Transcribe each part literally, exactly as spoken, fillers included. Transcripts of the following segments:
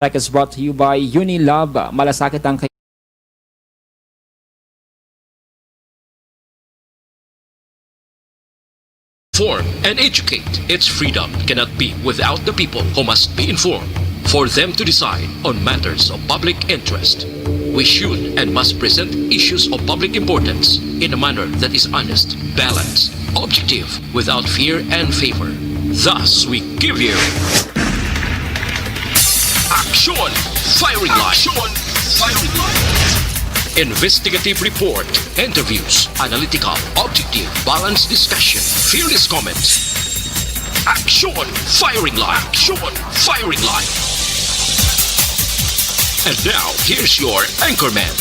Tech is brought to you by Unilab. Malasakit ang kay- Inform and educate. Its freedom cannot be without the people who must be informed for them to decide on matters of public interest. We should and must present issues of public importance in a manner that is honest, balanced, objective, without fear and favor. Thus, we give you Action Firing Line. Action Firing Line. Investigative report, interviews, analytical, objective, balanced discussion, fearless comments. Action Firing Line. Action Firing Line. And now, here's your anchorman.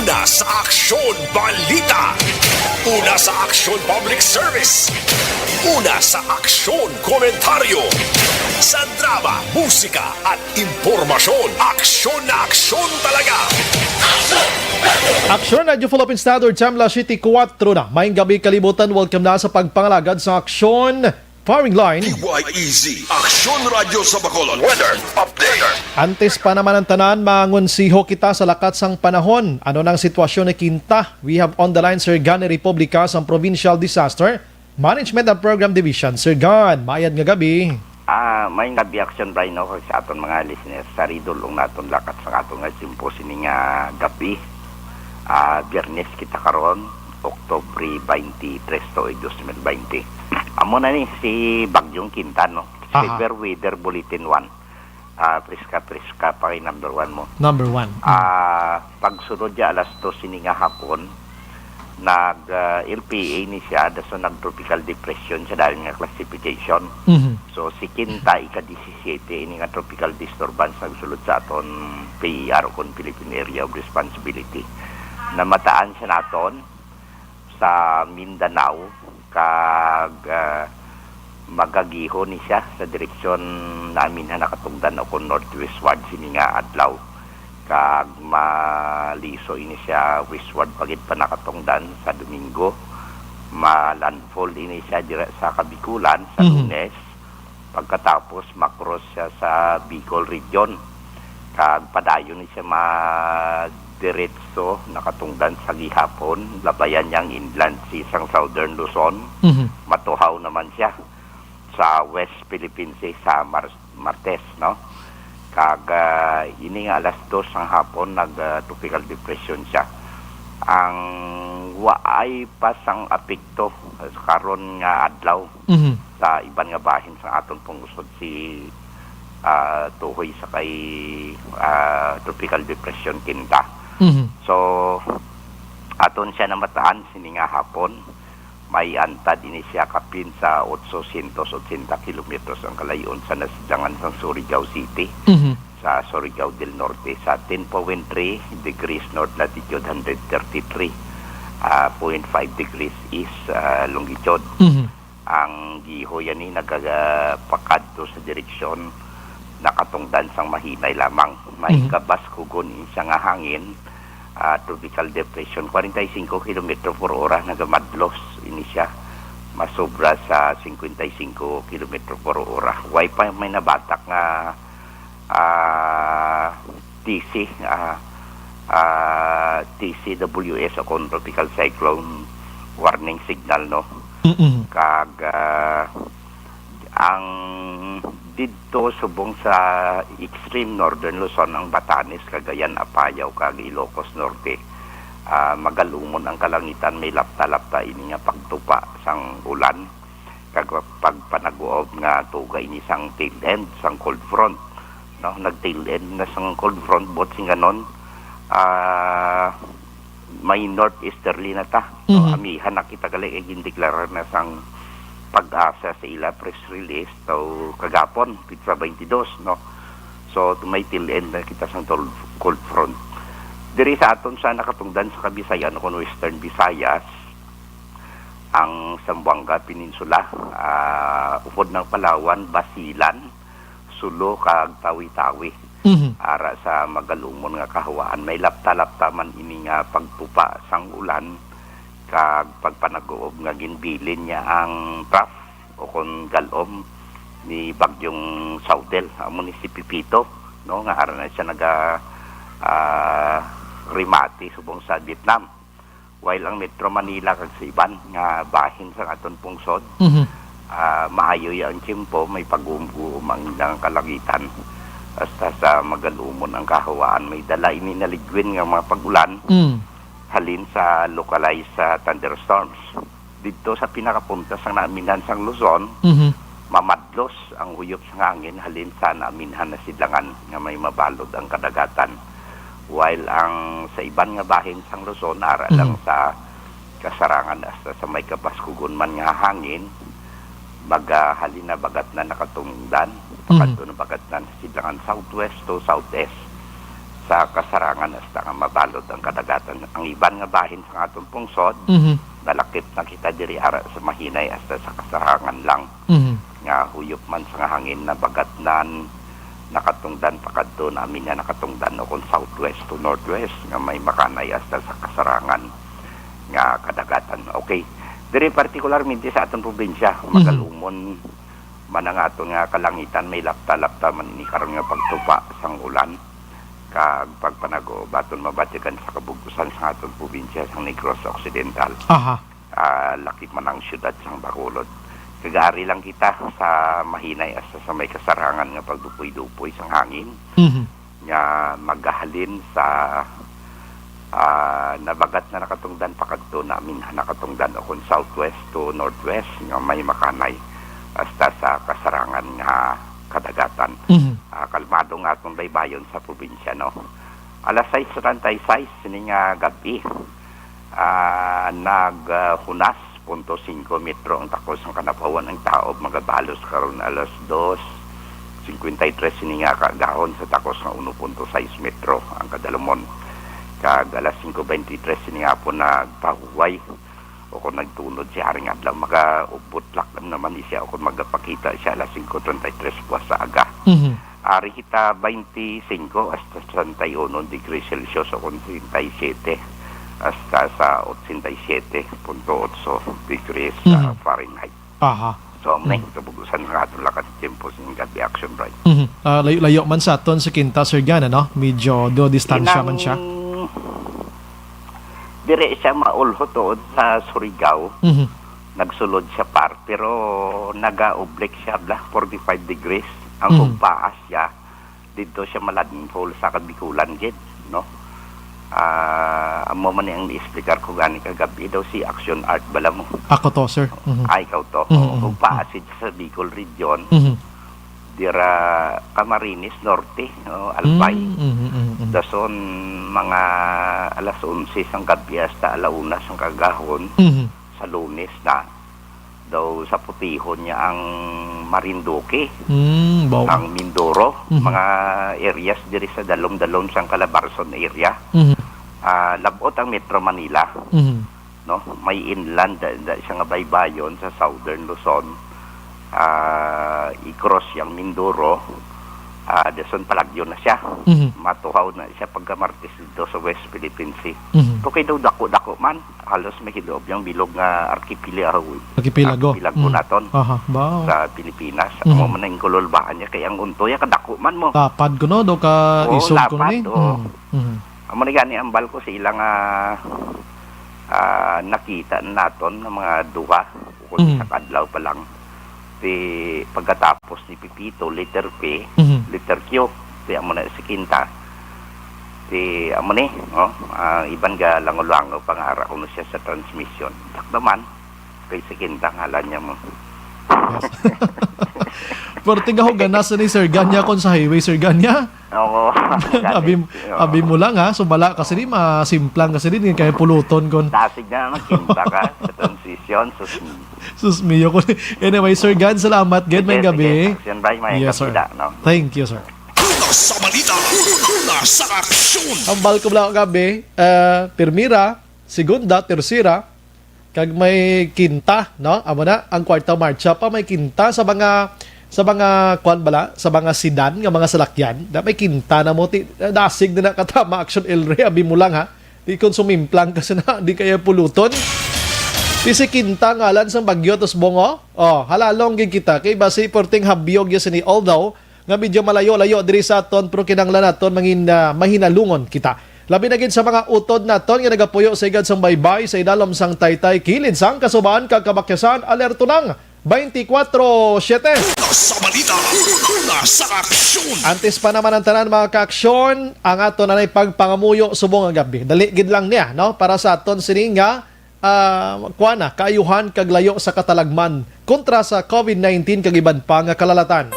Una sa Aksyon Balita. Una sa Aksyon Public Service. Una sa Aksyon Komentaryo. Sa drama, musika, at impormasyon. Aksyon na aksyon talaga. Aksyon, Radyo Philippine Standard, Chemla City, kuwatro na. Maayong gabi, kalibutan. Welcome na sa pagpangalagad sa Aksyon Firing Line. D Y E Z, Aksyon Radyo sa Bacolod. Weather update. Antes pa naman ang tanan, mangonsiho kita sa lakat sang panahon. Ano nang sitwasyon ni Quinta? We have on the line Sir Gan ni Republica sang Provincial Disaster Management and Program Division. Sir Gan, mayad nga gabi. Ah, may nga bi action by no sa aton mga listeners sa ridulong naton lakat sa aton nga simpo sini nga gabi. Ah, Biyernes kita karon, Oktubre twenty-three, tuig twenty twenty. Amo na ni si Bagyong Quinta, no? Aha. Severe Weather Bulletin one. Ah, priska-priska pa kay number one mo. Number one. Ah, pagsunod niya alas dos sini nga hapon, nag ah, L P A ni siya, dason nag tropical depression sa dayon nga classification. Mhm. So, si Quinta, ika-disisiyete ini nga tropical disturbance nagsulod sa aton P E R, kon Philippine Area of Responsibility. Namataan siya naton sa Mindanao, kag ah, magagiho ni siya sa direksyon namin na nakatugdan o kon northwestward sini nga adlaw, kag maliso ini siya westward pa gid pa nakatungdan sa Domingo. Ma-landfall ini siya dira sa Kabikulan sa Mhm. Lunes, pagkatapos ma-cross siya sa Bicol region, kag padayon ni siya madiretso nakatungdan sa gihapon. Labayan niya ang inland sea sang Southern Luzon. Mhm. Matuhaw naman siya sa West Philippine Sea sa Mar- Martes, no? Kag ah, ini nga alas dos sang hapon nag ah, tropical depression siya. Ang waay pa sang apekto karon nga adlaw Mhm. sa iban nga bahin sa aton pungsod si ah, tuhoy sa kay ah, tropical depression Quinta. Mhm. So, aton siya namataan sini nga hapon. May antad ini siya kapin sa otso syentos otsenta kilometros ang kalayon sa nasidangan sang Surigao City, Mhm. sa Surigao del Norte, sa ten point three degrees north latitude, hundred thirty-three point five degrees east ah, longitude. Mhm. Ang giho yani nagapakadto sa direksyon nakatungdan sang mahinay lamang. May Mhm. kabaskugon siya nga hangin, ah, tropical depression, forty-five kilometro por ora nagamadlos ini siya. Masobra sa fifty-five kilometro por ora. Way pa may nabatak nga ah, T C, ah, ah, T C W S o kon tropical cyclone warning signal, no? Mm-mm. Kag ah, ang didto subong sa extreme northern Luzon, ang Batanes, Cagayan, Apayao, kag Ilocos Norte, ah, magalumon ang kalangitan, may lapta-lapta ini nga pagtupa sang ulan, kag pagpanaguob nga tuga ini sang tail end sang cold front, no? Nag tail end na sang cold front, but singanon, ah, may northeasterly na ta, no? Mhm. Amihan na kita gali kay gindeklarar na sang Pag-asa sa ila press release taw kagapon, petsa twenty-two, no? So, may tail end na kita sang tol- cold front. Diri sa aton sa nakatungdan sa Kabisayan o kon Western Visayas, ang Zamboanga Peninsula, ah, upod ng Palawan, Basilan, Sulu, kag Tawi-Tawi. Mhm. Ara sa magalumon nga kahawaan, may lapta-lapta man ini nga pagtupa sang ulan kag pagpanaguob nga ginbilin niya ang trough o kon galom ni Bagyong Saudel, amo ni si Pepito, no, nga ara na siya naga, ah, rimati subong sa Vietnam. While ang Metro Manila kag sa iban nga bahin sa aton pungsod, Mhm. ah, maayo ya ang tiyempo, may pagumguom ang ilang kalangitan. Hasta sa magalumon ang kahawaan, may dala ini na ligwin nga mga pag-ulan Mm. halin sa localized sa thunderstorms. Didto sa pinakapunta sang naminhan sang Luzon, Mhm. mamadlos ang huyop sang hangin halin sa naminhan na sidlangan nga may mabalod ang kadagatan. While ang sa iban nga bahin sang Luzon, ara lang Mhm. sa kasarangan hasta sa may kabaskugon man nga hangin, magahalin na bagat na nakatungdan, Mhm. pakadto na bagat na sidlangan southwest to southeast sa kasarangan hasta nga mabalod ang kadagatan. Ang iban nga bahin sa aton pungsod, Mhm. nalakip na kita diri ara sa mahinay hasta sa kasarangan lang Mhm. nga huyop man sa nga hangin na bagat na nakatungdan pakadto namin nga nakatungdan o kung southwest to northwest nga may makanay hasta sa kasarangan nga kadagatan. Okay. Diri partikularmente sa aton probinsya, Mhm. magalumon man ang aton nga kalangitan, may lapta-lapta man ini karon nga pagtupa sang ulan kag pagpanago baton mabatikan sa kabug-usan sa aton probinsya sang Negros Occidental. Aha. Ah, lakip man ang siyudad sang Bacolod. Kag ari lang kita sa mahinay hasta sa may kasarangan nga pagdupoy-dupoy sang hangin Mhm. nga magahalin sa, ah, nabagat na nakatungdan pakadto namin nakatungdan o kung southwest to northwest nga may makanay hasta sa kasarangan nga kadagatan. Mhm. Ah, kalmado nga atong baybayon sa probinsya, no? Alas sais treinta y seis sini nga gab-i, ah, naghunas punto singko metro ang takos sang kanapawan ang taob magabalos karon alas dos cincuenta y tres sini nga kaagahon sa takos nga uno punto sais metro ang kadalumon. Kag alas singko veintitrés sini nga hapon nagpahuway o kung nagtunod siya haring adlaw, magabutlak lang naman ni siya o kung magapakita siya alas singko treinta y tres buwas sa aga. Mhm. Ari kita twenty-five hasta treinta y uno degrees Celsius o kung treinta y siete hasta sa ochenta y siete punto otso degrees, ah, Mhm. Fahrenheit. Aha. So, amo na Mm. yung kabugusan nga aton lakat sa tempo sa inyong gabi action, Brian. Mhm. Ah, layo-layo man sa aton sa Quinta, Sir Gan, ano? Medyo do distansya man siya. Inang dire siya maulho tuod sa Surigao. Mhm. Nagsulod siya par, pero naga-oblique siya, bla, forty-five degrees. Ang Mhm. ugpaas siya, dito siya maladinful sa Kabikulan gid, no? Ah, amo man ni ang explicar ko gani kagabi daw si Action Art bala mo. Ako to, sir. Mhm. Ay, ikaw to. Mhm, mhm, Ugpaas mhm. siya sa Bicol region. Mhm. Dira Camarines Norte, no, Albay. Mm, mhm, mhm, mhm. Dason mga alas onse sang gabi hasta ala una sang kagahon Mhm. sa Lunes na daw sa putihon niya ang Marinduque, Mm, baw. ang Mindoro, Mhm. mga areas diri sa dalom-dalom sang Calabarzon area. Mhm. Ah, labot ang Metro Manila. Mhm. No, may inland da, da siya nga baybayon sa Southern Luzon. Ah, i-cross yang Mindoro, ah, dason palagyo na siya. Mhm. Matuhaw na siya pagka Martes dito sa West Philippine Sea. Mhm. Okay daw, dako-dako man. Halos may hilob yang bilog nga arkipelago. Arkipelago. Arkipelago Mm. naton Aha, ba? sa Pilipinas. Mhm. Amo man ang kululbahan niya kay ang unto ya kadako man mo. Lapad ko, no? Do ka Oo, isog ko lapad, ni? oo. Mm. Mhm. Amo ni gani ang bal ko sa ilang, ah, ah, nakita naton nga mga duha o kung Mm. isa ka adlaw pa lang. Ti pagkatapos ni Pepito, letter P, Mhm. letter Q, ti amo na si Quinta. Ti amo ni, oh, ah, iban ga langaw-langaw pa nga ara kuno siya sa transmission. Dakdaman, kay si Quinta ngalan niya mo. Yes. Pero tigahugan na sa ni Sir Ganya kon sa highway, Sir Ganya. Oo. Abi, Oo. abi mo lang, ha. So, bala kasi di, masimplang kasi di, di kaya puluton kon. Dasig na naman, kimba ka sa transition. Sus, Sus mio ko. Anyway, Sir Gan, salamat gid, sige, may gabi. Sige. Action by may Yes, sir. Kabida, no? Thank you, sir. Una sa balita, una sa aksyon. Ang balko bala gabi, ah, primera, segunda, tercera, kag may kinta, no? Amo na, ang kwarta marcha pa may kinta sa mga, sa mga, kwan bala, sa mga sedan nga mga salakyan. Na may kinta na mo, ti-, dasig na na katama, Action El Rey, abi mo lang, ha? Di kon sumimplang ka sa na, di kaya puluton. Pisikinta ngalan sang bagyo, tos Bong, oh. Oh, halalong gid kita. Kay basi perting habyog ya sini. Although, nga medyo malayo-layo diri sa aton, pero kinahanglan naton mangin-, ah, mahinalungon kita. Labi na gid sa mga utod naton nga nagapuyo sa igad sang baybay, sa idalom sang taytay, kilid sang kasubahan kag kabakyasan, alerto nang twenty-four seven. Una sa balita, una sa aksyon. Antes pa naman ang tanan, mga kaaksyon, ang aton anay pagpangamuyo subong nga gab-i. Dali gid lang niya, no? Para sa aton sini nga, ah, kuan na, kaayuhan kag layo sa katalagman kontra sa covid nineteen kag iban pa nga kalalatan.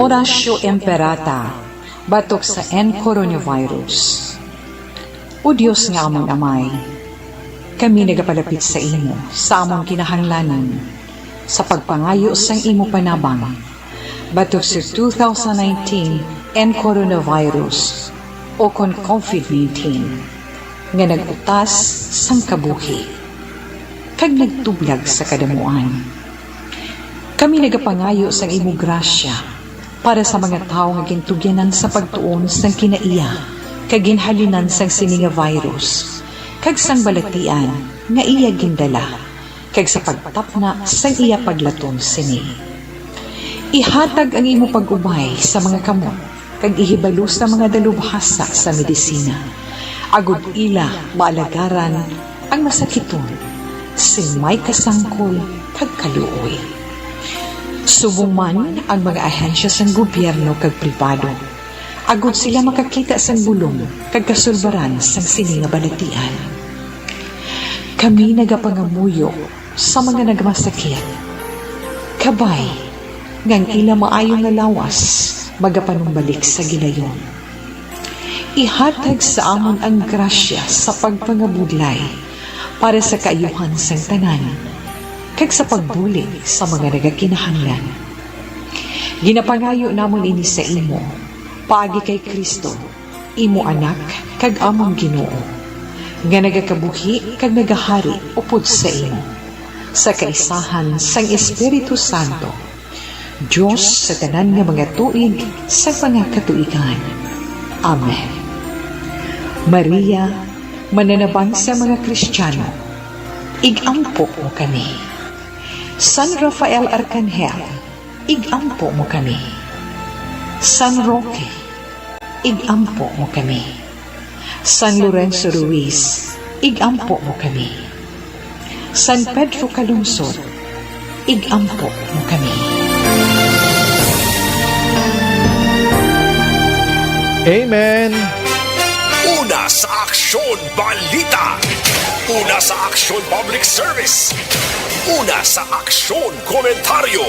Horatio Imperata, batok sa N coronavirus. O Dios nga amon Amay, kami nagapalapit sa imo sa amon kinahanglanon sa pagpangayo sang imo panabang batok sa two thousand nineteen N coronavirus, o kon covid nineteen, nga nag-utas sang kabuhi kag nagtublag sa kadamuan. Kami nagapangayo sang imo grasya para sa mga tawo nga gintugyanan sa pagtuon sang kinaiya kag ginhalinan sang sini nga virus, kag sang balatian nga iya gindala, kag sa pagtapna sang iya paglaton sini. Ihatag ang imo pag-ubay sa mga kamot kag ihibalo sa mga dalubhasa sa medisina, agod ila maalagaran ang masakiton sing may kasangkol kag kaluoy. Subong man ang mga ahensya sang gobyerno kag pribado, agod sila makakita sang bulong kag kasulbaran sang sini nga balatian. Kami nagapangamuyo sa mga nagmasakit, kabay nga ang ila maayo nga lawas magapanumbalik sa gilayon. Ihatag sa amon ang grasya sa pagpangabudlay para sa kaayuhan sang tanan, kag sa pagbulig sa mga nagakinahanglan. Ginapangayo namon ini sa imo, paagi kay Cristo, imo Anak kag amon Ginoo, nga nagakabuhi kag nagahari upod sa imo, sa kaisahan sang Espiritu Santo, Dios sa tanan nga mga tuig sa mga katuigan. Amen. Maria, mananabang sa mga Kristiano, ig-ampo mo kami. San Rafael Arcangel, ig-ampo mo kami. San Roque, ig-ampo mo kami. San Lorenzo Ruiz, ig-ampo mo kami. San Pedro Calungsod, ig-ampo mo kami. Amen. Una sa Aksyon Balita. Una sa Aksyon Public Service. Una sa Aksyon Komentaryo.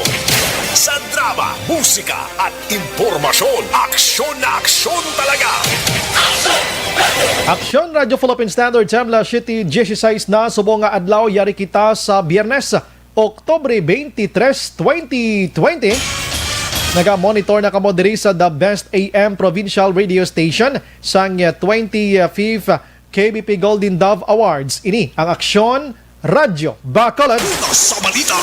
Sa drama, musika, at impormasyon. Aksyon na aksyon talaga. Aksyon Radio Philippine Standard Time, alas siyete dieciséis na, subong nga adlaw, yari kita sa Biyernes, Oktubre twenty-three, twenty twenty. Naga-monitor na kamo diri sa The Best A M Provincial Radio Station sang twenty-fifth K B P Golden Dove Awards. Ini ang Aksyon Radyo Bacolod. Una sa balita,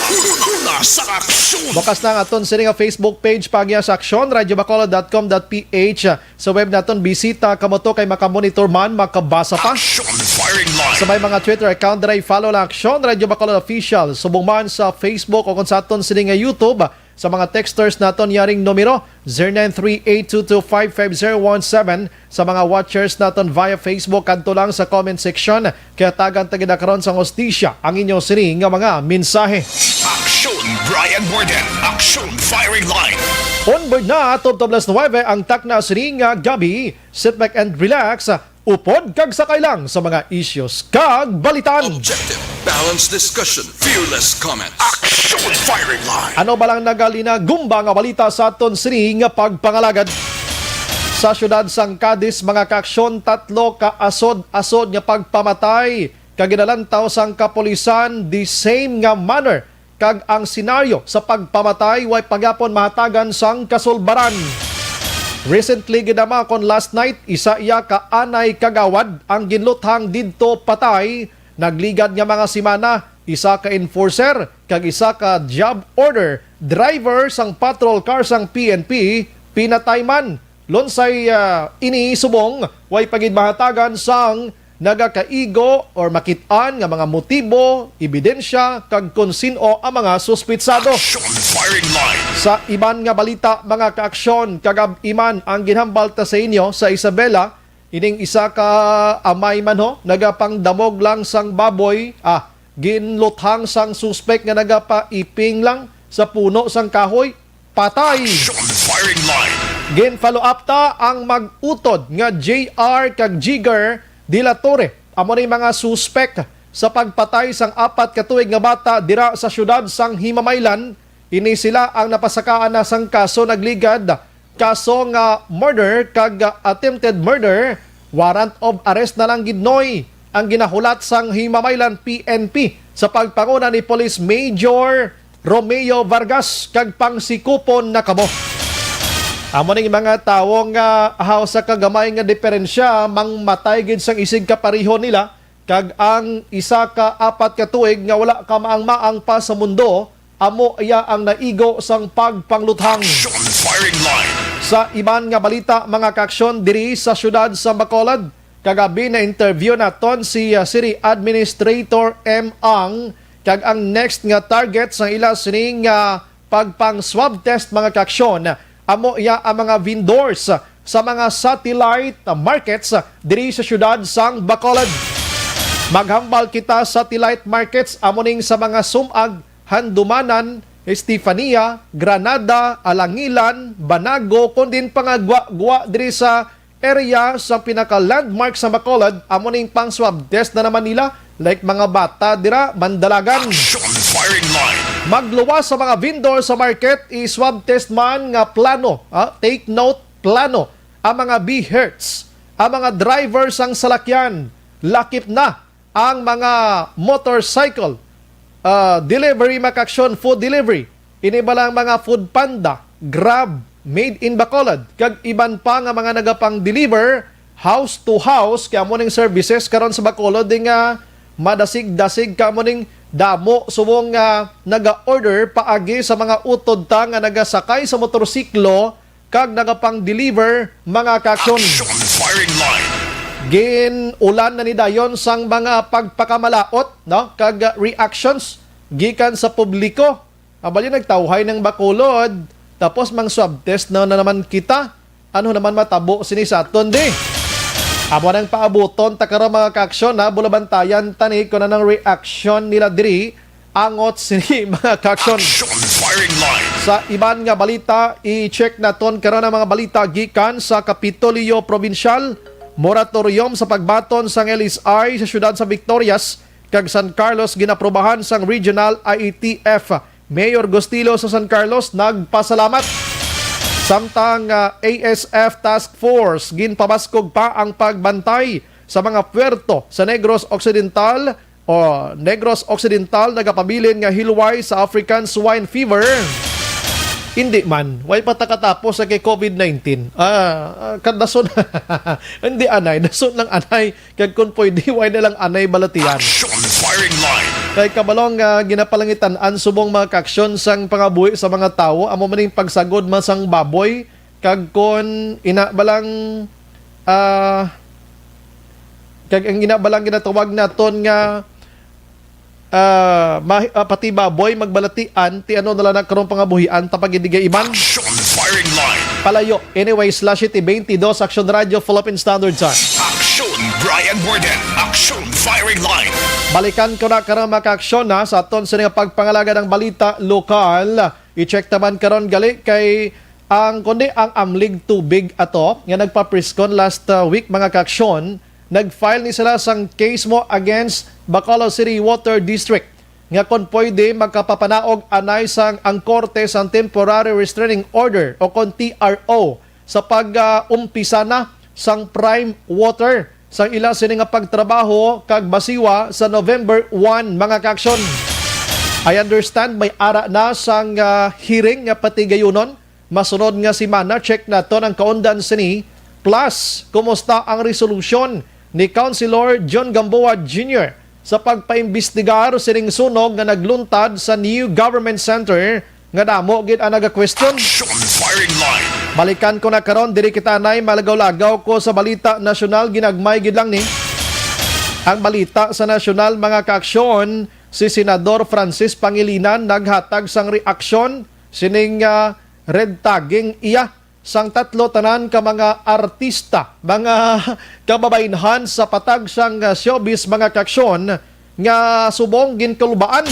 una sa aksyon. Bukas na ang aton sini nga Facebook page, paagi sa aksyon radyo bacolod dot com dot P H. Sa web naton, bisita kamo to kay makamonitor man, makabasa pa. Action Firing Line. Sa may mga Twitter account dira, i-follow lang Aksyon Radyo Bacolod Official. Subong man sa Facebook o kung sa aton sini nga YouTube, sa mga texters naton, yaring numero, zero nine three eight two two five five zero one seven. Sa mga watchers naton via Facebook, kadto lang sa comment section. Kaya tagan ta gid karon sang hustisya ang inyo sini nga mga mensahe. Aksyon Brian Warden, Aksyon Firing Line. Onboard na, tubtob alas nuwebe ang takna sini nga gabi. Sit back and relax. Upod kag sakay lang sa mga issues kag balitan. Objective, balanced discussion, fearless comment. Aksyon Firing Line. Ano ba lang nagalinagumba nga balita sa aton sini nga pagpangalagad? Sa siyudad sang Cadiz, mga kaaksyon, tatlo ka asod-asod nga pagpamatay kag ginalantaw sang kapulisan, the same nga manner kag ang senaryo sa pagpamatay way pa gyapon mahatagan sang kasulbaran. Recently gid naman kon last night, isa iya ka anay kagawad ang ginluthang didto patay. Nagligad nga mga semana, isa ka enforcer kag isa ka job order driver sang patrol car sang P N P pinatay man. Lunsay, ah, ini subong way pa gid mahatagan sang nagakaigo or makit-an nga mga motibo, ebidensya, kag kon sin-o ang mga suspitsado. Action Firing Line. Sa iban nga balita, mga kaaksyon, kagab-i man ang ginhambal ta sa inyo sa Isabela, ining isa ka amay man ho, nagapangdamog lang sang baboy, ah, ginluthang sang suspek nga nagapaiping lang sa puno sang kahoy, patay. Action Firing Line. Gin-follow up ta ang mag-utod nga J R kag Jigger de la Torre. Amo ni mga suspek sa pagpatay sang apat ka tuig nga bata dira sa siyudad sang Himamaylan. Ini sila ang napasakaan na sang kaso nagligad, kaso nga murder kag attempted murder. Warrant of arrest na lang gid, Noy, ang ginahulat sang Himamaylan P N P sa pagpanguna ni Police Major Romeo Vargas kag pangsikupon na kamo. Amo ning mga tawo nga ahaw sa kagamay nga diferensya, mangmatay gid sang isig kapareho nila, kag ang isa ka apat ka tuig nga wala kamaang-maang pa sa mundo, amo iya ang naigo sang pagpangluthang. Action Firing Line. Sa iban nga balita, mga kaaksyon, diri sa siyudad sa Bacolod, kagabi na-interview naton si, ah, City Administrator M. Ang, kag ang next nga target sa ila sining, ah, pagpang swab test, mga kaaksyon, amo iya ang mga vendors sa mga satellite markets diri sa siyudad sang Bacolod. Maghambal kita, satellite markets amo ning sa mga sum-ag, Handumanan, Estefania, Granada, Alangilan, Banago, kon din pa nga gwa-gwa diri sa area sa pinaka-landmark sa Bacolod, amo ning pang-swab test na naman nila, like mga bata dira, Mandalagan. Action Firing Line. Magluwas sa mga vendor sa market, i-swab test man nga plano, ah, take note, plano, ang mga B hertz, ang mga driver sang salakyan, lakip na ang mga motorcycle, ah, delivery, mga kaaksyon, food delivery. Ini ba lang mga Food Panda, Grab, Made in Bacolod, kag iban pa nga mga nagapang-deliver house to house, kay amo ning services karon sa Bacolod, di nga madasig-dasig ka mo ning damo subong nga naga-order paagi sa mga utod ta nga nagasakay sa motorsiklo kag nagapang-deliver, mga kaaksyon. Action Firing Line. Gin-ulan na ni dayon sang mga pagpakamalaot, no, kag reactions gikan sa publiko. Abali, nagtawhay ng Bacolod, tapos mang swab test na, na naman kita. Ano naman matabo sini sa aton, di? Amo nang paabuton ta karon, mga kaaksyon, ha? Bulabantayan ta ni kung anong reaction nila diri angot sini, mga kaaksyon. Action Firing Line. Sa iban nga balita, i-check naton karon ang mga balita gikan sa Kapitolyo Probinsyal. Moratorium sa pagbaton sang L S I sa siyudad sa Victorias kag San Carlos ginaprobahan sang Regional I A T F. Mayor Gustilo sa San Carlos nagpasalamat. Samtang, ah, A S F Task Force ginpabaskog pa ang pagbantay sa mga puerto sa Negros Occidental o Negros Occidental nagapabilin nga hilway sa African Swine Fever. Hindi man, way pa ta katapos sa kay COVID nineteen. Ah, ah, kadason. Hindi anay, dason lang anay. Kag kung pwede, way na lang anay balatian. Action Firing Line. Kay kabalong nga ginapalangitan-an subong mga kaaksyon sang pangabuhi sa mga tawo, amo man ning pagsagod man sang baboy, kag kon ina ba lang, ah, kag ang ina ba lang ginatawag naton nga, ah, ma-, ah, pati baboy magbalatian, ti ano na lang na karong pangabuhian ta pag idigay iban. Action Firing Line. Palayo. Anyways, las siete beintidos, Action Radio, Philippine Standard Time. Action Brian Warden. Action Firing Line. Balikan ko na karon, mga kaaksyon, ha, sa aton sini nga pagpangalagad ang balita lokal. I-check naman karon gali kay ang, kundi ang Amlig Tubig ato nga nagpapriskon last, uh, week, mga kaaksyon, nag-file ni sila sang case mo against Bacolod City Water District nga kon pwede magkapapanaog anay sang ang korte sang temporary restraining order o kon T R O sa pag, uh, umpisa na sang prime water sang ila sini nga pagtrabaho kag basiwa sa November one, mga kaaksyon. I understand may ara na sang, ah, hearing nga patigayunon Masunod nga semana, check naton ang kaundan sini. Plus, kumusta ang resolusyon ni Councilor John Gamboa Junior sa pagpaimbestigar sining sunog nga nagluntad sa New Government Center nga damo gid ang nagakwestiyon? Action Firing Line. Balikan ko na karon, diri kita anay malagaw-lagaw ko sa balita nasyonal, ginagmay gid lang ni. Ang balita sa nasyonal, mga kaaksyon, si Senador Francis Pangilinan naghatag sang reaksyon sining, ah, red tagging iya sang tatlo tanan ka mga artista, mga kababainhan sa patag sang, ah, showbiz, mga kaaksyon, nga subong ginkalubaan.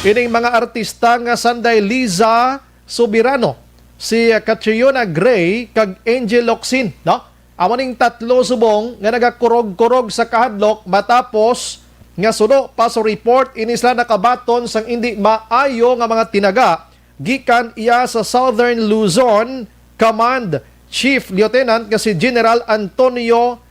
Ining mga artista nga sanday Liza Soberano, si Catriona Gray, kag Angel Locsin, no? Amo ning tatlo subong nga nagakurog-kurog sa kahadlok matapos nga suno pa sa report ini sila nakabaton sang indi maayo nga mga tinaga gikan iya sa Southern Luzon Command Chief Lieutenant nga si General Antonio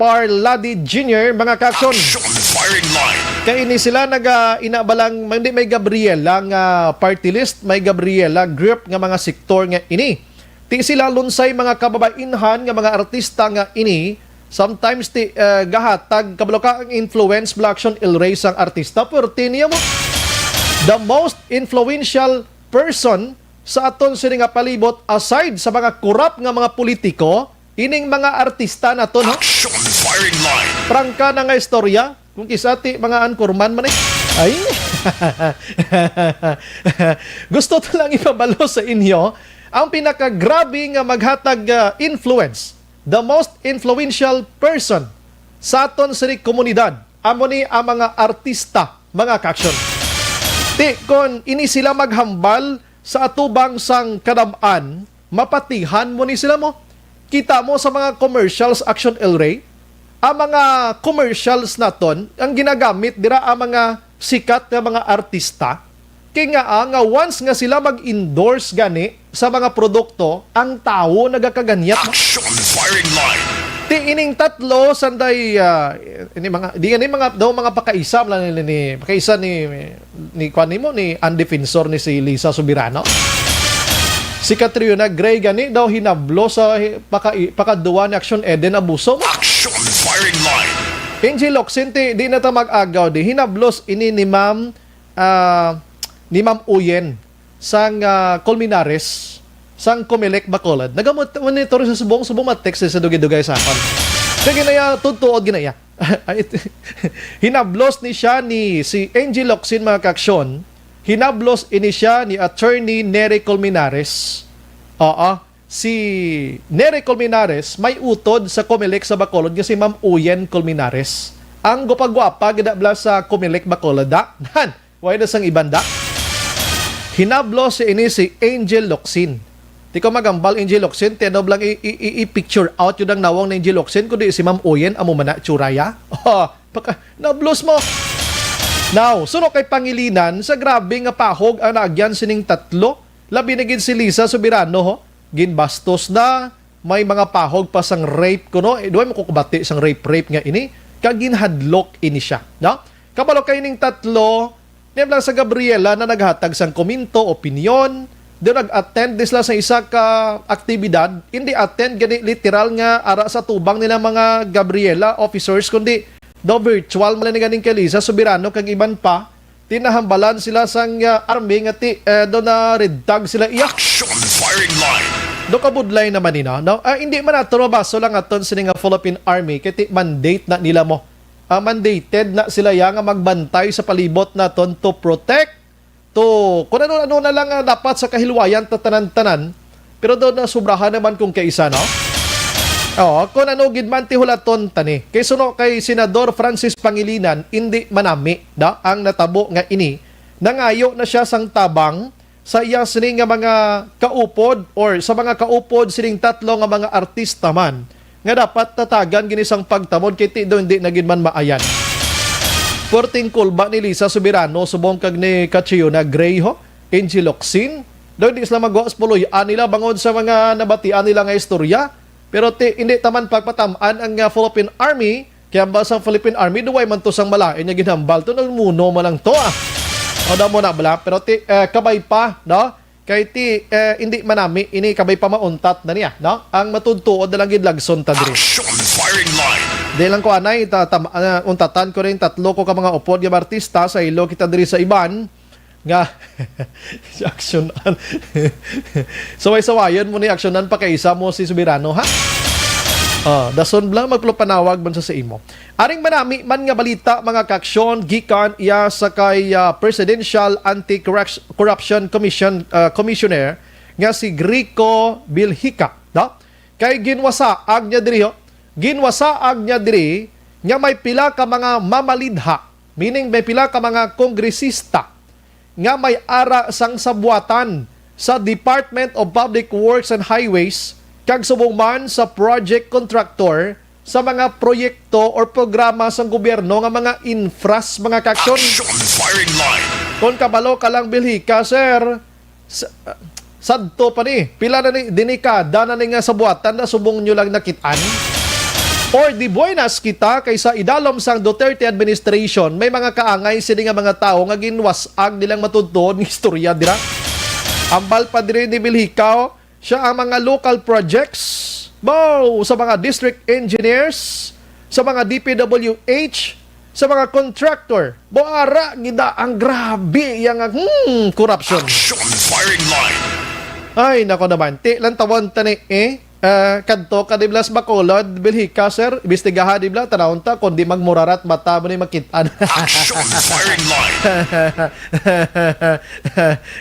Parladi Junior, mga kaaksyon. Action Firing Line. Kay ini sila naga-, ina ba lang, hindi, may Gabriela nga party list, may Gabriela group nga mga sektor nga ini. Ti sila lunsay mga kababainhan nga mga artista nga ini, sometimes ti, eh, gahatag, kabalo ka, ang influence bala, Action, El Rey, sang artista, pero ti niya mo, the most influential person sa aton sini nga palibot, aside sa mga korap nga mga politiko, ining mga artista naton, ha? Action Firing Line. Prangka na nga istorya, kung kisa ti mga anchorman man eh. Ay. Gusto ta lang ipabalo sa inyo ang pinakagrabe nga maghatag, ah, influence, the most influential person sa aton sini komunidad, amo ni ang mga artista, mga kaaksyon. Ti, kon ini sila maghambal sa atubang sang kadam-an, mapatihan mo ni sila mo. Kita mo sa mga commercials, Action, El Rey, ang mga commercials naton, ang ginagamit dira ang mga sikat nga mga artista. Kay nga, ah, nga once nga sila mag-endorse gani sa mga produkto, ang tawo nagakaganyat, no? Action Firing Line. Ti ining tatlo, sanday, ah, ini mga, di gani mga, daw mga pakaisa lang ni, ni, pakaisa ni, ni kwan nimo, ni ang defensor ni si Liza Soberano. Si Catriona Gray gani daw hinablo sa hi-, paka-, pakaduwa ni Action, Eden Abuso. Action Firing Line. Angel Locsin, ti, di na ta mag-agaw di. Hinablos ini ni Ma'am, ah, ni Ma'am Uyen sang, ah, Colmenares, sang Comelec Bacolod. Nagamonitor sa subong, subong ma-text sa dugay-dugay sa akon. Kaya ginaya, tutuod ginaya. Ay, it-, hinablos ni siya ni si Angie Locsin, mga kaaksyon. Hinablos ini siya ni Attorney Nery Colmenares. Oo. Si Nery Colmenares may utod sa Comelec sa Bacolod nga si Ma'am Uyen Colmenares. Ang gwapa-gwapa gid bala sa Comelec Bacolod, da? Nan, wala na sang iban, da? Hinablos ini si Angel Locsin. Di ko magambal, Angel Locsin, ti ano lang i-, i-, i-, i-picture out yun ang nawong ni Angel Locsin, kundi si Ma'am Uyen, amo man na, tsura ya. Oh, baka, nablos mo. Now, suno kay Pangilinan, sa grabe nga pahog ang naagyan sining tatlo, labi na gid si Liza Soberano, ho. Ginbastos na, may mga pahog pa sang rape kuno. Eh, duway mo ko kabati sang rape, rape nga ini. Kag ginhadlok ini siya, no? Kabalo kay ning tatlo, niya lang sa Gabriela na naghatag sang komento, opinyon, daw nag-attend di sila sa isa ka aktibidad, hindi attend gani literal nga ara sa tubang nila mga Gabriela officers, kundi daw virtual man lang ni ganing kay Liza Soberano kag iban pa, tinahambalan sila sang, ah, army nga ti, eh, daw na red tag sila iya. Action Firing Line. Do kabudlay naman ni, no? No? Ah, hindi man nato mabaso lang aton sini nga Philippine Army, kay ti mandate na nila mo. Ah, mandated na sila ya nga magbantay sa palibot naton to protect, to, kung ano-ano na lang nga dapat sa kahilwayan ta tanan-tanan, pero daw nasubrahan naman kung kaisa, no? Oo, kung ano gid man ti hulaton tani. Kay suno kay Senador Francis Pangilinan, indi manami, da, ang natabo nga ini. Nangayo na siya sang tabang sa iya sini nga mga kaupod or sa mga kaupod sining tatlo nga mga artista man nga dapat tatagan gini sang pagtamod kay ti daw hindi na gid man maayan. Perting kulba ni Liza Soberano subong kag ni Catriona Gray, ho, Angie Locsin. Daw hindi sila magwa sa puloy-an nila bangod sa mga nabatian nila nga istorya. Pero ti, hindi taman pagpatam-an ang, ah, Philippine Army. Kaya ba sa Philippine Army, duway man to sang malain nga ginhambal to, nagmuno man lang to, ah. O, daw mo na bala. Pero ti, eh, kabay pa, no? Kay ti, eh, hindi manami ini kabay pamauntat na niya, no? Ang matudtuod na lang gid lagson ta diri. Action firing line. Di lang ko anay, ta-, tam-, ah, untatan ko rin tatlo ko ka mga upod nga artista sa ilo kita diri sa iban nga si aksyonan. Saway-sawayan mo ni aksyonan pa kay isa mo si Soberano, ha? Oh, dason lang magplupanawag man sa, sa imo. Aring manami man nga balita, mga kaaksyon, gikan iya sa kay, ah, Presidential Anti-Corruption Commission, ah, Commissioner nga si Grico Bilhica, no? Kay ginwasaag niya diri, oh. Ginwasaag niya diri nga may pila ka mga mamalidha, meaning may pila ka mga kongresista nga may ara sang sabuatan sa Department of Public Works and Highways kag subong man sa project contractor sa mga proyekto or programa sang gobyerno nga mga infras, mga kaaksyon. Action firing line. Kung kabalo ka lang, Bilhica, sir, sa, sadto pa ni, pila na ni, dinikada na ni nga sabuatan na subong nyo lang nakit-an? Or di buenas kita kay sa idalom sang Duterte administration, may mga kaangay sini nga mga tawo nga ginwas-ag nilang matudtuod nga istorya dira. Ambal pa diri ni Bilhica, siya ang mga local projects, bow, sa mga district engineers, sa mga D P W H, sa mga contractor. Boara gida ang grabe yang, hmm, korupsyon. Action firing line. Ay, nako naman. Ti lang tawon tani, eh. Ah, kadto ka di blas Bacolod, Bilhica, sir. Imbestigahan di bla, tanawon ta, kung di magmurarat, mata mo ni makit-an. Action firing line.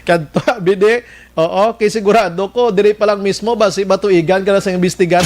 Kadto, bidi. Oo, kay sigurado ko, diri pa lang mismo, basi matuigan ka na sa imbestigar.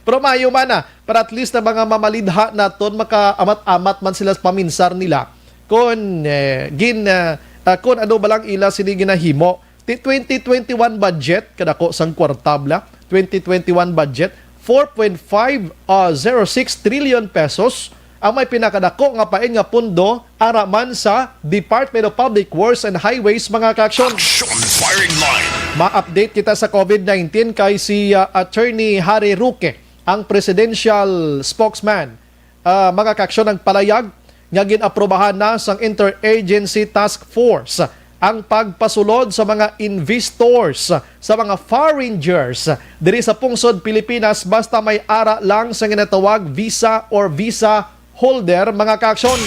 Pero maayo man na, para at least na mga mamalidha naton, makaamat-amat man sila sa paminsar nila. Kung, eh, gin, ah, ah, kung ano ba lang ila sini ginahimo. Ti twenty twenty-one budget, kadako sang kwarta bla, twenty twenty-one budget, four point five zero six trillion pesos, ang may pinakadako nga pain nga pundo ara man sa Department of Public Works and Highways, mga kaaksyon. Action firing line. Ma-update kita sa COVID nineteen kay si, ah, Attorney Harry Roque, ang presidential spokesman, ah, mga kaaksyon, nagpalayag nga gin-aprobahan na sang Interagency Task Force ang pagpasulod sa mga investors, sa mga foreigners diri sa pungsod Pilipinas, basta may ara lang sa ginatawag visa or visa holder, mga kaaksyon.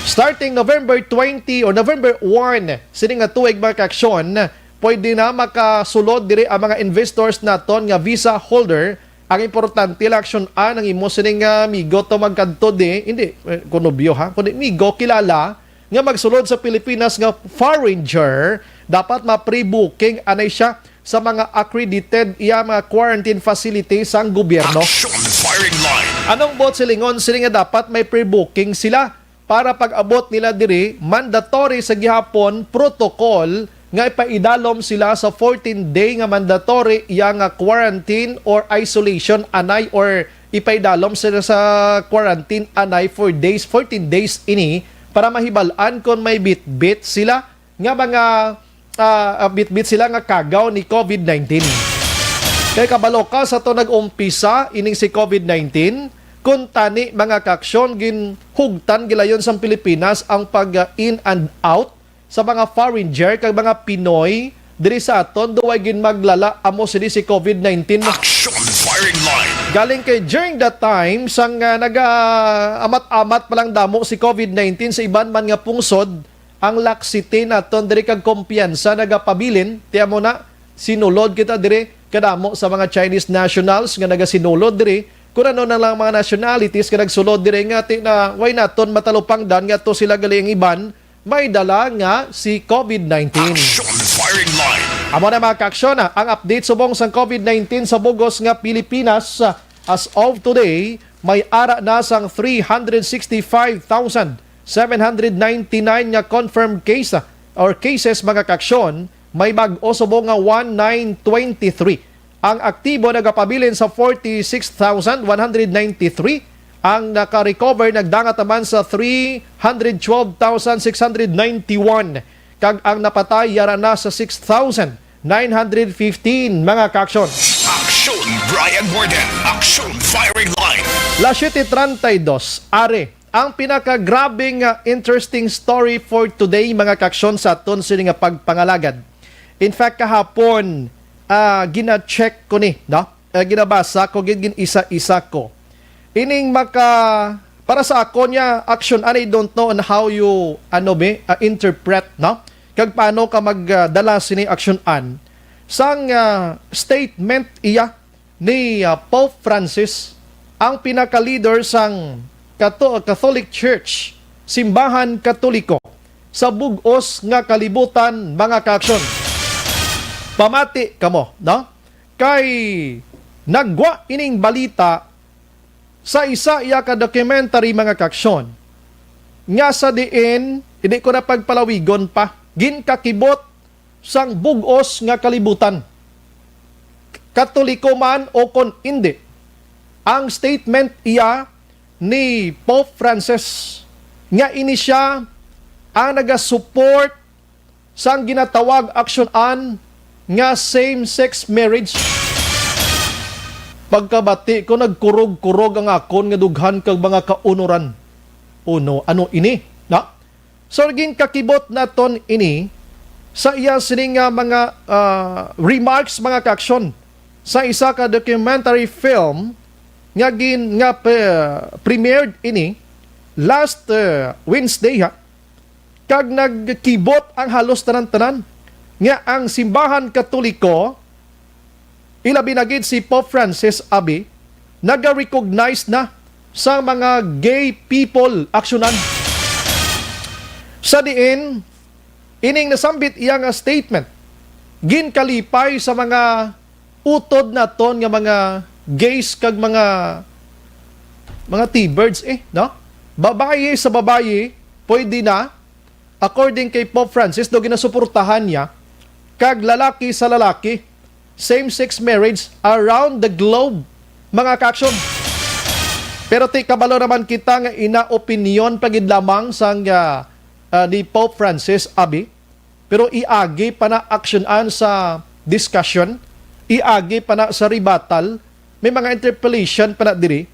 Starting November twenty or November one, sini nga tuig, mga kaaksyon, pwede na makasulod diri ang mga investors naton nga visa holder. Ang importante lang, aksyon-an ang imo sining, ah, amigo to magkadto di, hindi, eh, kung nobyo, ha, kundi amigo, kilala, nga magsulod sa Pilipinas nga foreigner, dapat ma-pre-booking anay siya sa mga accredited iya mga quarantine facility sang gobyerno. Action firing line. Anong buot silingon sini nga dapat may pre-booking sila? Para pag-abot nila diri, mandatory sa gihapon protocol nga ipaidalom sila sa fourteen day nga mandatory iya nga quarantine or isolation anay, or ipaidalom sila sa quarantine anay for days, fourteen days ini, para mahibal-an kon may bitbit sila nga mga, ah, ah, bitbit sila nga kagaw ni COVID nineteen. Kay kabalo ka, sa to nag-umpisa ining si COVID nineteen, kuntani, mga kaaksyon, ginhugtan gilayon sang Pilipinas ang pag, ah, in and out sa mga foreigner kag mga Pinoy diri sa aton, duway ginmaglala amo sini si COVID nineteen. Action firing line. Galing kay during that time, sang, ah, naga-amat-amat pa lang damo si COVID nineteen sa iban man nga pungsod, ang laxity naton diri kag kumpiyansa nagapabilin. Tiyan mo na, sinulod kita diri, kadamo sa mga Chinese nationals nga nagasinulod diri, kun ano na lang mga nationalities nga nagsulod diri, nga ti na way naton matalupangdan nga to sila gali ang iban may dala nga si COVID nineteen. Action firing line. Amo na, mga kaaksyon, ah, ang update subong sang COVID nineteen sa bugos nga Pilipinas. As of today, may ara na sang three hundred sixty-five thousand seven hundred ninety-nine nga confirmed case, ah, or cases, mga kaaksyon. May bag-o subong nga one nine twenty-three. Ang aktibo nagapabilin sa forty-six thousand one hundred ninety-three. Ang naka-recover nagdangat naman sa three hundred twelve thousand six hundred ninety-one. Kag ang napatay yara na sa six thousand nine hundred fifteen, mga kaaksyon. Action, Brian Warden. Action, firing line. Las siete treinta y dos, ari ang pinakagrabing, ah, interesting story for today, mga kaaksyon, sa aton sini nga pagpangalagad. In fact, kahapon, ah, gina-check ko ni, no? Ah, ginabasa ko gid, gin-isa-isa ko. Ining maka, para sa ako niya, action, and I don't know on how you, ano, be, ah, interpret, no? Kag paano ka magdala sini action an sang, ah, statement iya ni, ah, Pope Francis, ang pinaka-leader sang Cato-, Catholic Church, Simbahan Katoliko, sa bug-os nga kalibutan, mga kaaksyon. Pamati kamo, no? Kay nagwa ining balita sa isa iya ka documentary, mga kaaksyon, nga sa diin, hindi ko na pagpalawigon pa, ginkakibot sang bug-os nga kalibutan, Katoliko man o kon indi, ang statement iya ni Pope Francis nga ini sia ang nagasupport sang ginatawag action an nga same-sex marriage. Pagkabati ko, nagkurog-kurog ang akon nga dughan kag mga kaunoran. Uno, ano ini? Na? So, ginkakibot naton ini sa iya sini nga mga, ah, remarks, mga kaaksyon, sa isa ka documentary film nga gin-, nga pe-, premiered ini last, ah, Wednesday, ha. Kag nagkibot ang halos tanan-tanan nga ang simbahan Katoliko, ilabi na gid si Pope Francis, abi, naga-recognize na sa mga gay people aksyonan. Sa diin, ining nasambit iya nga statement, ginkalipay sa mga utod naton nga mga gays kag mga, mga T-birds, eh, no? Babayi sa babayi, pwede na, according kay Pope Francis, daw ginasuportahan niya, kag lalaki sa lalaki, same-sex marriage around the globe, mga kaaksyon. Pero ti kabalo naman kita nga ina opinyon pa gid lamang sang, ah, ah, ni Pope Francis, abi. Pero iagi pa na action-an sa discussion, iagi pa na sa rebuttal, may mga interpellation pa na diri,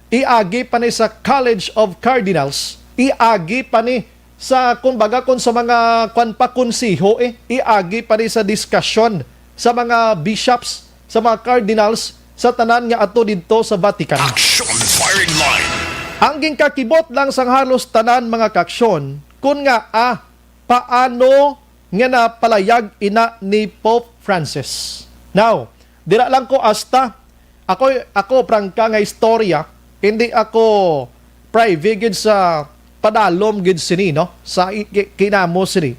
iagi pa ni sa College of Cardinals, iagi pa ni sa, kumbaga, kung sa mga, kwan pa, konseho, eh, iagi pa ni sa discussion sa mga bishops, sa mga cardinals, sa tanan nga ato didto sa Vatican. Action firing line. Ang ginkakibot lang sang halos tanan, mga kaaksyon, kun nga, ah, paano nga napalayag ina ni Pope Francis. Now, dira lang ko asta. Ako, ako, prangka nga istorya, hindi ako privy gid sa padalom gid sini, no? Sa i-, ki-, kinamo sini.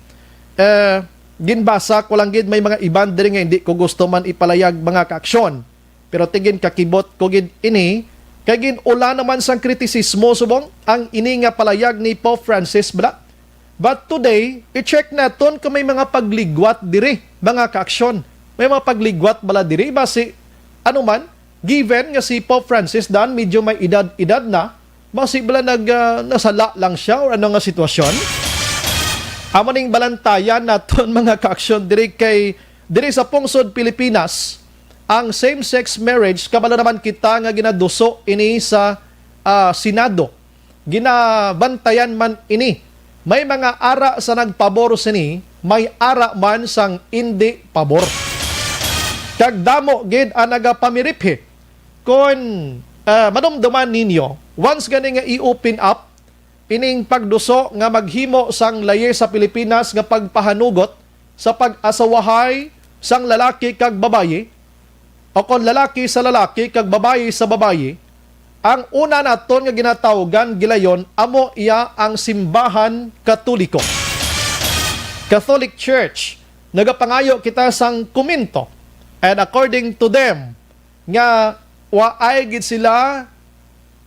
Eh, ginbasa ko lang gid, may mga iban diri nga hindi ko gusto man ipalayag, mga kaaksyon. Pero ti ginkakibot ko gid ini, kay gin-ula naman sang kritisismo subong ang ini nga palayag ni Pope Francis bala. But today, i-check naton kung may mga pagligwat diri, mga kaaksyon. May mga pagligwat bala diri, basi, ano man, given nga si Pope Francis dan medyo may edad-edad na, basi bala nag, ah, nasala lang siya or ano nga sitwasyon? Amo ning balantayan naton, mga kaaksyon, diri kay, diri sa pungsod Pilipinas, ang same-sex marriage, kabalo naman kita nga ginaduso ini sa, ah, Senado. Ginabantayan man ini. May mga ara sa nagpabor sini, may ara man sang indi pabor. Kag damo gid ang nagapamiriphi. Kon, ah, madumduman ninyo, once gani nga i-open up ining pagduso nga maghimo sang layi sa Pilipinas nga pagpahanugot sa pag-asawahay sang lalaki kag babayi, o kon lalaki sa lalaki kag babayi sa babayi, ang una naton nga ginatawgan gilayon amo iya ang simbahan Katoliko. Catholic Church, nagapangayo kita sang komento. And according to them, nga waay gid sila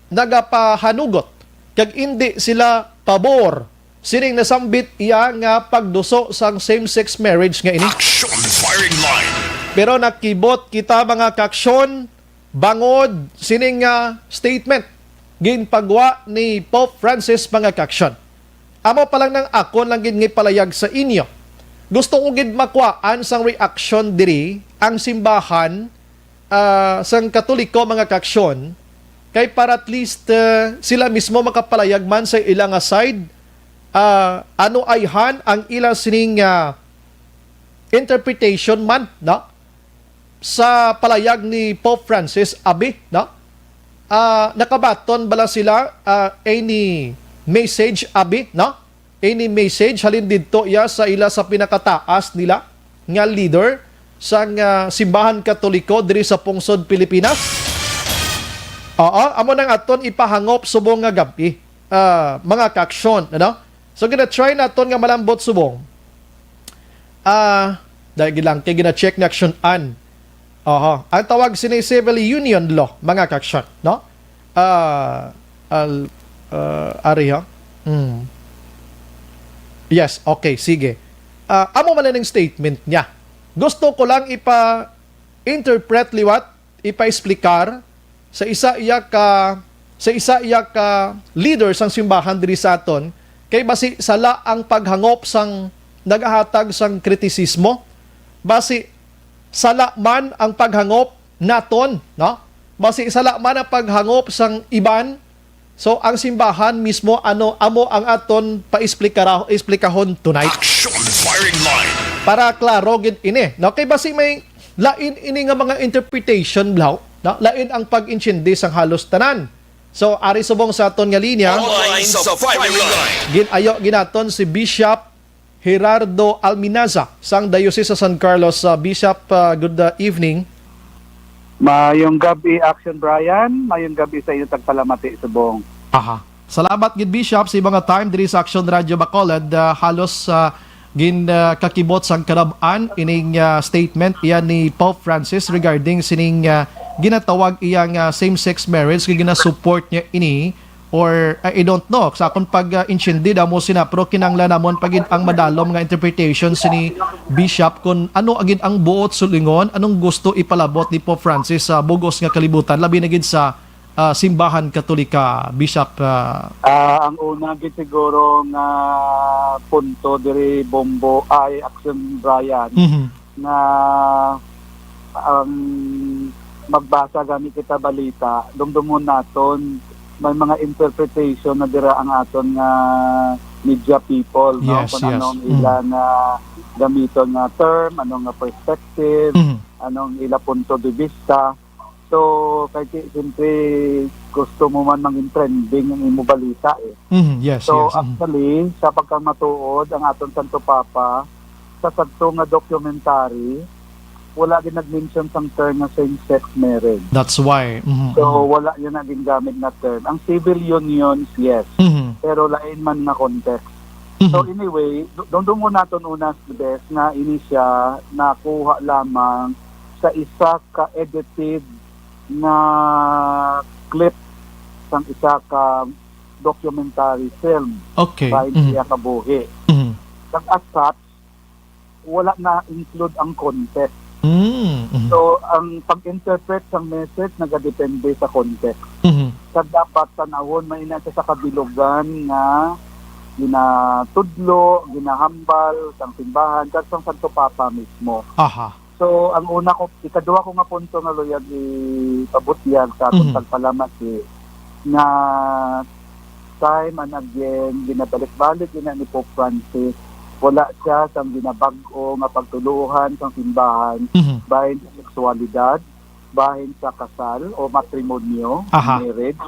nagapahanugot, kag indi sila pabor sining nasambit iya nga pagduso sang same-sex marriage nga ini. Action firing line. Pero nakibot kita, mga kaaksyon, bangod sining nga statement ginpagwa ni Pope Francis, mga kaaksyon. Amo pa lang nang akon lang gid nga ipalayag sa inyo. Gusto ko gid makuhaan sang reaksyon diri ang simbahan, ah, sang Katoliko, mga kaaksyon, kay para at least, ah, sila mismo makapalayag man sa ila nga side, ah, ano ayhan ang ila sining, ah, interpretation man, no? Sa palayag ni Pope Francis, abi, no? Ah, nakabaton bala sila, ah, any message, abi, no? Any message halin didto iya sa ila sa pinakataas nila nga leader sang, ah, simbahan Katoliko diri sa pungsod Pilipinas? Oo, amo nang aton ipahangop subong nga gab-i, ah, mga kaaksyon, ano? So, gina-try naton nga malambot subong. Ah, dahil lang kay gina-check ni Action An. Oho. Ang tawag sini civil union law, mga kaaksyon, no? Ah, al, ah, ari, ha? Hmm. Yes, okay, sige. Ah, amo man ning statement niya. Gusto ko lang ipa-interpret liwat, ipa-explicar sa isa iya ka, sa isa iya ka leader sang simbahan diri sa aton, kay basi sala ang paghangop sang nagahatag sang kritisismo, basi sala man ang paghangop naton, no? Basi sala man ang paghangop sang iban. So, ang simbahan mismo, ano, amo ang aton paexplikara-, explikahon tonight. Action firing line. Para klaro gid ini, no? Kay basi may lain ini nga mga interpretation, Blau, no? Lain ang pag-intindi sang halos tanan. So, ari subong sa aton nga linya, Online sa firing line. Gin-ayo ginaton si Bishop Gerardo Alminaza sang Diocese sa San Carlos. Uh, Bishop, uh, good, uh, evening. Mayong gab-i, Action Brian. Mayong gab-i sa inyo tagpalamati subong. Aha. Salamat gid, Bishop, sa imong time diri sa Action Radio Bacolod. Uh, halos, uh, gin, uh, kakibot sang karab-an ining, uh, statement iya ni Pope Francis regarding sining, uh, ginatawag iyang, uh, same-sex marriage, nga ginasupport niya ini. Or, I I don't know, sa akon pag, ah, intindi, damo sina, pero kinahanglan namon pa gid ang madalom nga interpretation sini Bishop, kung ano gid ang buot sulingon, anong gusto ipalabot ni Pope Francis sa bug-os nga kalibutan, labi na gid sa, ah, simbahan Katolika, Bishop, ah. Ah, ang una gid siguro nga punto diri, Bombo, ay, Action Brian, Mhm. nga ang magbasa gani kita balita, dumdumon naton may mga interpretation na dira ang aton nga media people, no? Yes, Kung yes. anong Mm. ila nga gamiton nga term, anong nga perspective, Mm. anong ila punto de vista. So, kay ti-, siyempre, gusto mo man mangin trending ang imo balita, eh. Mm, yes, So, yes. Mm. actually, sa pagkamatuod, ang aton Santo Papa, sa sadto nga documentary, wala gid nag-mention sang term nga same-sex marriage. That's why. Mhm, So, mhm. wala yun na gingamit na term. Ang civil unions, yes. Mhm. Pero lain man nga context. Mhm. So, anyway, du-, dumdumon naton una, Bes, nga ini siya nakuha lamang sa isa ka edited nga clip sang isa ka documentary film Okay. bahin Mhm. siya kabuhi. Mhm. Kag as such, wala na-include ang context. Mm, mhm. So, ang pag-interpret sang message nagadepende sa context. Mhm. Kag dapat tan-awon, may ina siya sa kabilugan nga ginatudlo, ginahambal sang simbahan, kag sang Santo Papa mismo. Aha. So, ang una ko, ikaduha ko nga punto nga luyag ipabutyag sa aton Mhm. pagpalamati, nga time and again, ginabalik-balik gina ni Pope Francis, wala siya sang ginabag-o nga pagtuluohan sang simbahan Mhm. bahin sa sexualidad, bahin sa kasal o matrimonyo, Aha. marriage,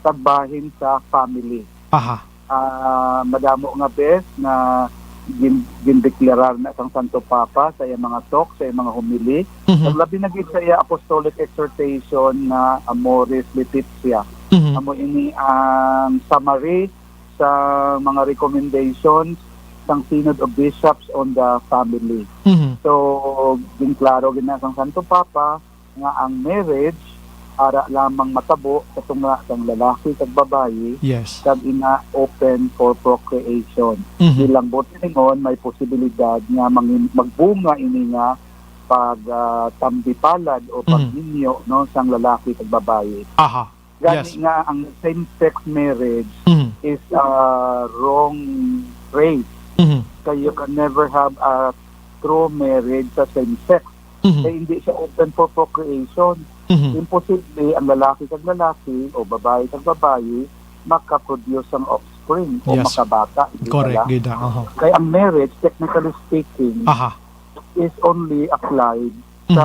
kag bahin sa family. Aha. Ah, madamo nga bes nga gin-, gindeklarar na sang Santo Papa sa iyang mga talk, sa iyang mga homily. Mhm. Kag labi na gid sa iya apostolic exhortation nga Amoris Laetitia. Mhm. Amo ini ang summary sa mga recommendations sang Synod of Bishops on the Family. Mhm. So, ginklaro gid na sang Santo Papa nga ang marriage ara lamang matabo sa tunga sang lalaki kag babayi, Yes. kag ina open for procreation. Mhm. Bilang buot silingon, may posibilidad nga mangin-, magbunga ini nga pag, ah, tambipalad o Mhm. pagminyo, no, sang lalaki kag babayi. Aha. Gani Yes. nga ang same-sex marriage Mhm. is a wrong phrase. Mhm. Kay you can never have a true marriage sa same sex. Mhm. Kay hindi siya open for procreation. Mhm. Imposible ang lalaki kag lalaki o babayi kag babayi makaproduce sang offspring o Yes. makabata, di Correct, bala? Gid, ah, aha. Kay ang marriage, technically speaking, Aha. is only applied Mhm. sa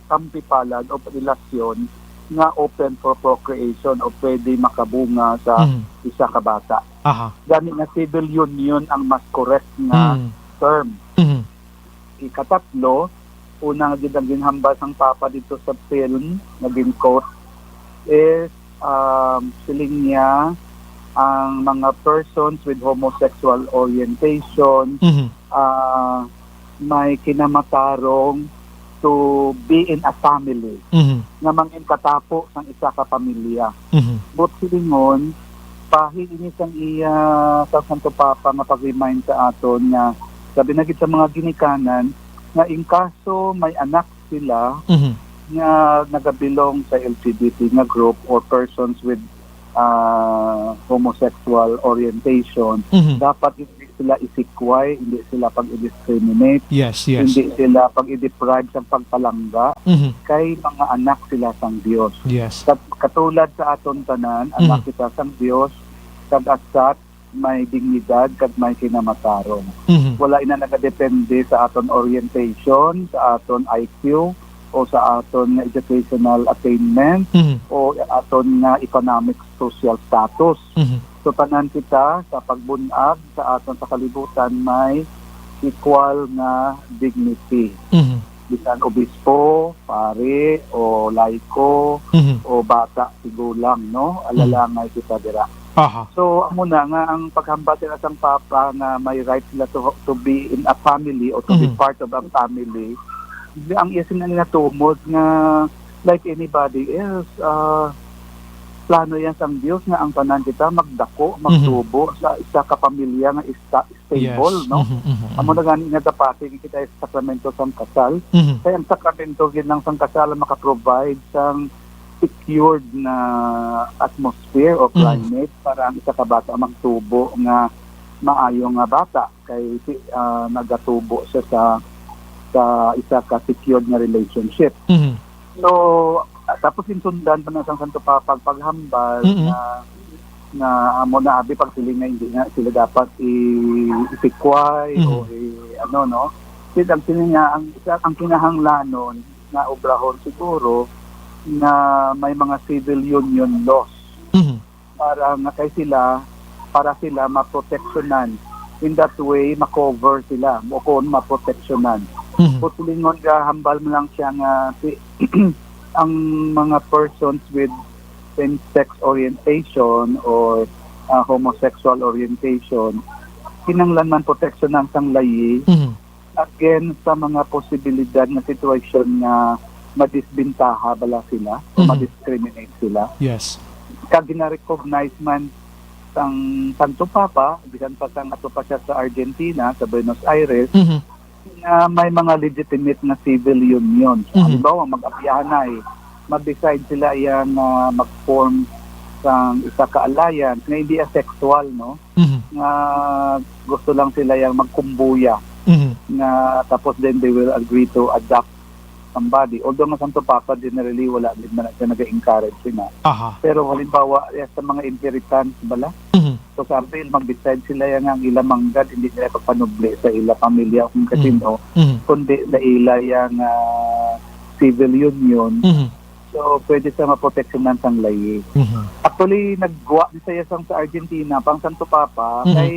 kampipalad o relasyon nga open for procreation o pwede makabunga sa Mhm. isa ka bata. Aha. Gani nga civil union ang mas correct nga Mhm. term. Mhm. Ikatatlo, una nga gid ang ginhambal sang Papa dito sa film nga gin-quote is, um, siling niya, ang mga persons with homosexual orientation, Mhm. ah, may kinamatarong to be in a family Mhm. nga mangin katapo sang isa ka pamilya. Mhm. But silingon, bahin ini sang iya sa Santo Papa nga pag-remind sa aton nga labi na gid sa mga ginikanan nga in kaso may anak sila Mhm. nga nagabilong sa L G B T nga group or persons with, ah, homosexual orientation, Mhm. dapat hindi sila isikway, hindi sila pag-i-discriminate, Yes, yes. hindi sila pag-i-deprive sa pagpalangga, Mhm. kay mga anak sila sang Dios. Yes. Kat-, katulad sa aton tanan, anak Mhm. kita sang Dios, kag as such, may dignidad kag may kinamatarong. Mhm. Wala ina nagadepende sa aton orientation, sa aton I Q, o sa aton nga educational attainment, Mhm. o aton nga economic social status. Mhm. So, tanan kita sa pagbun-ag sa aton sa kalibutan may equal nga dignity. Mhm. Bisan obispo, pare, o laiko, Mhm. o bata, tigulang, no? Alalangay kita dira. Aha. So, amo na nga ang paghambal sila sang Papa nga may right sila to, to be in a family or to be Mhm. part of a family. Ang iya sila natumod nga, like anybody else, ah, plano yan sang Dios nga ang tanan kita magdako, Mhm. magtubo sa isa ka pamilya nga ista-, stable, Yes. no? Mhm, mhm, Amo mhm. na gani nga dapat kita sa sakramento sang kasal. Mhm. Kay ang sakramento gid lang sang kasal ang makaprovide sang secured na atmosphere o Mhm. climate para ang isa ka bata magtubo nga maayo nga bata kay si, ah, nagatubo siya sa, sa isa ka secured nga relationship. Mhm. So, ah, tapos insundan pa na sang Santo Papa ang paghambal Mm-mm. na, na amo na abi pagsiling nga hindi nga sila dapat i-, isikway Mhm. o i-, ano, no? Kaya ang siling nga, ang, ang kinahanglanon nga obrahon siguro na may mga civil union laws Mhm. para nga kay sila, para sila maproteksyonan. In that way, makover sila o kung maproteksyonan. Mhm. Kung silingon ka, hambal mo lang siya nga si, ang mga persons with same-sex orientation or, ah, homosexual orientation, kinahanglan man proteksyonan sang layi Mhm. against sa mga posibilidad nga sitwasyon nga madisbentaha bala sila o Mhm. madiscriminate sila. Yes. Kag gina-recognize man sang Santo Papa, bisan pa sang ato pa siya sa Argentina, sa Buenos Aires, Mhm. nga may mga legitimate nga civil union. Mhm. Halimbawa, mag-abiyahanay, mag-decide sila iya nga mag-form sang isa ka alliance nga hindi asexual, no? Mhm. Nga gusto lang sila yang magkumbuya, Mhm. nga tapos then they will agree to adopt somebody. Although nga Santo Papa, generally, wala din man siya nag-encourage sina. Aha. Pero halimbawa, ya, sa mga inheritance bala, Mhm. so, sa apil, mag-decide sila yang ang ila manggad, hindi nila pagpanubli sa ila pamilya kung Mhm. kasino, Mhm. kundi sa ila yang, ah, civil union. Mhm. So, pwede sa maproteksyonan sang layi. Mhm. Actually, nagguwa ni sa sang sa Argentina, pang Santo Papa, Mhm. kay,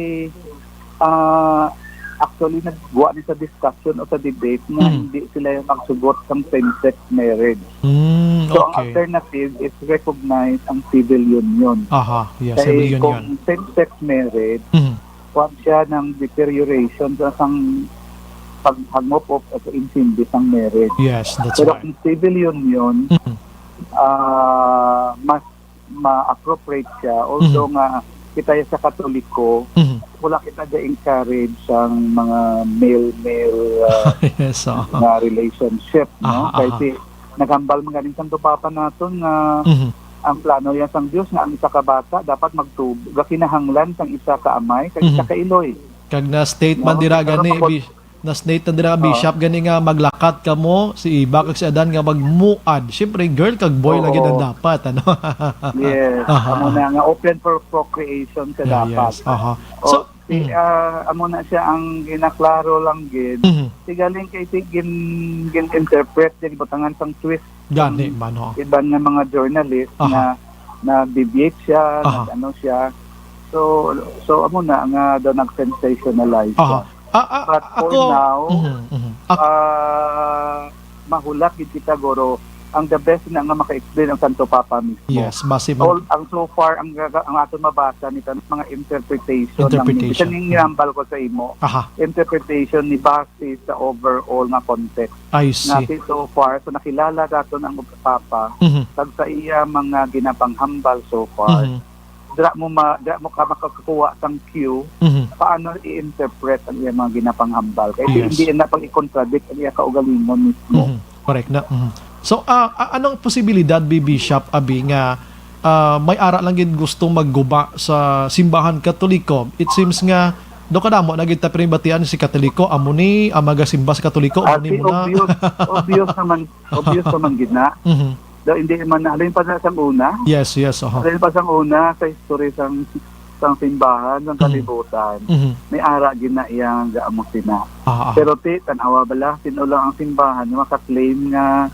ah, actually, nagguwa ni sa discussion o sa debate nga Mhm. hindi sila yung magsugot sang same-sex marriage. Mm, So, ang okay. alternative is recognize ang civil union. Aha, yeah, Kay civil union. kung same-sex marriage, Mhm. kuwan siya ng deterioration sa sang paghangop o pag-intindi sang marriage. Yes, that's Pero right. kung civil union, Mhm. ah, mas ma-appropriate siya. Although Mhm. nga kita sa Katoliko, Mhm. wala kita ga-encourage sang mga male-male, ah, Yes, oo. nga relationship, no? Aha, Kay aha. si, naghambal man ganing Santo Papa naton nga Mhm. ang plano yan sang Dios nga ang isa ka bata dapat magtubo, gakinahanglan sang isa ka amay kag isa Mhm. ka iloy. Kag na-state man No? dira Pero gani, mabot- bi-, Na-state na dira, ah, Bishop, gani nga maglakat kamo, si Eva kag si Adan nga magmuad. Siyempre, girl kag boy lagi ang dapat, ano? Yes. Aha, amo na nga, open for procreation sa, yeah, dapat. Yes. Aha. So, oh, si, mm, ah, amo na siya ang ginaklaro lang gid. Mhm. Si galing kay si gin, gin-interpret, gin butangan sang twist. Gani man, ho. Iban nga mga journalist, aha, na na-deviate siya, aha, nag-ano siya. So, so amo na nga daw nag-sensationalize siya. Aha. Ah, ah, but for ako, now, mhm, mhm. Ak- ah, mahulat gid kita, guro. Ang the best na nga maka-explain ang Santo Papa mismo. Yes, base man. All, ang so far, ang gaga-, ang aton mabasa ni tan-, mga interpretation lang ni, interpretation, bisan yung, mhm, ginambal ko sa imo. Aha. Interpretation ni base sa overall nga context. I see. Nga si so far, so nakilala daton ang Papa, mhm, kag sa iya mga ginapanghambal so far, mhm, dira mo ma-, dira mo ka makakuha sang cue, mhm, paano i-interpret ang iya mga ginapanghambal. Kay, yes, hindi na pag i-contradict ang iya kaugalingon mismo. Mhm. Correct na. Mhm. So, ah, a-, anong posibilidad, bi-, Bishop, abi, nga, ah, may ara lang gid gusto magguba sa simbahan Katoliko? It seems nga do kadamo na gid ta pinibatian si Katoliko, amo ni ang magasimba sa Katoliko, amo ni, ah, si muna. Obvious, obvious naman, obvious naman gid na. Mhm. Daw hindi man, halin pa na sang una. Yes, yes, oho. Halin pa sang una sa history sang, sang simbahan, sang, mhm, kalibutan. Mhm. May ara gid na iyang gaamo sina. Ah, ah. Pero ti, tan-awa bala, sino lang ang simbahan nga maka-claim nga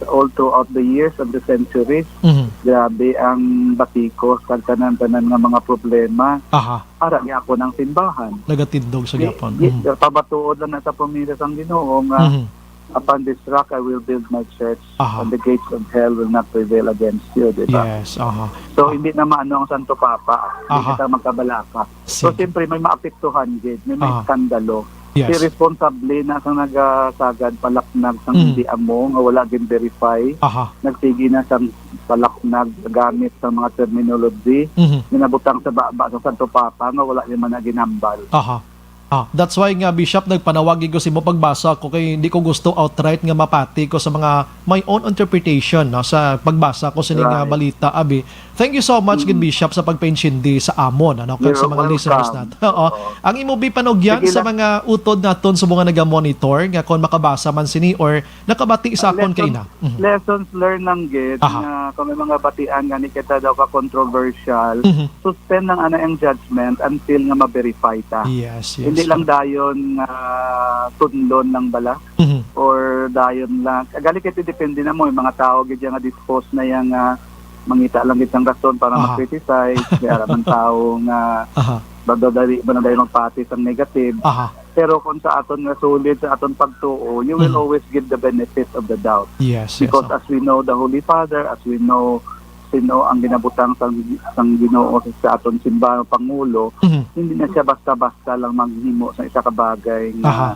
all throughout the years of the centuries, mhm, grabe ang batikos kag tanan-tanan nga mga problema. Aha. Ara gyapon ang simbahan. Nagatindog sa, di, gyapon. Di, mhm, pamatuod lang na sa promesa sang Ginoo nga, mhm, "Upon this rock I will build my church, aha, and the gates of hell will not prevail against you," di ba? Yes, aha. So, ah, hindi na maano ang Santo Papa. Hindi, aha, kita magkabalaka. So, sige, siyempre, may maapektuhan gid, may, may, aha, iskandalo. Yes. Si responsable na sang nagasagad palaknag sang, mm, hindi amo nga wala gin-verify. Aha. Nagsigi na sang palaknag gamit sa mga terminology, mhm, nga nabutang sa baba sa Santo Papa nga wala niya man na ginambal. Aha. Ah, that's why nga, Bishop, nagpanawag ko sa imo pagbasa ko kay hindi ko gusto outright nga mapati ko sa mga my own interpretation, no, sa pagbasa ko sini nga, right, balita, abi. Thank you so much, mm, gid, Bishop, sa pagpaintindi sa amon, ano, kag, you're, sa mga welcome, listeners naton. Oo. Oo. Ang imo bi panugyan, sige, sa lang, mga utod naton sa mga nagamonitor nga kon makabasa man sini or nakabati sa, ah, akon lesson, kaina. Mhm. Lessons learned lang gid, aha, nga kung may mga batian nga ni kita daw ka controversial, mhm, suspend lang ana ang judgment until nga ma-verify ta. Yes, yes. Hindi lang dayon nga tunlon lang bala, mhm, or dayon lang. Gali kay depende na mo, yung mga tao gid nga dispose na yang, ah, mangita lang gid sang rason para, aha, mag-criticize, kaya ra man tao nga, aha, madadali ba na dayon magpati sang negative. Aha. Pero kung sa aton nga solid sa aton pagtuo, you will, mm, always give the benefit of the doubt. Yes, yes, because, oh, as we know the Holy Father, as we know sino ang ginabutang sang, sang Ginoo sa aton simbahan, pangulo, mhm, hindi na siya basta-basta lang maghimo sa isa ka bagay nga, aha,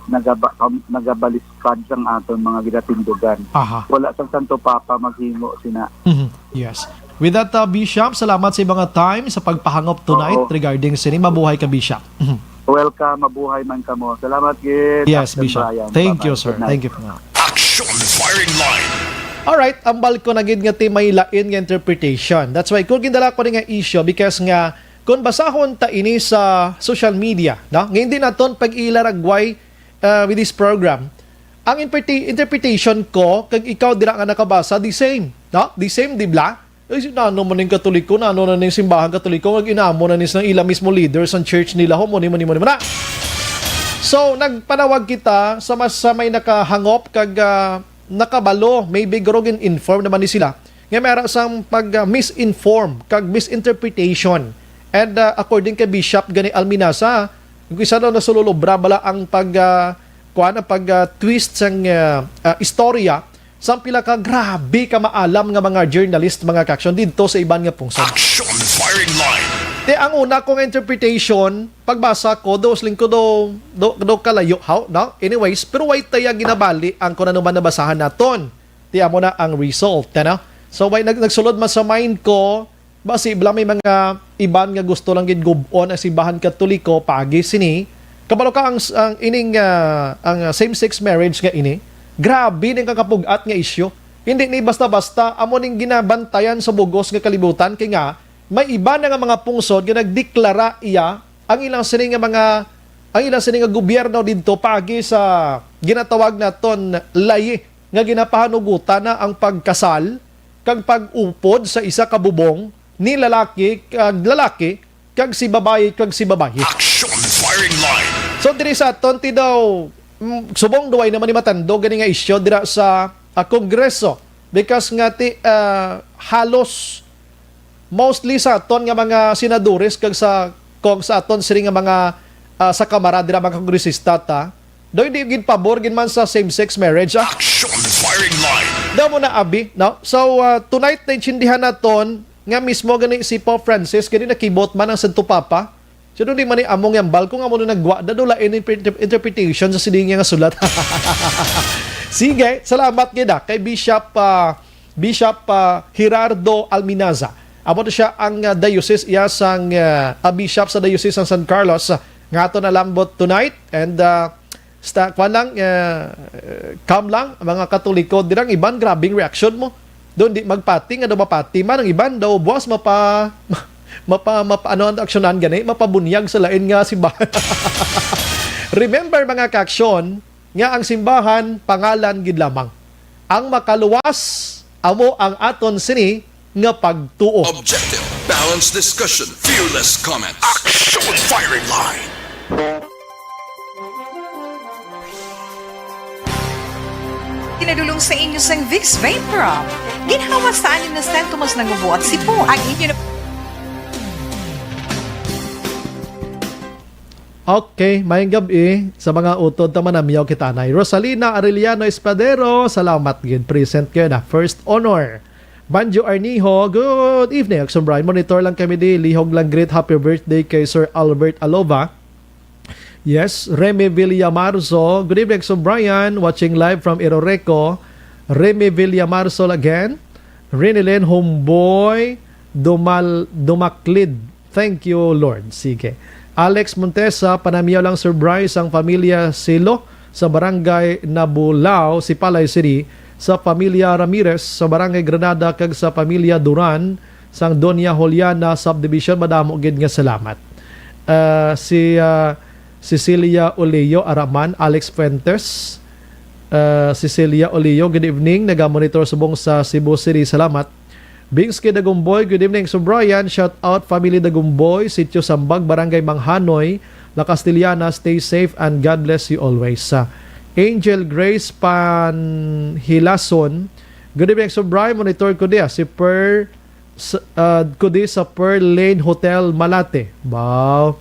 nagaba-, um, nagabaliskad sang aton mga ginatindugan. Aha. Wala sang Santo Papa maghimo sina. Mhm. Yes. With that, uh, Bishop, salamat sa mga time sa pagpahangop tonight, oo, regarding sini. Mabuhay ka, Bishop. Mhm. Welcome, mabuhay man kamo. Salamat gid, yes, Captain Bishop. Brian. Thank you, bye-bye, sir. Good night. Thank you. Action Firing Line. Alright, ang balko na gid nga ti may lain nga interpretation. That's why kung gindala ko ni nga issue because nga kung basahon ta ini sa social media, no? Nga hindi naton pag-ilaragway, uh, with this program. Ang interpreti-, interpretation ko kag ikaw dira nga nakabasa, the same, no? The same, di ba? Ay, si nano man ning Katoliko, nano na ning simbahan Katoliko, nga ginamo na ni sa ila mismo leader sa church nila, ho, mo ni, mo ni, mo ni, mo na. So, nagpanawag kita sa mas, sa may nakahangop kag, ah, nakabalo, maybe guro gin-inform naman ni sila. Nga may ara sang pag, ah, misinform kag misinterpretation. And, ah, according kay Bishop gani Alminasa, kung isa daw nasululobra bala ang pag, ah, kuwan, ang pag, ah, twist sang, ah, ah, istorya, sang pila ka grabe ka maalam nga mga journalist, mga ka-aksyon didto sa iban nga pungsod. Action Firing Line. Ti ang una ko nga interpretation, pagbasa ko, do, siling ko do, do, do kalayo, haw, no? Anyways, pero way taya ginabali ang kung ano man nabasahan naton. Ti amo na ang result, ano? So, way nag-, nagsulod man sa mind ko, basi bala may mga iban nga gusto lang gid gub-on ang simbahan Katoliko paagi sini. Kabalo ka ang, ang ining, ah, ang, ah, same-sex marriage nga ini, grabe ning kakapug-at nga isyu. Hindi ni basta-basta amo ning ginabantayan sa bugos nga kalibutan, kay nga may iban na nga mga pungsod nga nagdeklara iya ang ilang sini nga mga ang ila sini nga gobyerno didto paagi sa ginatawag naton layi nga ginapahanugutan na ang pagkasal kag pag-upod sa isa ka bubong ni lalaki kag lalaki kag si babayi kag si babayi. Action firing line. So diri sa aton ti daw, mm, subong duway naman ni matandog gani nga isyu dira sa, ah, Kongreso because nga ti, ah, halos mostly sa aton nga mga senadores kag sa kong sa aton sini nga mga, ah, sa kamara dira mga kongresista ta, daw hindi gid pabor gid man sa same-sex marriage, ah. Action firing line. Daw mo na abi, no? So, ah, tonight naintindihan naton nga mismo gani si Pope Francis gani nakibot man ang Santo Papa. So, di man ni among yambal kung amo na nagwa, daw lain interpre-, interpretation sa sini nga sulat. Sige, salamat gid, ah, kay Bishop, ah, Bishop, ah, Gerardo Alminaza. Amo to siya ang, ah, diocese iya sang, ah, ah, bishop sa diocese sang San Carlos, ah, nga ato na lang but tonight and, ah, sta, kwan lang, ah, calm lang ang mga Katoliko. Dirang iban, grabing reaction mo. Doon di magpati nga daw mapati man ang iban daw buwas mapa mapa, mapa ano ang aksyonan gani mapabunyag sa lain nga simbahan. Remember mga kaaksyon, nga ang simbahan pangalan gid lamang. Ang makaluwas amo ang aton sini nga pagtuo. Objective, balanced discussion, fearless comments. Action firing line. Pinadulong sa inyo sang Vicks Vape Drop. Ginhawa sa anim na sentimos na ngubo at sipon. Ang inyo na Okay, maayong gab-i sa mga utod ta manamyaw kita anay. Rosalina Arellano Espadero, salamat gid, present kayo na. First honor. Banjo Arnijo, good evening. Aksyon Brian, monitor lang kami di. Lihog lang greet, happy birthday kay Sir Albert Alova. Yes, Remy Villamarzo, good evening, Aksyon Brian. Watching live from Iroreco. Remy Villamarzo again. Renilyn Homeboy Dumal, Dumaklid. Thank you, Lord. Sige. Alex Montesa, panamiyaw lang, Sir Bryce, ang pamilya Silo sa barangay Nabulao, Sipalay City, sa pamilya Ramirez sa barangay Granada, kag sa pamilya Duran sang Doña Juliana Subdivision. Madamo gid nga salamat. Ah, si, ah, Cecilia Oleo Araman, Alex Fuentes, ah, Cecilia Oleo, good evening. Nagamonitor subong sa Cebu City. Salamat. Bings kay Dagumboy, good evening, Sir Brian. Shout out, family Dagumboy, Sitio Sambag, Barangay Manghanoy, La Castellana. Stay safe and God bless you always. Ah, Angel Grace Panhilason, good evening, Sir Brian. Monitor ko diya si Per, s-, ah, ko di sa Pearl Lane Hotel, Malate. Wow.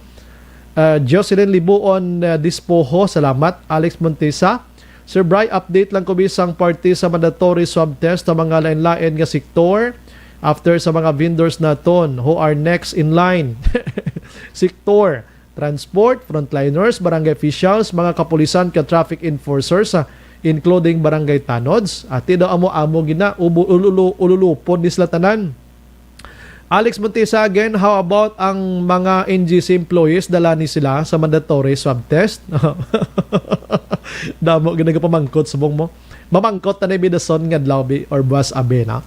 Ah, Jocelyn Libuon, ah, Dispoho, salamat. Alex Montesa, Sir Bry, update lang ko bisang parte sa mandatory swab test sa mga lain-lain nga sektor after sa mga vendors naton who are next in line. Sektor, transport, frontliners, barangay officials, mga kapulisan ka traffic enforcers, ah, including barangay tanods. Ati daw amo-amo gina, ubu-, ululu-, ululupod ni sila tanan. Alex Montesa again, how about ang mga N G C employees, dala ni sila sa mandatory swab test? Damo gid nagapamangkot, subong mo. Mamangkot na ni Bidason nga adlaw bi or buwas abi na.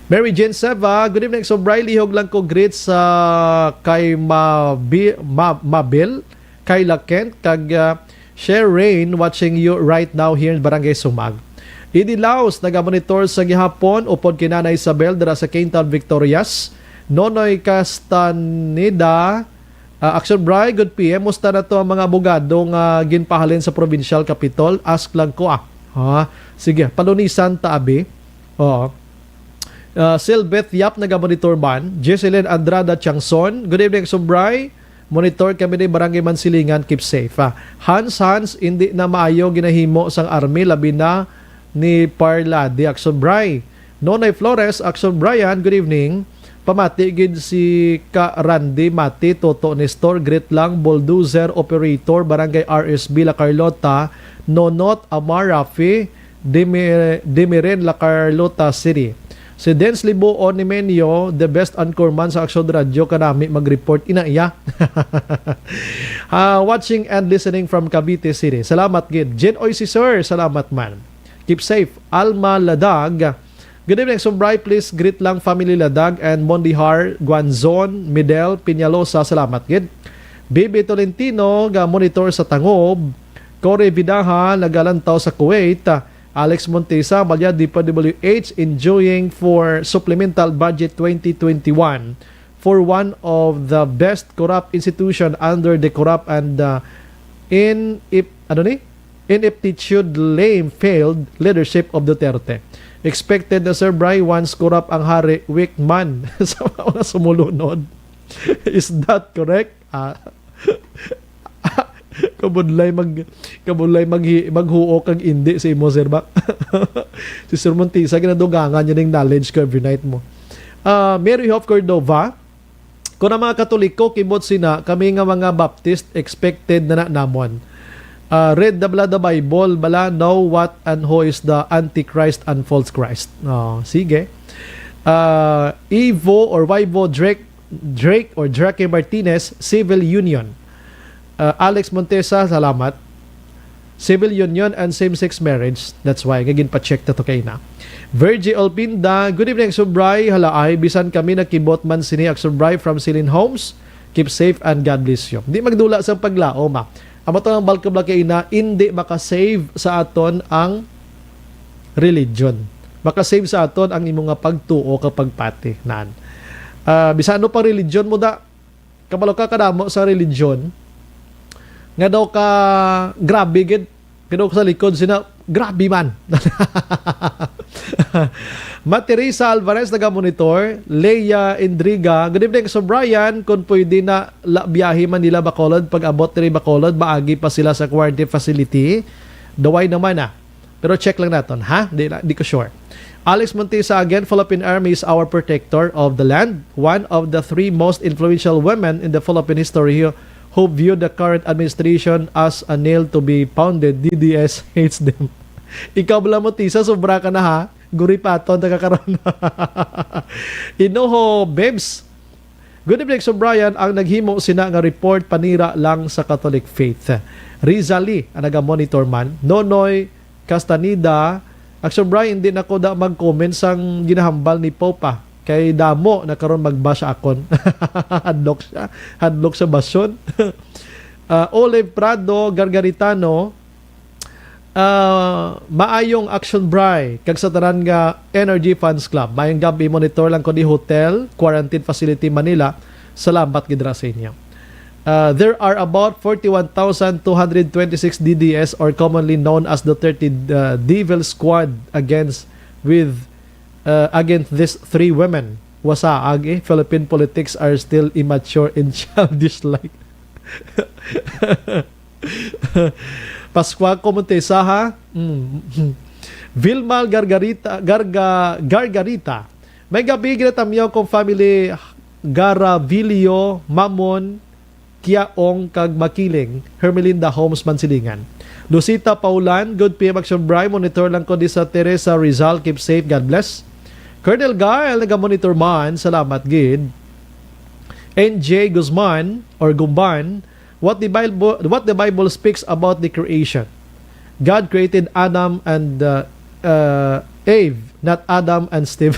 Mary Jane Seva, good evening, Sobray. Lihog lang ko greet sa kay Mabi-, Ma-, Mabel, Kayla Kent, kag, ah, Share Rain, watching you right now here in Barangay Sumag. Idi Laos, nagamonitor sa gihapon, upod kay Nanay Isabel, dira sa Kingtown, Victorias. Nonoy Castaneda, ah, Action Bry, good P M. Musta na to ang mga abogado nga ginpahalin sa provincial capitol? Ask lang ko, ah. Ha? Sige, palunisan ta, abi. Oo. Ah, Silbeth Yap, nagamonitor man. Jesselyn Andrada Tiangson, good evening, Action Bry. Monitor kami ni Barangay Mansilingan, keep safe, ah. Hans, Hans, hindi na maayo ginahimo sang army, labi na ni Parlade. Action Bry. Nonay Flores, Action Brian, good evening. Pamati gid si Ka Randy Mati, Toto Nestor, greet lang, bulldozer operator, Barangay R S B La Carlota, Nonot, Amar, Rafi, Dimi-, Dimirin, La Carlota City. Si Dens Libuon ni Menyo, the best anchorman sa Action Radio, kanami mag-report. Ina iya. Ah, watching and listening from Cavite City. Salamat gid. Jen Oy si Sir, salamat man. Keep safe. Alma Ladag. Good evening, Sumbray. Please greet lang family Ladag and Mondihar, Guanzon, Midel, Peñalosa. Salamat gid. Bibi Tolentino, ga monitor sa Tangob. Cory Vidaja, nagalantaw sa Kuwait. Alex Montesa, Malyad D P W H, enjoying for supplemental budget twenty twenty-one for one of the best corrupt institution under the corrupt and, uh, in, if, ano ni? Ineptitude lame failed leadership of Duterte. Expected na, Sir Bry, once corrupt ang hari, weak man sa mga sumulunod. Is that correct? Ah, kabudlay mag kabudlay mag maghuok kag indi sa imo, sir, ba? Si Sir Montisa, ginadugangan niya ning knowledge ko every night mo. Ah, Mary Hope Cordova, kung ang mga Katoliko, kibot sina, kami nga mga Baptist, expected na na namon. Ah, read the, bala, the Bible, bala, know what and who is the Antichrist and false Christ. Oh, sige. Ah, Evo or Vivo Drake, Drake or Drake Martinez, Civil Union. Ah, Alex Montesa, salamat. Civil union and same-sex marriage. That's why nga ginpa-check ta to kay na. Virgie Olpinda, good evening, Sir Bry. Hala ay, bisan kami nakibot man sini, Sir Bry, from Silin Homes. Keep safe and God bless you. Di magdula sa paglaom, ah. Amo to ang balkabla kay na, hindi makasave sa aton ang religion. Makasave sa aton ang imo nga pagtuo kag pagpati. Nan. Ah, bisan ano pa religion mo da, kabalo ka kadamo sa religion nga daw ka grabe gid, nga daw ka sa likod sina grabe man. Ma Teresa Alvarez nagamonitor, Leia Indriga, good evening, Sir Brian, kung pwede na la biyahe Manila Bacolod, pag-abot diri Bacolod maagi pa sila sa quarantine facility. Daway naman, ah. Pero check lang naton, ha? Di, na- di ko sure. Alex Montesa again, Philippine Army is our protector of the land. One of the three most influential women in the Philippine history who, who viewed the current administration as a nail to be pounded. D D S hates them. Ikaw, bala, Montesa, sobra ka na, ha? Guripaton ta ka karon. Inoho Bebs, good evening, Sir Brian. Ang naghimo sina nga report panira lang sa Catholic faith. Rizali ang naga-monitor man. Nonoy Castaneda, Action Brian, hindi na ko da mag-comment sang ginahambal ni Pope, ah. Kay damo na karon mag-bash akon. Hadlok siya. Hadlok sa basyon. Ah, Olive Prado Gargaritano, ah, maayong Action Bry kag sa tanan nga Energy Fans Club. Maayong gabi, monitor lang ko di Hotel Quarantine Facility Manila. Salamat gid ra sa inyo. Uh, there are about forty-one thousand two hundred twenty-six D D S, or commonly known as Duterte, uh, Devil Squad, against with uh, against these three women. Wasa agi, Philippine politics are still immature and childish like. Pascua Comontesa, ha? Mm. Vilma Gargarita, Garga, Gargarita. May gabi, ginatamyaw kong family Garavillo, Mamon, Kiaong, kag Makiling, Hermelinda Homes, Mansilingan. Lucita Paulan, good P M Action Bry, monitor lang ko di sa Teresa, Rizal, keep safe, God bless. Colonel Gael, naga-monitor man, salamat gid. N J Guzman, or Gumban, what the Bible, what the Bible speaks about the creation. God created Adam and, uh, uh, Eve, not Adam and Steve.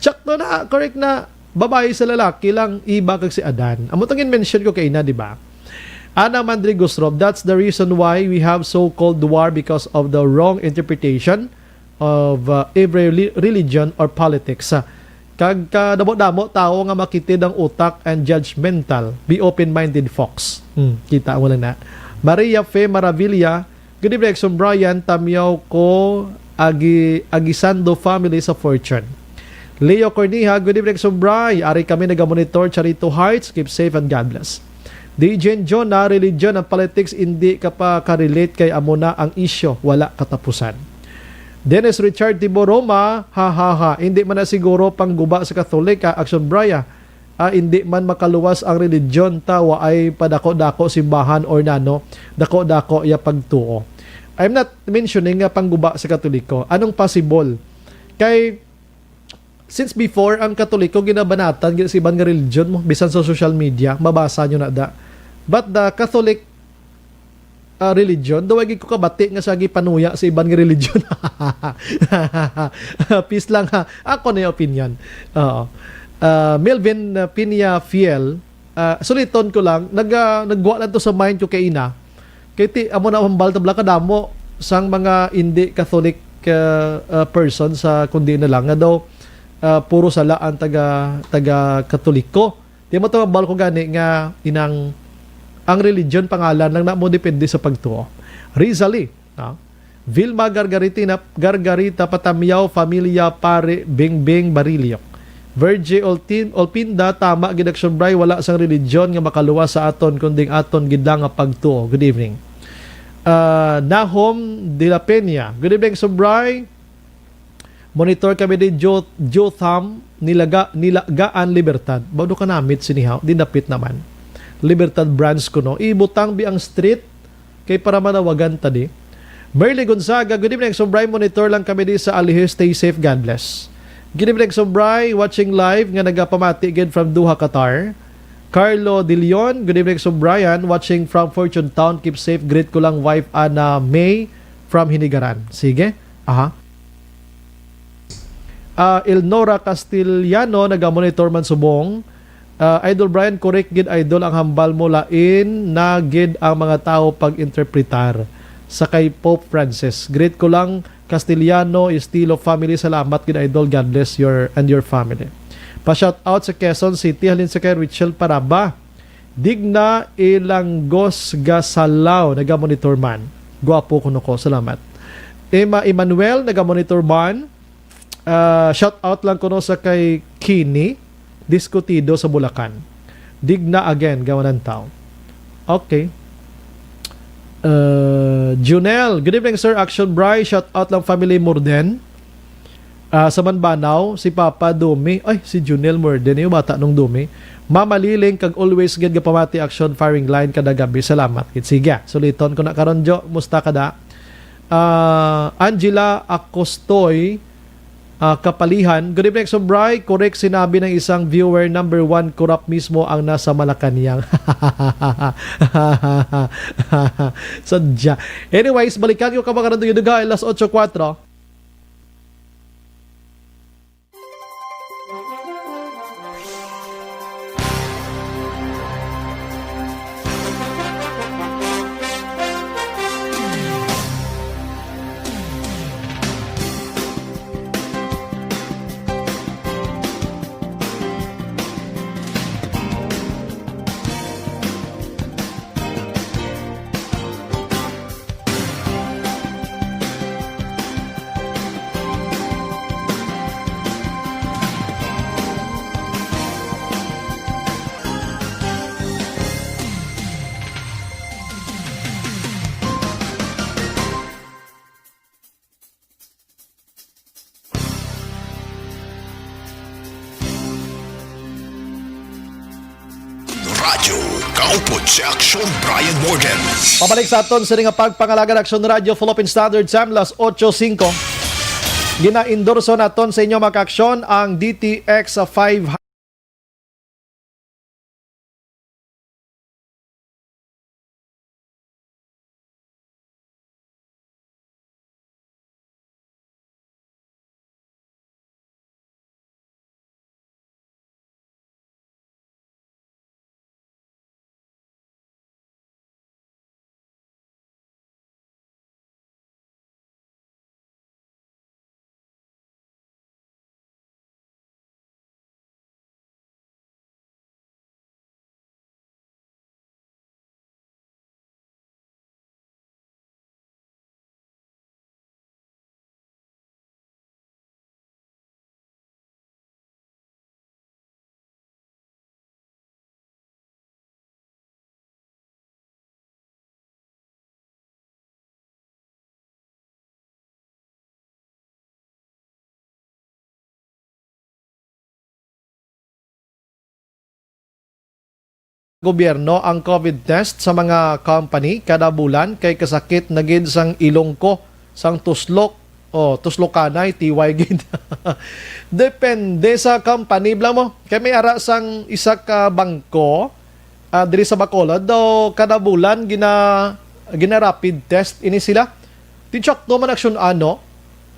Sakto na, correct na. Babae sa lalaki lang, Eva kag si Adan. Amo tong in-mention ko kay na, di ba? Ana Mandri Gusrob, that's the reason why we have so-called war, because of the wrong interpretation of, uh, every li-, religion or politics. Ah, kag kadamo-damo tawo nga makitid ang utak and judgmental. Be open-minded, folks. Hmm, kita mo lang na. Maria Fe Maravilla, good evening, Exxon Brian. Tamyaw ko, Agi-, Aguisando family sa Fortune. Leo Corniha, good evening, Exxon Bry. Ari kami nagamonitor, Charito Heights. Keep safe and God bless. D J Jonah, religion and politics, hindi ka pa ka-relate kay amo na ang isyo, wala katapusan. Dennis Richard Tiboroma, ha, ha, ha. Hindi man na siguro pangguba sa Katolika, Action Bry, ah. Ah, hindi man makaluwas ang religion, ta, wa ay padako-dako simbahan or nano, dako-dako iya pagtuo. I'm not mentioning nga pangguba sa Katoliko. Anong possible? Kay, since before, ang Katoliko ginabanatan gid sa iban nga religion mo, bisan sa social media, mabasa nyo na da. But the Catholic, ah, religion, daw ay gid ko kabati nga siya gipanuya sa iban nga religion. Peace lang, ha. Ako na yung opinion. Oo. Ah, Melvin, ah, Piña Fiel, Ah, suliton ko lang, nag-, ah, nagwa lang to sa mind ko kay ina. Kay ti, amo na hambal tabla kadamo sang mga hindi Catholic, ah, ah, person sa kundi na lang nga daw, ah, puro sala ang taga, taga Katoliko. Di mo to hambal ko gani nga inang ang religion pangalan lang na mo depende sa pagtuo. Rizali, no? Vilma Gargaritina, Gargarita Patamyaw, Familia Pare Bingbing Barilio. Virgie Oltin-, Olpinda, tama gid Action Bray, wala sang religion nga makaluwas sa aton, kundi ang aton gid lang nga pagtuo. Good evening. Ah, Nahom de la Peña. Good evening, Action Bray. Monitor kami ni Jo-, Jotham, Nilaga-, Nilagaan Libertad. Bado ka namit sinihaw, di dapit naman. Libertad branch ko, no? Ibutang bi ang street kay para manawagan ta di. Merly Gonzaga, good evening, Sobray. Monitor lang kami di sa Alihis. Stay safe, God bless. Good evening, Sobray. Watching live nga nagapamati gid from Doha, Qatar. Carlo De Leon, good evening, Sobrayan. Watching from Fortune Town. Keep safe. Greet ko lang wife Ana May from Hinigaran. Sige. Aha. Ah, Elnora Castellano, naga-monitor man subong. Ah, Idol Brian, correct gid, Idol, ang hambal mo, lain na gid ang mga tawo pag-interpretar sa kay Pope Francis. Greet ko lang, Castellano, estilo family. Salamat gid, Idol. God bless your and your family. Pa-shout out sa Quezon City, halin sa kay Richel Paraba. Digna Ilanggos Gasalaw, naga-monitor man. Guwapo kuno ko, salamat. Emma Emmanuel, naga-monitor man. Ah, shout out lang kuno sa kay Kini Diskutido sa Bulacan. Digna again, gawanan tao. Okay. Uh, Junel, good evening, Sir Action Bry. Shout out lang family Morden. Ah, sa Manbanaw, si Papa Dumi. Ay, si Junel Morden, yung bata nung Dumi. Mama Liling, kag always gid gapamati Action Firing Line kada gabi. Salamat gid. Sige, suliton ko na karon, Jo. Musta ka da? Ah, Angela Acostoy, ah, Kapalihan. Good evening, Sobray. Correct sinabi ng isang viewer, number one, corrupt mismo ang nasa Malacañang. Sadya. Anyways, balikan ko ka mga nandun yung dugay, alas otso kwatro. Radyo Kaupod si Action Brian Morden. Pabalik sa aton sini nga pagpangalaga ng Action Radio Philippine Standard Time, las otso singko. Gina-endorso naton sa inyo, mga ka-aksyon, ang D T X five gobyerno ang COVID test sa mga company kada bulan kay kasakit na gid sang ilong ko, sang tuslok. Oh, tuslokanay, T Y gid. Depende sa company, bla mo. Kay may ara sang isa ka bangko, ah, diri sa Bacolod, daw kada bulan gina-, gina-rapid test ini sila. Tinsakto man aksyon ano,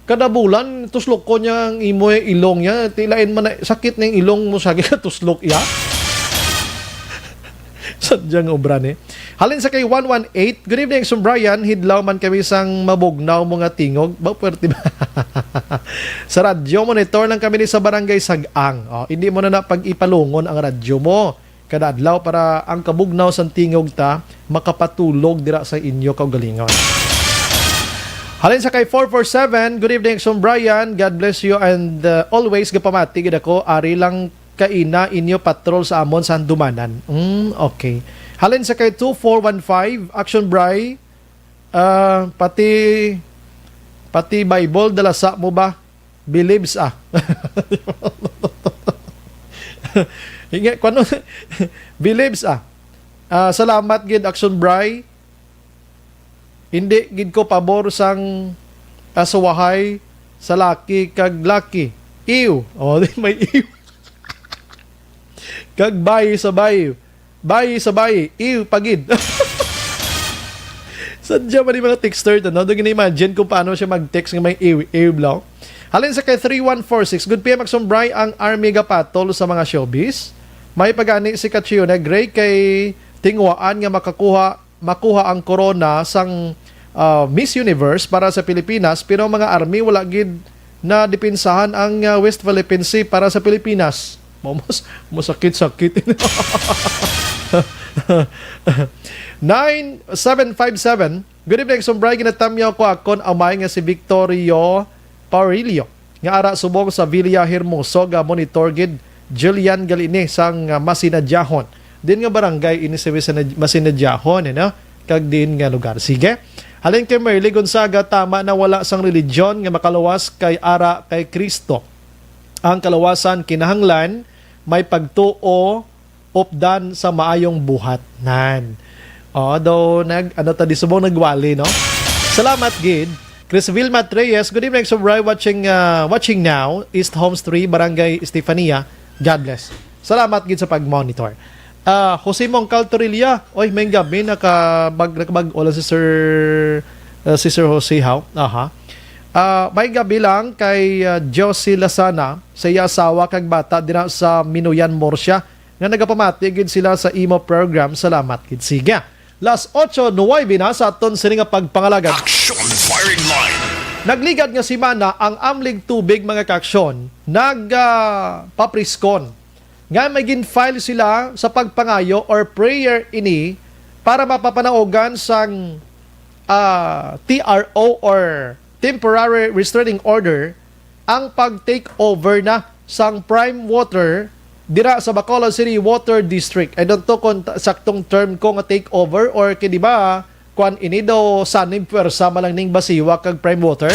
kada bulan, tuslok ko niya ang imo ilong niya. Tilain man na, sakit na yung ilong mo sa tuslok iya. Sadyang obra ni. Halin sa kay one one eight, "Good evening, Sir Brian. Hidlaw man kami sang mabugnaw mo nga tingog." Ba, puwerte ba? Sa radyo, monitor lang kami ni sa Barangay Sag-ang. Oh, hindi mo na na pag-ipalungon ang radyo mo kada adlaw para ang kabugnaw sang tingog ta makapatulog dira sa inyo kaugalingon. Halin sa kay four four seven, "Good evening, Sir Brian. God bless you and, uh, always gapamati gid ako. Ari lang kaina inyo patrol sa amon sa handumanan." Mm, okay. Halin sa kay two four one five, "Action Bri, ah, pati, pati Bible, dalasa mo ba? Believes, ah." Hinga, kung ano, believes, ah. Ah, salamat gid, Action Bri. Hindi gid ko pabor sang asawahay sa laki kag laki. Ew. Oh, di may ew. Kag bayi sa bayi. Bayi sa bayi. Ew, pagid. Sadya man yung mga texter to, no? Doon gina-imagine kung paano siya mag-text nga may ew, ew lang. Halin sa kay three one four six, "Good P M, Action Bri, ang army gapatol sa mga showbiz. May pagani si Catriona Gray kay tinguhaan nga makakuha makuha ang korona sang, ah, Miss Universe para sa Pilipinas, pero ang mga army wala gid na depensahan ang, ah, West Philippine Sea para sa Pilipinas." Mamos, masakit-sakit. Nine seven five seven, "Good evening, Sir Bri. Ginatamyaw ko akon amay nga si Victorio Parillo nga ara subong sa Villa Hermoso, ga monitor gid Julian Galini sang, ah, Masinadyahon." Din nga barangay ini sa Masina-, Masinadyahon, eh, no? Kag din nga lugar. Sige. Halin kay Merly Gonzaga, "Tama na, wala sang religion nga makaluwas kay ara kay Cristo. Ang kaluwasan kinahanglan may pagtuo, updan sa maayong buhat." Nan. Oh, daw nag, ano ta, di subong nagwali, no? Salamat gid. Chris Vilma Reyes, "Good evening, Sir Bri. Watching, uh, watching now, East Homes three, Barangay Estefania. God bless." Salamat gid sa pag-monitor. Ah, Jose Mongcal Torilla, oy, may gabi, nakabag-, nakabag-o lang si Sir, uh, si Sir Jose, haw? Aha. Ah, may gabi lang kay, uh, Josie Lasana, sa iya asawa kag bata dira sa Minuyan, Murcia, nga nagapamati gid sila sa imo program. Salamat gid. Sige. Las ocho nuwebe na sa aton sini nga pagpangalagad. Action Firing Line. Nagligad nga semana ang Amlig Tubig, mga kaaksyon, nag, ah, papriskon nga may gin-file sila sa pagpangayo or prayer ini para mapapanaugan sang, ah, T R O or Temporary Restraining Order ang pag-take over na sang Prime Water dira sa Bacolod City Water District. I don't know kung ta-, saktong term ko nga take over or kay, di ba, kwan ini daw, sanib pwersa man lang ning Basiwa kag Prime Water.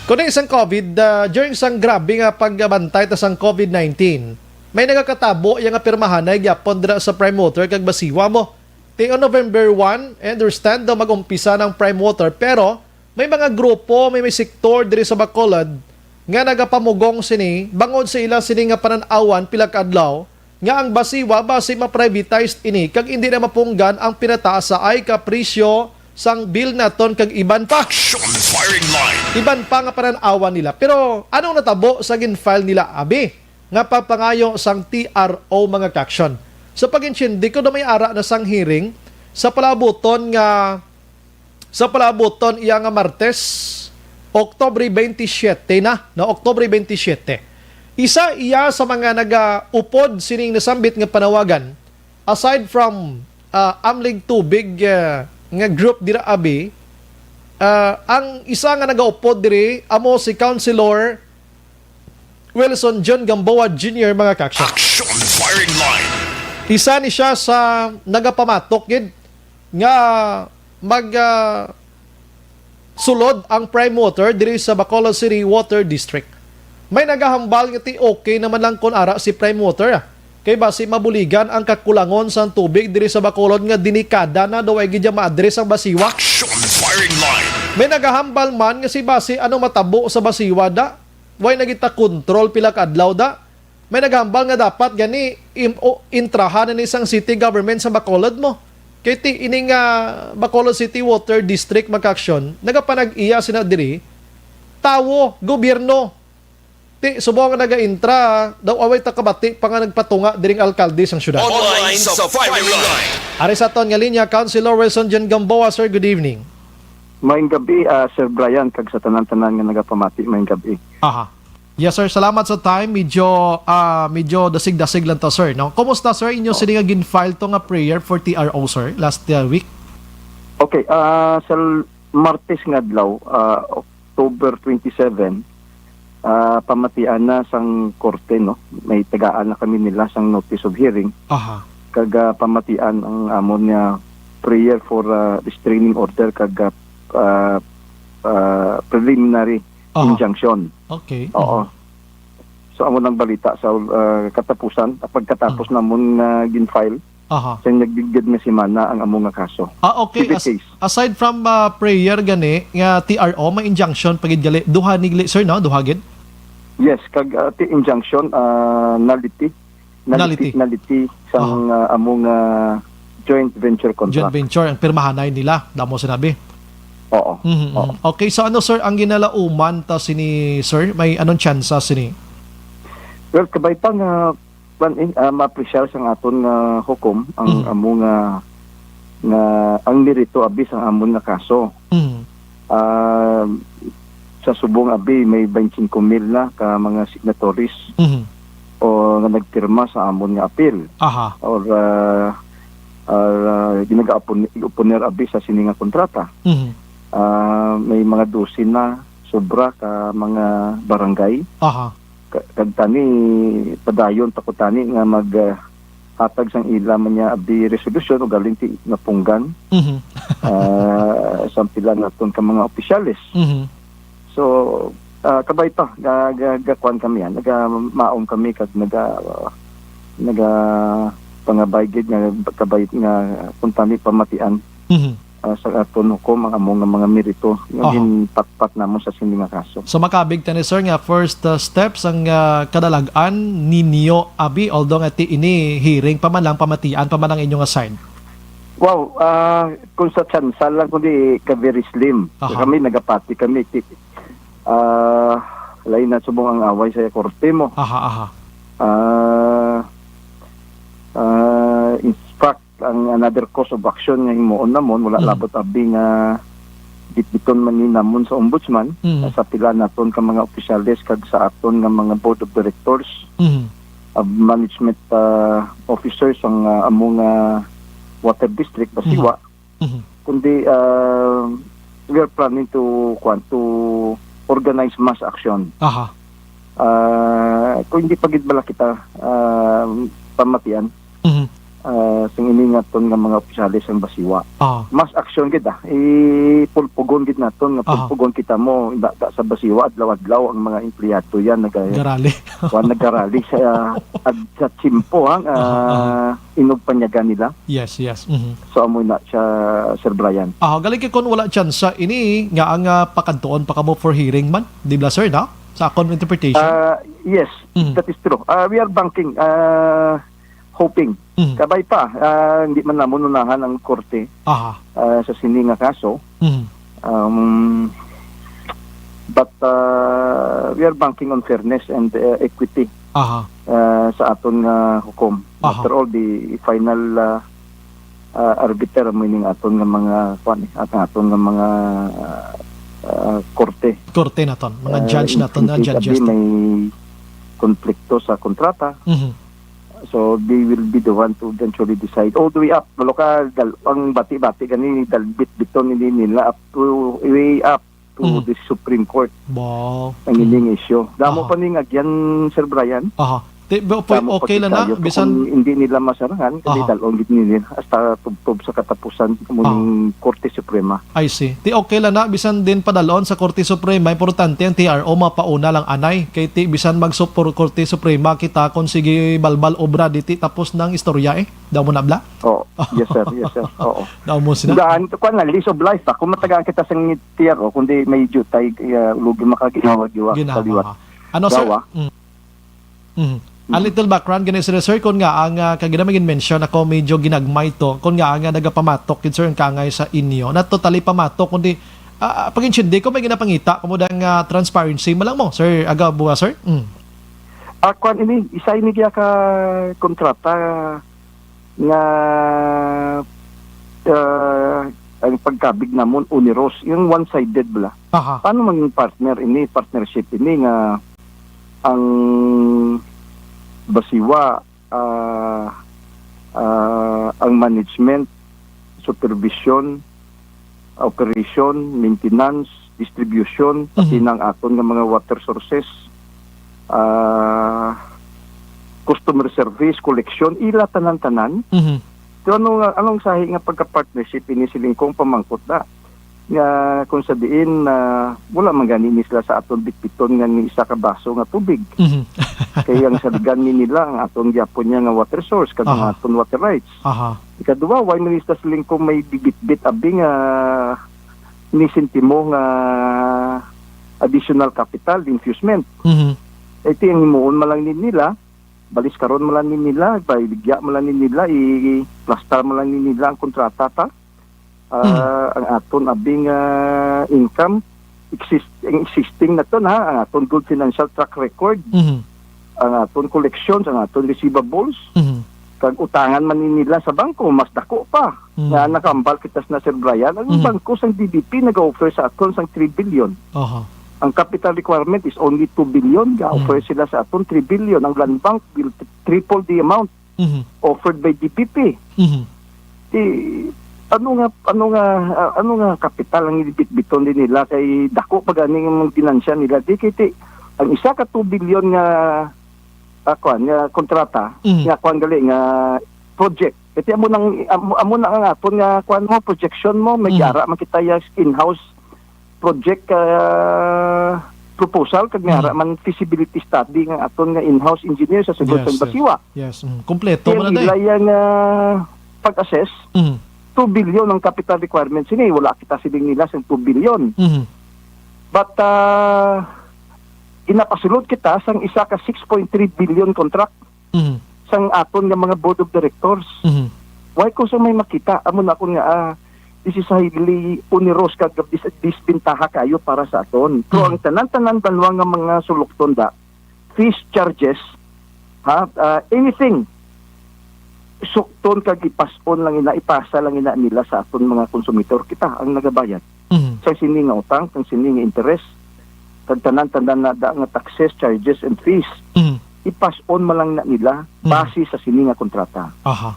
Kuno isang COVID, ah, during sang grabe nga pagbantay ta sang COVID nineteen, may nagakatabo iya nga pirmahanay gyapon dira sa Prime Water kag Basiwa mo. Ti on November one, I understand daw mag-umpisa ng Prime Water, pero may mga grupo, may, may sektor diri sa Bacolod nga nagapamugong sini bangod sa ila sini nga panan-awan pila ka adlaw nga ang Basiwa basi ma-privatized ini kag hindi na mapunggan ang pinataas sa ay ka presyo sang bill naton kag iban pa. Action Firing Line. Iban pa nga panan-awan nila. Pero anong natabo sa gin-file nila, abi, nga pagpangayo sang T R O, mga kaaksyon? Sa pag-intindi ko, na may ara na sang hearing sa palabuton nga sa palabuton iya nga Martes, Oktubre twenty-seven na, no, Oktubre twenty-seven. Isa iya sa mga nagaupod sining nasambit nga panawagan, aside from, ah, Amlig Tubig, ah, nga group dira, abi, ah, ang isa nga nagaupod diri amo si Councilor Wilson John Gamboa Junior, mga kaaksyon. Action Firing Line. Isa ni siya sa nagapamatok gid nga mag, ah, sulod ang Prime Water diri sa Bacolod City Water District. May nagahambal nga ti okay naman lang kon ara si Prime Water, ah. Kay basi mabuligan ang kakulangon sang tubig diri sa Bacolod nga delikada na daw ay gid maadres ang Basiwa. Action Firing Line. May nagahambal man nga si basi ano matabo sa Basiwa da. Way na kita control pila ka adlaw da. May naghambal nga dapat gani im-, o, intrahan na ni sang city government sa Bacolod mo. Kay ti ini nga Bacolod City Water District, mga kaaksyon, nagapanag-iya sina diri, tawo, gobyerno. Ti, subong nga nagaintra, daw away ta kabati pa nga nagpatunga diring alkalde sang syudad. Online sa firing line. Ari sa aton nga linya, Councilor Wilson John Gamboa, sir, good evening. Maayong gabi, ah, Sir Brian, kag sa tanan-tanan nga nagapamati, maayong gabi. Aha. Yes, sir. Salamat sa time. Medyo, ah, medyo dasig-dasig lang to, sir, no? Kumusta, sir, inyo Oh. sini nga gin-file to nga prayer for T R O, sir, last, uh, week? Okay, ah, sa l-, Martes nga adlaw, ah, October twenty-seven, ah, pamatian na sang korte, no? May tagaan na kami nila sang notice of hearing. Aha. Kag, ah, pamatian ang amon nga prayer for, ah, restraining order kag, ah, ah, ah, preliminary Aha. injunction. Okay. Oo. Mhm. So, amo nang balita sa, ah, katapusan, pagkatapos Mm. namon nga gin-file, Aha. sa nagligid nga semana ang amo nga kaso. Ah, okay. Civil As-, case. aside from, ah, prayer gani, nga T R O, may injunction pa gid gali. Duha ni gali, sir, no? Duha gid? Yes, kag, ah, ti injunction, ah, nullity. Nullity, Nullity. nullity sang, Aha. ah, amo nga joint venture Joint contract. venture, ang pirmahanay nila, damo sinabi. Oo. Mhm, Oo. mhm. Okay, so ano, sir, ang ginalauman ta sini, sir? May anong tsansa sini? Well, kabay pa nga, kwan, eh, ah, ma-appreciate sang aton nga hukom ang Mhm. amo nga, nga ang merito abi sang amon nga kaso. Mhm. Ah, sa subong abi may twenty-five mil na ka mga signatories Mhm. o nga nagpirma sa amon nga apil Aha. or, ah, or, ah, ginaga-opon-, oponer abi sa sini nga kontrata. Mhm. Ah, may mga dosen na sobra ka mga barangay. Aha. Ka-, kag tani, padayon pa ko tani nga mag, ah, hatag sang ila man niya abi resolusyon o galing ti napunggan, Mhm. ah, sa pila naton ka mga opisyales. Mhm. So, ah, kabay pa, ga-, ga-, gakuan kami, ah, nagamaom kami kag naga-, naga pangabay gid nga kabay nga kung tani pamatian. Mhm. ah, sa aton hukom ang amo nga mga merito nga Aha. ginpatpat namon sa sini nga kaso. So, makabig tani, sir, nga first, uh, step sang, uh, kadalag-an ninyo, abi, although nga ti ini hearing pa man lang, pamatian pa man ang inyo nga side? Wow, ah, kung sa tsansa lang, kundi ka very slim. Aha. Kami, nagapati kami, ti-, ah, lain na subong ang away sa korte mo. Aha, aha. Ah, ah, in fact, ang another course of action nga himuon namon, wala Mhm. labot abi nga bitbiton man ni namon sa ombudsman, Mhm. sa pila naton ka mga opisyales kag sa aton nga mga board of directors, Mhm. of management, ah, officers ang, ah, amo nga water district, Basiwa, Mhm. Mhm. kundi, ah, we are planning to, kuwan, to organize mass action. Aha. Ah, kung hindi pa gid bala kita, ah, pamatian, Mhm. ah, sing ini nga ton nga mga opisyales ang Basiwa. Ah. Mass action gid, ah. Ipulpugon gid naton nga Aha. pulpugon kita mo, da, da sa Basiwa, adlaw-adlaw ang mga empleyado yan nag-, Garali. kuwan, nagarali sa, ah, ag-, sa tiyempo, ha, Aha, ah, aha. Inugpanyagan nila. Yes, yes. Mhm. So, amo na siya, Sir Brian. Ah, galing kay kun wala tsansa ini nga ang, ah, pakadtuon pa kamo for hearing man, di ba, sir, na? Sa akon interpretation? Ah, yes, Mhm. that is true. Ah, we are banking, ah, hoping. Mhm. Kabay pa, ah, hindi man namon unahan ang korte, Aha. ah, sa sini nga kaso. Mhm. Um, but, ah, we are banking on fairness and, ah, equity, Aha. ah, sa aton nga hukom. Aha. After all, the final, ah, ah, arbiter mo ining aton nga mga, kuwan, eh, at aton nga mga, ah, korte. Korte naton, mga Ah, judge naton, in case judges abi naton. may konflikto sa kontrata, Mhm. so they will be the one to eventually decide. All the way up, malo ka, dal-, ang bati-bati gani, dalbit biton ini nila up to, way up to Mhm. the Supreme Court. Wow. Ang ining issue. Damo Aha. pa ning agyan, Sir Brian. Aha. Ti, ba, pwede, Damo pa okay lang na, kayo. So, bisan kung hindi nila masarangan, kami Aha. dalon gid nila hasta tubtob sa katapusan, amo Aha. ning Korte Suprema. I see. Ti, okay lang na, bisan din padalon sa Korte Suprema, importante ang T R O mapauna lang anay. Kay ti, bisan mag Supor-, Korte Suprema kita, kung sige balbal obra diti, tapos nang istorya eh. Daw mo na bla? Oh, yes, sir. Yes, sir. Oo. Daw mo sila? Daan, kuwan na, lease of life, ah. Kung matagaan kita sa T R O, kundi may jutay, ah, lugi makaginawa-giwa, Ginawa. kaliwat. Ano, sir? Gawa. Mm. Mhm. A Mm. little background gani, sir, sir, kun nga ang, ah, kag gid naman gin-mention ako, medyo ginagmay to, kun nga ang, ah, nagapamatok gid, sir, ang kaangay sa inyo, not totally pamatok, kundi, Ah, pag-intindi ko, may ginapangita kamo dang, ah, transparency. Malang mo, Sir Aga Buga, sir? Mm. Ah, kwan ini, isa ini diya ka kontrata nga, ah, ang pagkabig namon onerous, yung one-sided bala. Aha. Paano maging partner ini, partnership ini nga ang Basiwa, ah, ah, ang management, supervision, operation, maintenance, distribution, pati Mhm. ng aton nga mga water sources, ah, customer service, collection, ila tanan-tanan. Mhm. So, ano nga, anong sahi nga pagka-partnership ini siling kong pamangkot na? Nga kung sa diin, ah, wala man gani ni sila sa aton bitbiton nga ni isa ka baso nga tubig. Mhm. Kay ang saligan ni nila ang aton gyapon niya nga water source, kag ang Aha. aton water rights. Aha. Ikaduha, why man ni sila siling kung may bibitbit abi nga ni sentimo nga additional capital, infusement? Mhm. Iti ang himuon man lang ni nila, balis karon man lang ni nila, baligya man lang ni nila, i-plastar man lang ni nila ang kontrata ta. Ah, Mhm. ang aton abing, ah, income, exist-, ang existing na to na, ang aton good financial track record, Mhm. ang aton collections, ang aton receivables, Mhm. kag utangan man ni nila sa bangko, mas dako pa. Mhm. Nga nakambal kita na, Sir Brian, ang Mhm. bangko sang D B P nag-offer sa aton sang three billion. Aha. Ang capital requirement is only two billion, ga-offer Mhm. sila sa aton three billion. Ang Land Bank will triple the amount Mhm. offered by D B P. Mhm. Ti, ano nga, ano nga, ah, ano nga kapital ang ibitbiton din nila kay dako pa gani ang mga ginansya nila? Di kay ti, ang isa ka two billion nga, ah, kwan, nga kontrata, Mhm. nga kwan gali, nga project. Kay ti amo nang, amo, amo na ang aton nga kwan mo, projection mo, may Mhm. ara man kita ya in-house project, ah, proposal, kag may Mhm. ara man feasibility study nga aton nga in-house engineer sa Sugod Yes, sang yes. Basiwa. Yes, mm. Kompleto Kaya mo na, day. Nila yang, ah, pag-assess, Mhm. two billion ang capital requirements ini. Wala kita siling nila sang two billion. Mhm. But, ah, ginapasulod kita sang isa ka six point three billion contract Mhm. sang aton nga mga board of directors. Mhm. Why ko sa may makita? Amo na akon nga, ah, this is highly onerous kag dis-, disbentaha kayo para sa aton. Pero Mhm. ang tanan-tanan banwa nga mga sulokton da, fees, charges, ha, ah, anything, sukton kag ipas-on lang ina, ipasa lang ina nila sa aton mga konsumidor. Kita ang nagabayad Mhm. sang sini nga utang, sang sini nga interes, kag tanan-tanan na da nga taxes, charges, and fees. Mhm. Ipas-on man lang na nila Mhm. base sa sini nga kontrata. Aha.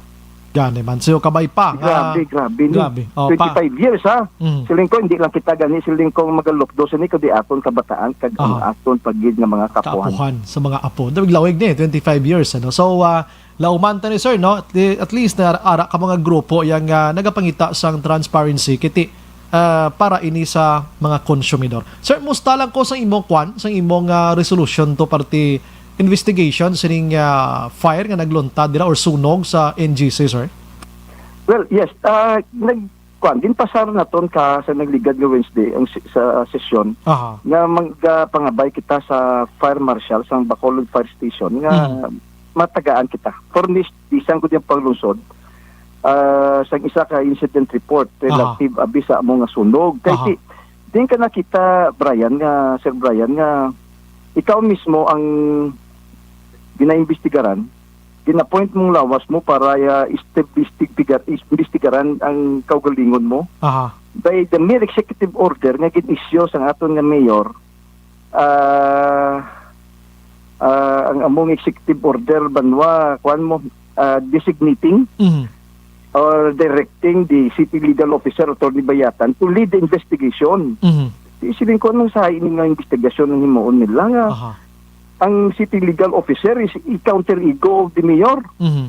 Gani man. So, kabay pa nga Grabe, grabe, no? Grabe. Oh, pa. Twenty-five years, ha? Mhm. Siling ko, hindi lang kita gani, siling ko, magalukdo sini, kundi aton kabataan, kag ang Aha. aton pagid nga mga kapuhan. Kaapuhan sa mga apo. Lawig-lawig ni, twenty-five years, ano? So, ah, lauman ta ni, sir, no? At le-, at least, na ara ka mga grupo yang, ah, nagapangita sang transparency, kiti, ah, para ini sa mga konsumidor. Sir, musta lang ko sa imong kwan, sa imong, ah, resolution to party investigation sining, ah, fire nga nagluntad dira or sunog sa N G C, sir? Well, yes. Ah, nag-, kwan, ginpasar naton ka sa nagligad nga Wednesday ang si-, sa sesyon Aha. nga magpangabay kita sa fire marshal sa Bacolod Fire Station nga Mhm. matagaan kita. Furnished, bisan ko diyang paglungsod, ah, sang isa ka incident report Aha. relative abi sa amo nga sunog. Kay Aha. ti-, din ka nakita, Brian, nga, Sir Brian, nga ikaw mismo ang ginaimbestigaran, gin-appoint mong lawas mo para, ah, istab-, istig-, imbestigaran ang kaugalingon mo. Aha. By the mere executive order nga gin-issue sang aton nga mayor, ah, ah, ang among executive order, banwa, kuwan mo, ah, designating Mhm. or directing the city legal officer, Attorney Bayatan, to lead the investigation. Mhm. Di siling ko, anong sa ini nga investigasyon ang himuon nila nga Aha. ang city legal officer is a counter ego of the mayor? Mhm.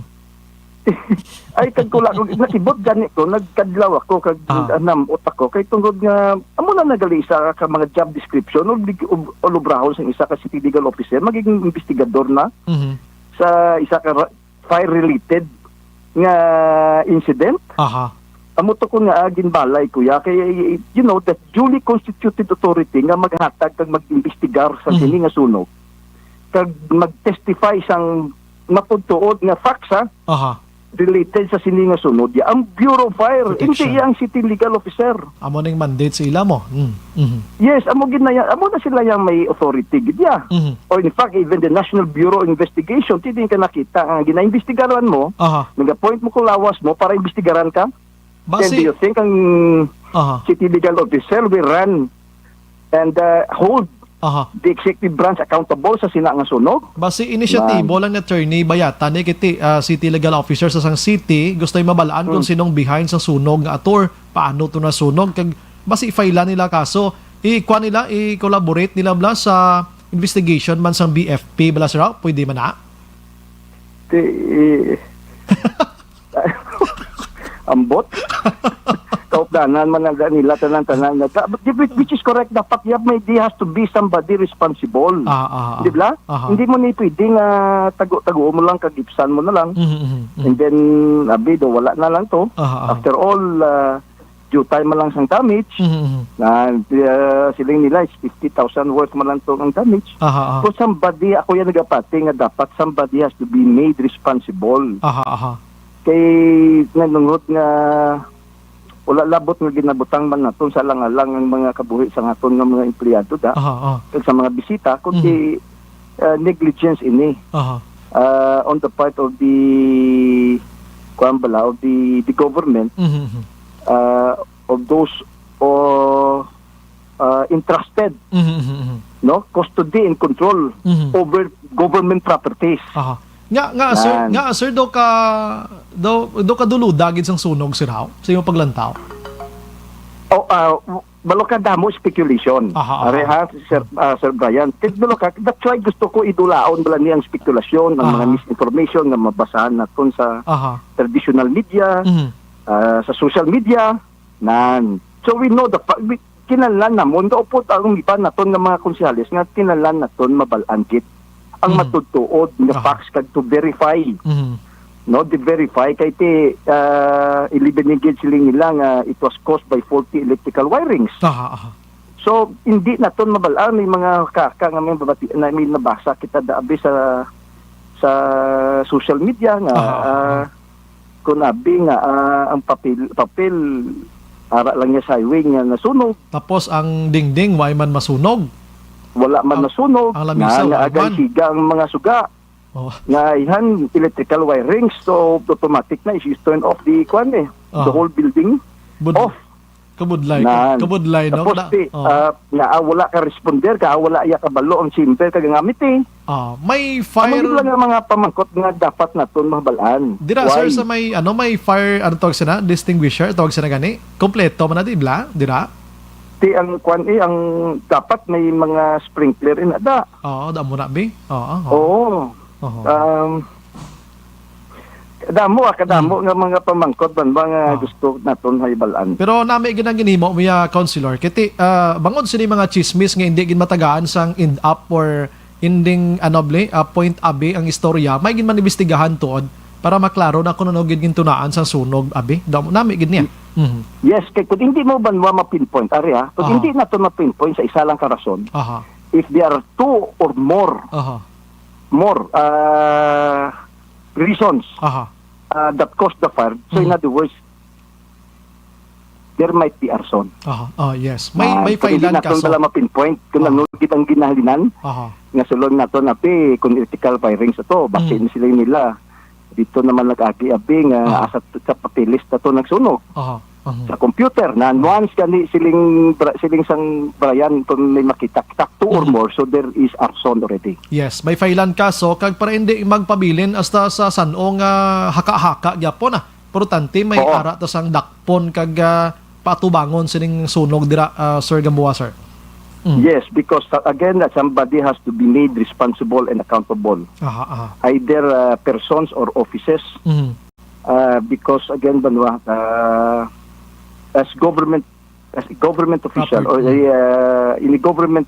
Ay, kag kula ko, nakibot gani ko, nagkadlaw ako, kag Ah. namot ako. Kay tungod nga, amo na nagali isa ka mga job description, o lig-, o, o lubrahon sa isa ka city legal officer, maging investigador na Mhm. sa isa ka ra-, fire-related nga incident. Aha. Amo to ko nga, ah, ginbalay, kuya. Kay, you know, the duly constituted authority nga maghatag kag mag-imbestigar sa Mhm. sini nga sunog, kag mag-testify sang matuod-tuod nga facts, ha? Aha. related sa sini nga sunog ya ang Bureau of Fire, hindi Protection. ya ang city legal officer. Amo ning mandate sa ila mo. Mm. Mhm. Yes, amo gid na ya-, amo na sila yang may authority gid ya. Mhm. Or in fact, even the National Bureau of Investigation, ti din ka nakita nga ginaimbestigaran mo, Aha. nag-appoint mo kung lawas mo para imbestigaran ka. Then do Basi, you think ang Aha. city legal officer will run and uh, hold Aha. the executive branch accountable sa sina nga sunog? Basi inisyatibo Ma'am. lang ni Attorney Bayatan ni kiti, ah, city legal officer sa sang city, gusto yung mabalaan kung Hmm. sinong behind sa sunog nga ator, paano to nasunog, kag basi i-file nila kaso, i-kuha nila, i-collaborate nila bla sa investigation man sang B F P bla, sir, ah? Pwede man na? Ti, ambot. Kaupdanan man ang nila tanan-tanan. Nagka-, but which, which is correct. Dapat yap may, there has to be somebody responsible. Ah, ah, ah. Di ba? Aha. Hindi mo ni pwede nga tago-tago mo lang, kagipsan mo na lang. Mhm, mhm, mhm. And then, abi, do, wala na lang to. Aha, aha. After all, ah, due time man lang sang damage. Mhm, mhm. Na, ah, siling nila is fifty thousand worth man lang to ang damage. Aha, aha. So somebody, ako yan nagapati nga dapat somebody has to be made responsible. Aha, aha. Kay nanungod nga wala labot nga ginabutang man naton sa alang-alang ang mga kabuhi sa naton nga mga empleyado da, Aha, aha. kag sa mga bisita, kundi, Mhm. uh, negligence ini, Aha. uh, on the part of the, kuwan bala, of the, the government, Mhm, mhm. uh, of those, uh, uh, entrusted, Mhm, mhm, mhm. no, custody and control Mhm. over government properties. Aha. Nga, nga, sir, Yan. nga, sir, do ka, do, do ka duluda gid sang sunog, sir, haw? Sa imong paglantaw? Oh, ah, balo ka damo speculation. Aha, aha. Are ha, Sir, ah, Sir Brian. Ti-, balo ka, that's why gusto ko idulaon bala ni ang speculation, ang mga Aha. misinformation nga mabasahan naton sa Aha. traditional media, Mhm. ah, sa social media, nan. So we know the fa-, we, kinahanglan namon, daw po ang iban naton nga mga konsehales nga kinahanglan naton mabal-an gid ang Mhm. matutuod nga Aha. facts kag to verify. Mhm. No, di verify kay ti, ah, ilibin ni gid siling nila nga it was caused by faulty electrical wirings. Aha, aha. So, hindi naton mabal-an, may mga kaka nga may babati-, na may nabasa kita daabi sa, sa social media nga, Aha, aha, ah, aha. kun abi nga, ah, ang papel, papel, ara lang niya sa highway nga nasunog. Tapos ang dingding, way man masunog. Wala man Ang, nasunog, ang lamisa, nga, nga way man. agansiga ang mga suga. Oh. Nga ihan electrical wirings, so automatic na, is turn off the, kwan eh, the Ah. whole building Bud-, off. Kabudlay, Na, kabudlay, no? Tapos Na, ti, oh. ah, nga, ah, wala ka responder, ka, ah, wala iya kabalo ang chamber, kag ang amit eh. Ah, may Amo fire gid lang ang mga pamangkot nga dapat naton mabalaan. Dira, sir, Why? sa may, ano, may fire, ano tawag sina? Distinguisher, tawag sina gani? Kompleto man na, di bla? Dira? Ti ang kwan eh, ang dapat may mga sprinkler in ada. Oo, damo na, bi. Oo, oo. Oo. Oo. Um, kadamo, ah, kadamo Hmm. nga mga pamangkot man ba nga Ah. gusto naton haybal-an. Pero nami gid ang ginhimo mo ya, Councilor. Kay ti, ah, bangod sini mga chismis nga hindi gid matagaan sang end up or ending, ano, bli, ah, point abi ang istorya, may gid man imbestigahan tuod para maklaro na kung ano gid gintunaan sang sunog abi. Damo, nami gid niya. Mhm. Yes, kay kung hindi mo ba ma-pinpoint, ari, ah, kung Aha. hindi nato ma-pinpoint sa isa lang ka rason, Aha. if there are two or more, Aha. more, ah, reasons, Aha. ah, that caused the fire, so in Mhm. other words, there might be arson. Aha. Ah, yes. May, Ah, may kung hindi file-an naton kaso. bala ma-pinpoint kung Aha. ano gid ang ginahalinan, Aha. nga sulod naton, abi, kung electrical firings ato, basi Mhm. ni sila nila. Dito naman nag-agi, abi, nga Aha. asa t-, sa papeles na to nagsunog. Aha. Aha. Sa computer, na Mhm. once gani siling Bra-, siling sang Brian, kung may makita, kita two or Mhm. more, so there is arson already. Yes, may file-an kaso, kag para hindi magpabilin hasta sa san-o nga haka-haka gyapon, ah. Importante may Oo. ara ta sang dakpon kag, ah, patubangon sining sunog dira, ah, Sir Gamboa, sir. Mm. Yes, because, uh, again, uh, somebody has to be made responsible and accountable. Aha, aha. Either, uh, persons or offices, Mhm. uh, because again, Banwa, uh, as government, as a government official or Property. a, uh, in a government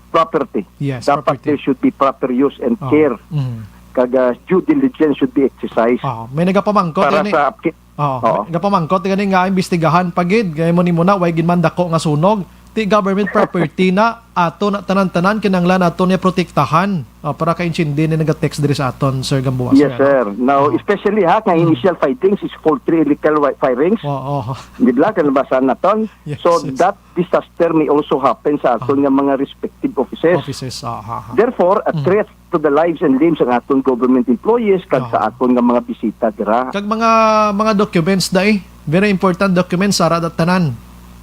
property, Yes, dapat property. there should be proper use and Oh. care. Mhm. Kag, uh, due diligence should be exercised Oh, may nagapamangkot para gani. sa upkeep. Oh, Oo. may nagapamangkot gani nga imbestigahan pa gid. Kay mo ni muna, way gid man dako nga sunog. ti government property na, ato na tanan-tanan kinahanglan nato niya protektahan. Ah, para kaintindi ni naga-text diri sa aton, Sir Gamboa, Yes, sir, ano? sir. Now, Oo. especially ha, nga Mm. initial findings is poultry illegal wi-, firings. Oo, oo. Di ba? Kanabasa naton. Yes, So, yes. that disaster may also happen sa aton Ah. nga mga respective offices. Offices, ah, ha, ha. Therefore, a Mm. threat to the lives and limbs ang aton government employees kag Oo. sa aton nga mga bisita dira. Kag mga, mga documents, dai. Very important documents, ara da tanan.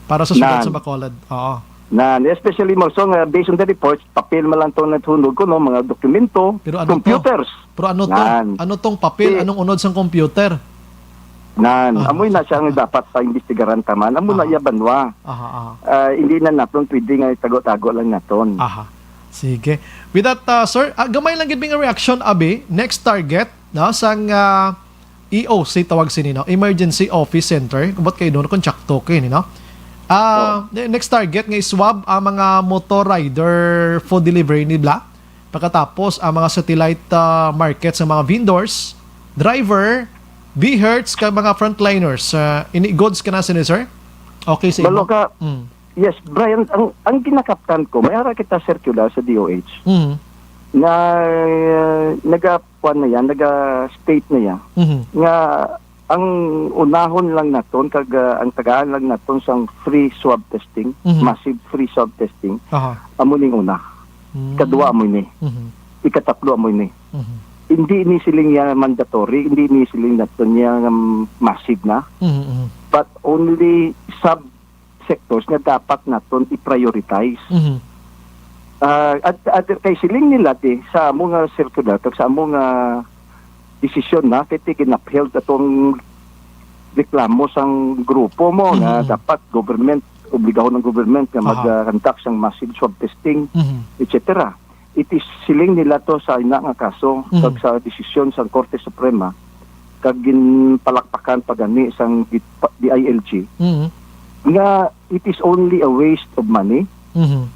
Para sa syudad Nan. sa Bacolod. Oo. Nan, especially mo, so nga, based on the reports, papel man lang to nathunog ko, no, mga dokumento, Pero ano to? computers. Pero ano to? Nan. Ano tong papel? Eh, Anong unod sang computer? Nan, Ah. amoy na siya nga dapat paimbestigaran ta man. Amo na Ah. iya banwa. Aha, aha. Ah, hindi na naton pwede nga itago-tago lang naton. Aha. Sige. With that, uh, sir, ah, gamay lang gid nga reaction, abi. Next target, no, sang, ah, E O C tawag sini, no? Emergency Office Center. Kubot kayo doon, kung tsakto kayo, no? Ah, Oh. ne-, next target nga iswab ang mga motor rider food delivery ni Bla. Pagkatapos, ang mga satellite, ah, market sa mga vendors, driver, V-Hertz, kag mga frontliners. Ah, ini goods ka na sini, sir? Okay sa imo? Balo ka, Mm. yes, Brian, ang, ang ginakaptan ko, may ara kita circular sa D O H Mm. na, uh, naga-, kuwan na yan, naga-state na yan, Mhm. nga ang unahon lang naton, kag, ah, ang tagaan lang naton sang free swab testing, Mhm. massive free swab testing, Aha. amo ning una. Mm. Kadua amo ini. Mhm. Ikatatlo amo ini. Mhm. Hindi ni siling niya mandatory, hindi ni siling naton niya, um, massive na. Mhm, mhm. But only sub sectors nga dapat naton i-prioritize. Mhm. Ah, at, at kay siling nila di, sa amo nga circular, kag sa amo nga desisyon na, kay ti gin-upheld atong reklamo sang grupo mo nga Mhm. dapat government, obligahon ng government nga Aha. mag, ah, conduct sang massive swab testing, Mhm. et cetera. It is siling nila to sa ina nga kaso, Mhm. kag sa desisyon sang Korte Suprema, kag ginpalakpakan pa gani sang D I L G, Mhm. nga it is only a waste of money, Mhm.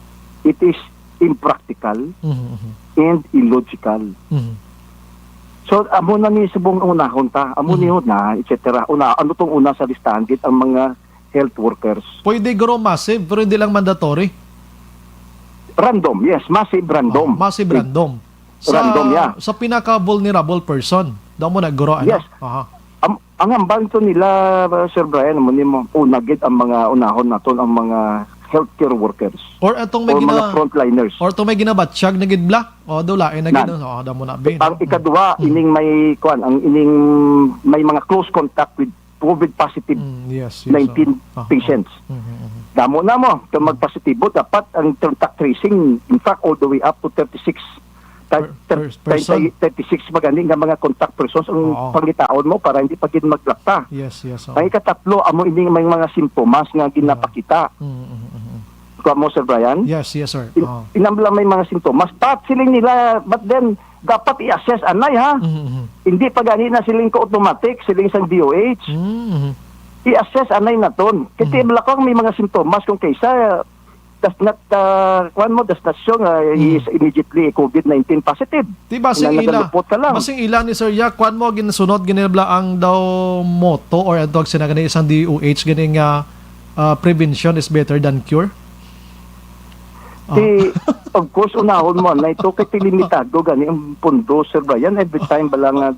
it is impractical, Mhm, mhm. and illogical. Mhm. So, amo na ni subong unahon ta, amo Mhm. ni na, et cetera. Una, ano tong una sa listahan gid ang mga health workers? Pwede guro massive, pero hindi lang mandatory. Random, yes, massive random. Ah, massive It random. Sa, Random, yeah. sa pinaka-vulnerable person, daw mo na guro, ano? Yes. Aha. Am-, ang hambal to nila, uh, Sir Brian, amo ni mo, una gid ang mga unahon naton ang mga healthcare workers Or atong may or mga gina-, frontliners. or atong may ginabatsyag na gid bla? O, daw lain na gid. Nan. O, daw mo na, bin. Ang ikadua, Mm. ining may, kuwan, ang ining may mga close contact with COVID positive Mm, yes, yes, nineteen oh. Ah, ah. patients. Mhm, mhm. Damo na mo, kung Mm. magpositibo, dapat ang contact tracing, in fact, all the way up to thirty-six, ta-, Per-, per-, thirty, person. thirty-six pa gani nga mga contact persons ang Oo. pangitaon mo para hindi pa gid maglapta. Yes, yes, oo. Ang ikatatlo, amo ini may mga simptomas nga ginapakita. Mm, mm, mm, mm. Kuha mo, Sir Brian? Yes, yes, sir. In-, Oo. inam lang may mga simptomas. But siling nila, but then, dapat i-assess anay, ha? Mhm, mhm. Hindi pa gani na siling ko automatic, siling sang D O H. Mhm. I-assess anay naton. Kay Mhm. ti malakang may mga sintomas kung kaysa does not, ah, kuwan mo, does not show nga he Mhm. is immediately COVID nineteen positive. Di ba sing Kinahanglan ila, nagalupot ka lang. Ba sing ila ni Sir Yak, kuwan mo, ginsunod, ginibla ang daw motto or ang tawag sina gani isang D O H gani nga, ah, prevention is better than cure? Oh. Ti, of course, unahon mo na ito kay ti limitado gani ang pondo, Sir Brian. Every time bala nga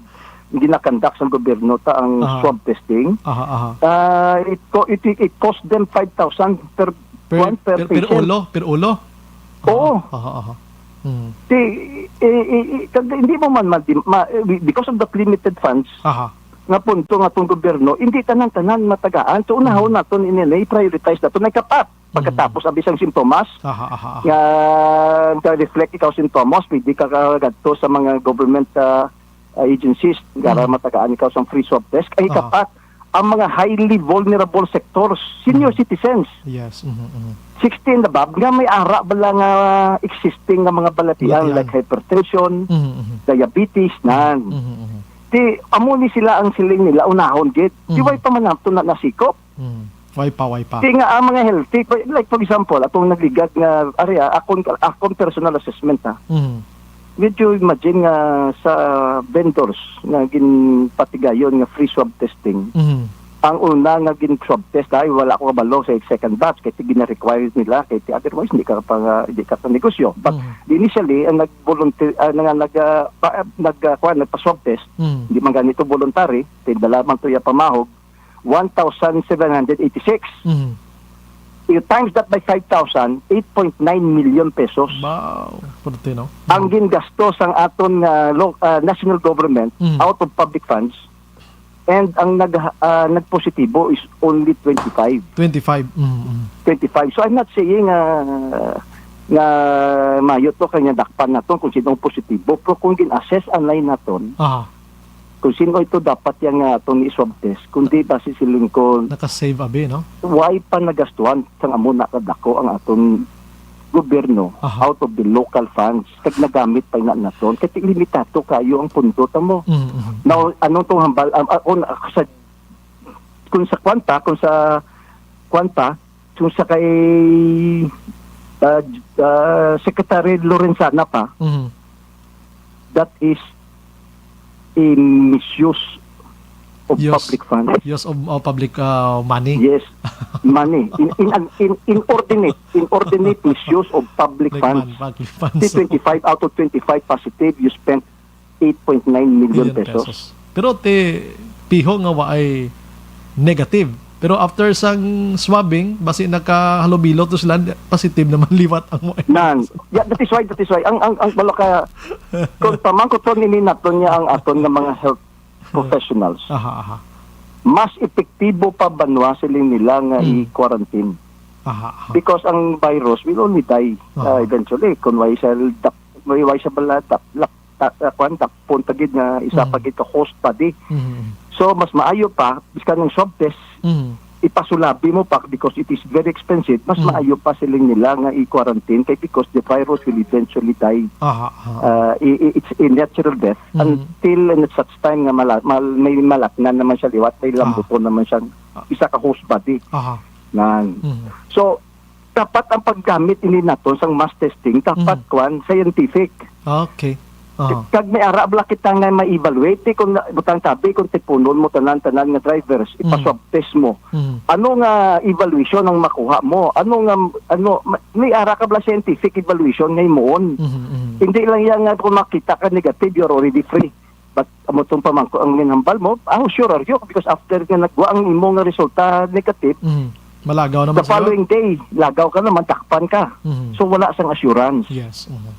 ginakandak sa gobyerno ta ang Aha. swab testing, Aha, aha. ah, it co-, it, it cost them five thousand per Per, one per per, per patient. ulo, per ulo? Oo. Aha, aha, aha. Hmm. Ti, i, i, i, kag hindi mo man ma-, ma-, because of the limited funds Aha. nga pondo nga tong gobyerno, hindi tanan-tanan matagaan. So, unahon Hmm. naton ini, i-prioritize naton. May kapat. Pagkatapos, Mm. abi sang sintomas, Aha, aha, aha. nga nag-reflect ikaw sintomas, pwede ka kagadto sa mga government, ah, ah, agencies, para Mm. matagaan ikaw sa free swab test. Ay, Aha. kapat, ang mga highly vulnerable sectors, senior Mm. citizens, Yes, mhm, mhm. sixty and above, nga may ara bala nga existing nga mga balatian, Balatian. like hypertension, Mhm, mhm. diabetes, nan. Mhm, mhm. Ti, amo ni sila ang siling nila, unahon gid. Ti, Mhm. way pa man nato na nasikop. Mm. Way pa, way pa. Di nga, ang mga healthy, pa-, like, for example, atong nagligad nga area, akon, akon personal assessment, ha. Mm. Medyo imagine nga sa vendors nga ginpatigayon nga free swab testing, Mm. Ang una nga gin-swab test ay wala ko kabalo sa second batch kay gina-require nila kay ti-, otherwise hindi ka pa, hindi ka pa negosyo. But Mm. initially, ang nag-volunteer, ah, nga nag, ah, pa, nag, ah, kuwan, nagpa-swab test, Mm. hindi man ganito voluntary, tinda lamang to iya pamahog, one thousand seven hundred eighty-six. Mm. You times that by five thousand, eight point nine million pesos. Wow, pwerte, no? Ang gingastos ang aton nga lo-, ah, national government Mm. out of public funds, and ang nag-, ah, nagpositibo is only twenty-five. Twenty-five. Mm, mm. Twenty-five. So, I'm not saying, ah, nga mayo to kay nga dakpan naton kung sino ang positibo, pero kung gin-assess anay naton, Aha. kung sino ito dapat yang, ah, aton i-swab test, kundi base siling ko, Naka-save abi, no? Why pa nagastuhan sang amo na kadako ang aton gobyerno Aha. out of the local funds? Kag nagamit pa ina naton kay limitado kayo ang pundo ta mo. Mm, mm. Now, ano tong hambal, um, ah, kung, ah, sa, kung sa kwanta, kung sa kwanta, kung sa kay, ah, ah, Secretary Lorenzana pa, Mm. that is a misuse of Yes. public funds. Yes, of, of public, ah, money. Yes, money. In, in, in, inordinate, inordinate misuse of public Like funds. Man, public funds. Ti twenty-five out of twenty-five positive, you spent eight point nine million Million pesos. pesos. Pero ti piho nga waay negative. Pero after sang swabbing, basi nakahalubilo to sila, positive naman liwat ang waay. Nan, yeah, that is why, that is why. Ang, ang, ang balo ka, kung pamangkuton ini naton niya ang aton nga mga health professionals, Aha, aha. mas epektibo pa banwa siling nila nga Mm. i-quarantine. Aha, aha. Because ang virus will only die, Aha. uh, eventually. Kung way sa dap-, way, way sa bala, dap-, lap-, ta-, uh, kwan, dapon pa gid nga isa pa Mm. gid ka host body. Mm. So, mas maayo pa, biskan ang swab test, Mm. ipasulabi mo pa because it is very expensive, mas Mm. maayo pa siling nila nga i-quarantine kay because the virus will eventually die. Aha, aha. Uh, i-, i-, it's a natural death Mm. until and at such time nga mala-, mal-, may malatnan naman siya liwat, may Ah. lambuton naman siya, Ah. isa ka host body. Aha. Nan. Mm. So, dapat ang paggamit ini naton sang mass testing, dapat Mm. kwan, scientific. Okay. Aha. Kag may ara bala kita nga ma-evaluate, eh, kung na-, butang tabi, kung tipunon mo tanan-tanan nga drivers, Mm. ipa-swab test mo. Mm. Ano nga evaluation ang makuha mo? Ano nga, ano, ma-, may ara ka bala scientific evaluation nga himuon? Mhm, mhm. Hindi lang yan nga kung makita ka negative, you're already free. But amo tong pamangko ang ginhambal mo, how sure are you? Because after nga nagwa ang imo nga resulta negative, Mm. Malagaw naman the sa following day, lagaw ka naman, dakpan ka. Mhm. So, wala sang assurance. Yes. Mhm.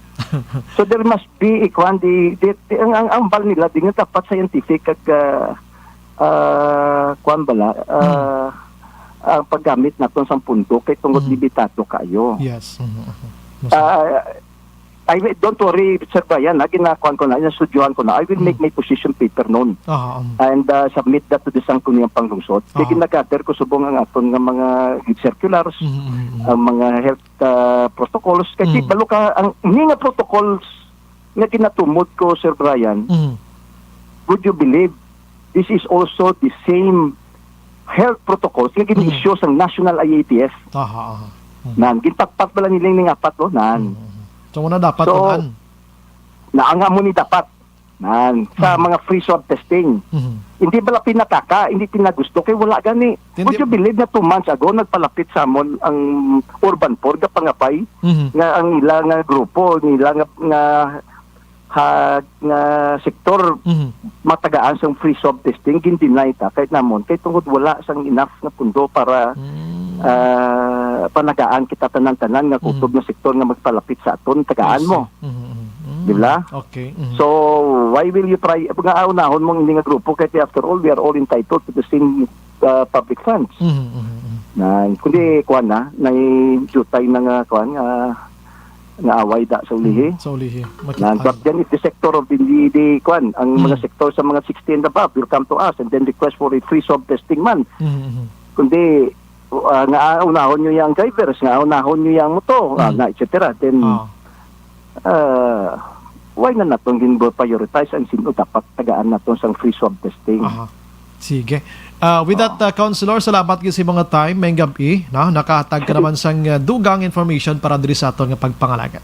So, there must be, ikuan, di, di, di, ang, ang, ang hambal nila, di nga dapat scientific kag, ah, ah, kuan bala, ah, Mm. ang paggamit naton sang punto kay tungod Mm. limitado kayo. Yes. Mhm, mhm. Mas Ah, I will, don't worry, Sir Brian, ha, ginakuan ko na, inastudyohan ko na. I will make Mm. my position paper known Aha, um. and, ah, submit that to the Sangguniang Panglungsod. Kay Aha. ginagather ko subong ang aton nga mga circulars, Mhm, mhm, mhm. ang mga health, ah, protocols. Kay Mm. balo ka, ang, ini nga protocols nga ginatumod ko, Sir Brian, Mhm. would you believe, this is also the same health protocols nga gin-issue Mm. sang National I A T F. Aha, aha. Mm. Nan, ginpakpak bala nila ning apat, oh, nan. Mm, mm. So, wala dapat So, tanan. Naanga mo ni dapat. Nan, sa Mm. mga free swab testing. Mm. Hindi bala pinataka, hindi pinagusto, kay wala gani. Hindi. Would you believe na two months ago, nagpalapit sa amon ang Urban Four, gapangabay, Mm. nga ang ila nga grupo, nila nga, nga ha, nga sektor Mhm. matagaan sang free swab testing, gin-deny ta, kahit namon, kay tungod wala sang enough nga pundo para, Mm. ah, panagaan kita tanan-tanan nga kutob Mhm. nga sektor nga magpalapit sa aton, tagaan I see. mo. Mhm, mhm. Mm. Di ba? Okay. Mhm. So, why will you try, nga aunahon mo ini nga grupo, kay after all, we are all entitled to the same, ah, public funds. Mhm, mhm, mhm. Na, kundi, kuwan na, may jutay na nga, kuwan, nga, nga away da sa ulihi. Mm, sa ulihi. Makita. Nan, but then if the sector of the, the, the, kwan, ang mga Mm. sector sa mga sixty and above will come to us and then request for a free swab testing man. Mm, mm. Kundi, uh, nga unahon nyo yung drivers, nga unahon nyo yung moto, ah, Mm. na, et cetera. Then, Ah. uh, why na naton gin-prioritize ang sino dapat tagaan naton sang free swab testing? Aha. Sige. Ah, with that, ah, Councilor, salamat gyud sa imong time. Maayong gab-i, no? Nakahatag ka naman sang, ah, dugang information para diri sa aton nga pagpangalaga.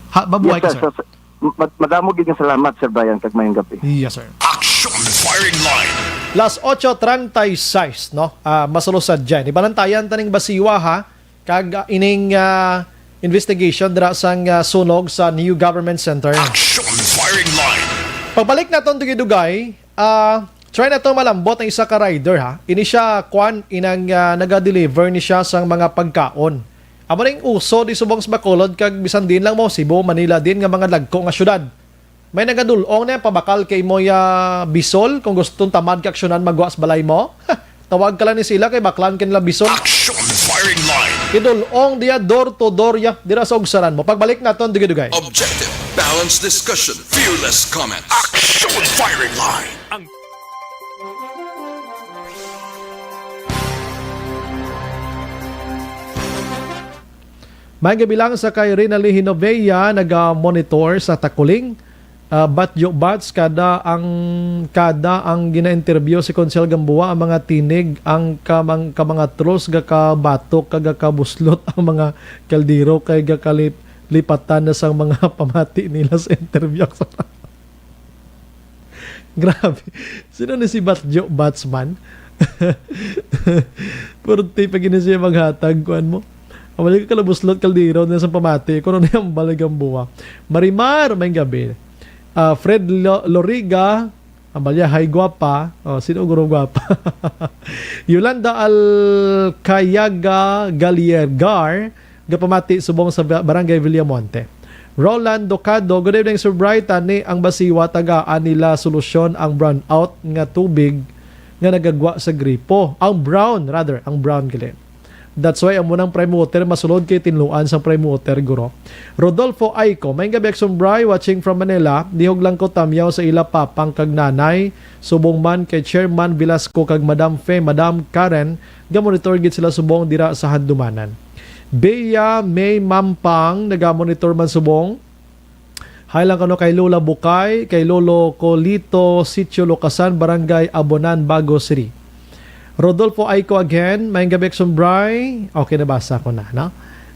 Ha, mabuhay Yes, ka, sir. sir. Sir, mad-, madamo gid nga salamat, Sir Brian, kag maayong gab-i. Yes, sir. Action Firing Line. Las ocho treinta y seis, no? Ah, masulusad dyan. Ibalantayan taning basiwa, ha? Kag, ah, ining, ah, investigation dira sang, ah, sunog sa New Government Center. Action firing line. Pagbalik naton dugay-dugay, ah, try nato malambot ang isa ka rider, ha. Ini siya, kwan, inang, ah, naga-deliver ni siya sang mga pagkaon. Amo na yung uso di subong sa Bacolod kag bisan din lang mo, Cebu, Manila din nga mga dagko nga syudad. May nagadul-ong na pabakal kay mo ya bisol kung gustong tamad ka aksyonan magwa sa balay mo. Tawag ka lang ni sila kay baklan ka nila bisol. Action firing line. Idul-ong diya door to door ya dira sa ugsaran mo. Pagbalik naton dugay-dugay. Objective. Balanced discussion. Fearless comments. Action firing line. Ang May gabi lang sa kay Rinalyn Hinovea, naga-monitor sa Takuling. Ah, Batyo Bats, kada ang, kada ang gina-interview si Konsel Gamboa, ang mga tinig, ang kamang, ka mga trolls, gakabatok, kag gakabuslot ang mga kaldero, kay gakalip-, lipatan na sang mga pamati nila sa interview. Grabe. Sino ni si Batyo Batsman? Purti pa gini siya maghatag, kuan mo. Ang balik ka kalabuslot, kaldero na sa pamati. Kuno ni ang balagang buwa. Marimar, may gabi. Ah, Fred Lo-, Loriga, ang balya, hi, guwapa. Oh, sino guro guwapa? Yolanda Alcayaga Galiergar, gapamati subong sa ba-, Barangay Villamonte. Roland Docado, "Good evening, Sir Bright. Tani ang basiwa, tagaan nila solusyon ang brownout nga tubig nga nagagwa sa gripo." Ang brown, rather, ang brown gali. That's why amo nang prime water, masulod kay tinluan sang prime water, guro. Rodolfo Aiko, "May gabi, Action Bri, watching from Manila. Dihog lang ko tamyaw sa ila papang kag nanay, subong man kay Chairman Velasco kag Madam Fe, Madam Karen, gamonitor gid sila subong dira sa Handumanan." Bea May Mampang, nagamonitor man subong. Hi lang kuno kay Lola Bukay, kay Lolo Colito, Sitio Lucasan, Barangay Abonan, Bago City. Rodolfo Aiko again, "Maayong gabi, Action Bri." Okay, nabasa ko na, no?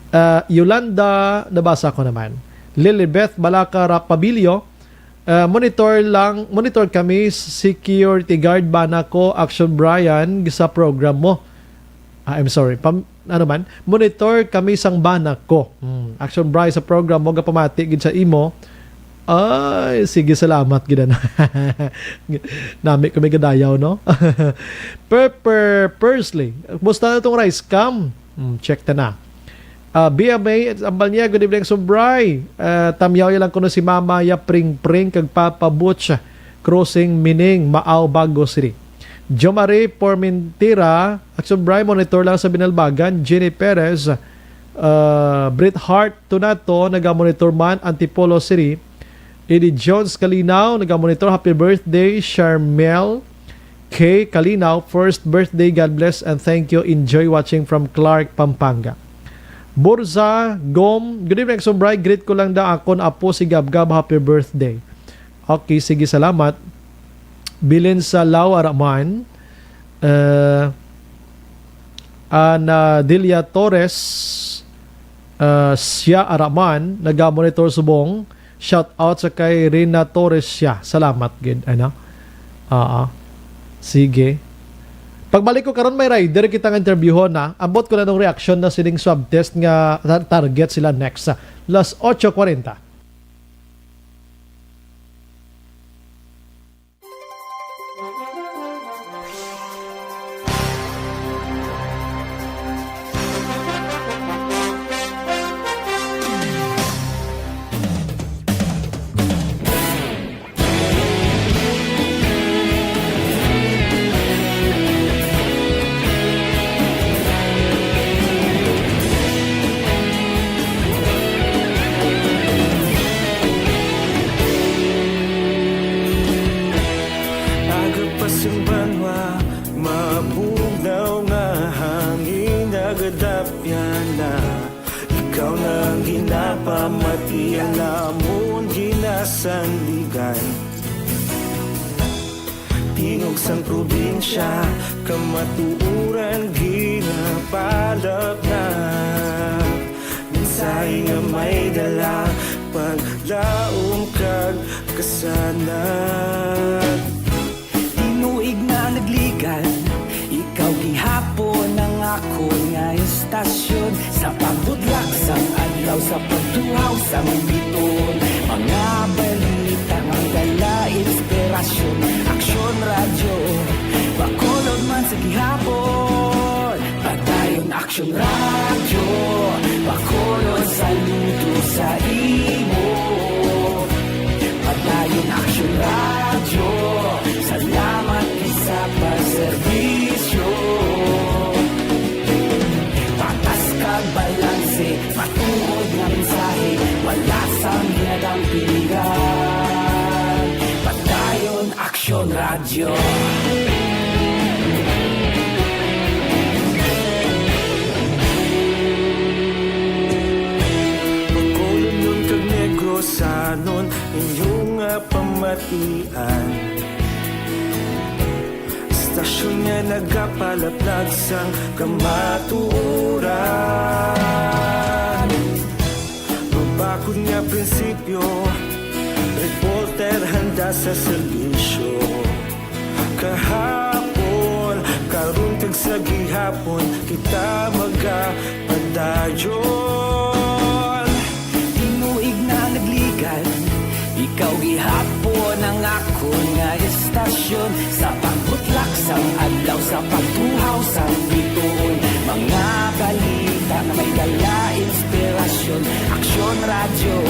Ah, Yolanda, nabasa ko naman. Lilibeth Balaca Rapabilio, ah, "Monitor lang, monitor kami, security guard bana ko, Action Brian, sa program mo." Ah, I'm sorry, pam-, ano man, "Monitor kami sang bana ko." Hmm, Action Bri, sa program mo, gapamati gid sa imo. Ay, sige, salamat gid, ano. Nami ko may gadayaw, no? Pepper Pursley, "Kumusta na tong rice cam?" Hmm, check ta na. Ah, B M A, ambal niya, "Good evening, Action Bri. Ah, tamyaw ya lang kuno si Mama ya Pring Pring kag Papa Butch, Crossing Mining, Maaw, Bago City." Jomari Pormentira, "Action Bri, monitor lang sa Binalbagan." Jenny Perez, ah, Brit Hart, "Tunato, naga-monitor man, Antipolo City." Eddie Jones Kalinaw, naga-monitor, "Happy birthday, Charmel K Kalinaw. First birthday, God bless and thank you. Enjoy watching from Clark, Pampanga." Borza Gom, "Good evening, Action Bri. Greet ko lang da akon apo si Gabgab. Happy birthday." Okay, sige, salamat. Bilin sa Lao Araman, uh, Ana Delia Torres, uh, siya Araman, naga-monitor subong. Shout out sa kay Rina Torres siya. Salamat gid, ano? Oo. Sige. Pagbalik ko karon, may rider kita nga interviewon na. Ambot ko na nung reaction na sining swab test nga tar-, target sila next. Las ocho cuarenta. Aga pa sang banwa, mabugnaw nga hangin, nagadapyan na. Ikaw na ang ginapamati, ang amon ginasandigan. Tingog sang probinsya, kamatuoran ginapalapnap. Mensahe nga may dala, paglaom kag kasanag. Tinuig na nagli- Sa pagtuhaw sang biton, mga balita nga may dala inspirasyon. Aksyon Radyo, Bacolod man sa gihapon. Padayon Aksyon Radyo, Bacolod saludo sa imo. Padayon Aksyon Radyo, salamat sa pagserbisyo. Patas kag balanse, matuod nga mensahe, wala sang ginadampigan. Padayon Aksyon Radyo. Bacolodnon kag Negrosanon, inyo nga pamatian. Istasyon nga nagapalaplag sang kamatuoran. Mabakod nga prinsipyo, reporter handa sa serbisyo. Kahapon, karon kag sa gihapon, kita magapadayon. Tinuig na nagligad, ikaw gihapon ang akon nga istasyon. Sa pagbutlak sang adlaw, sa pagtuhaw sang bituon, mga balita nga may dala inspirasyon. Aksyon Radyo,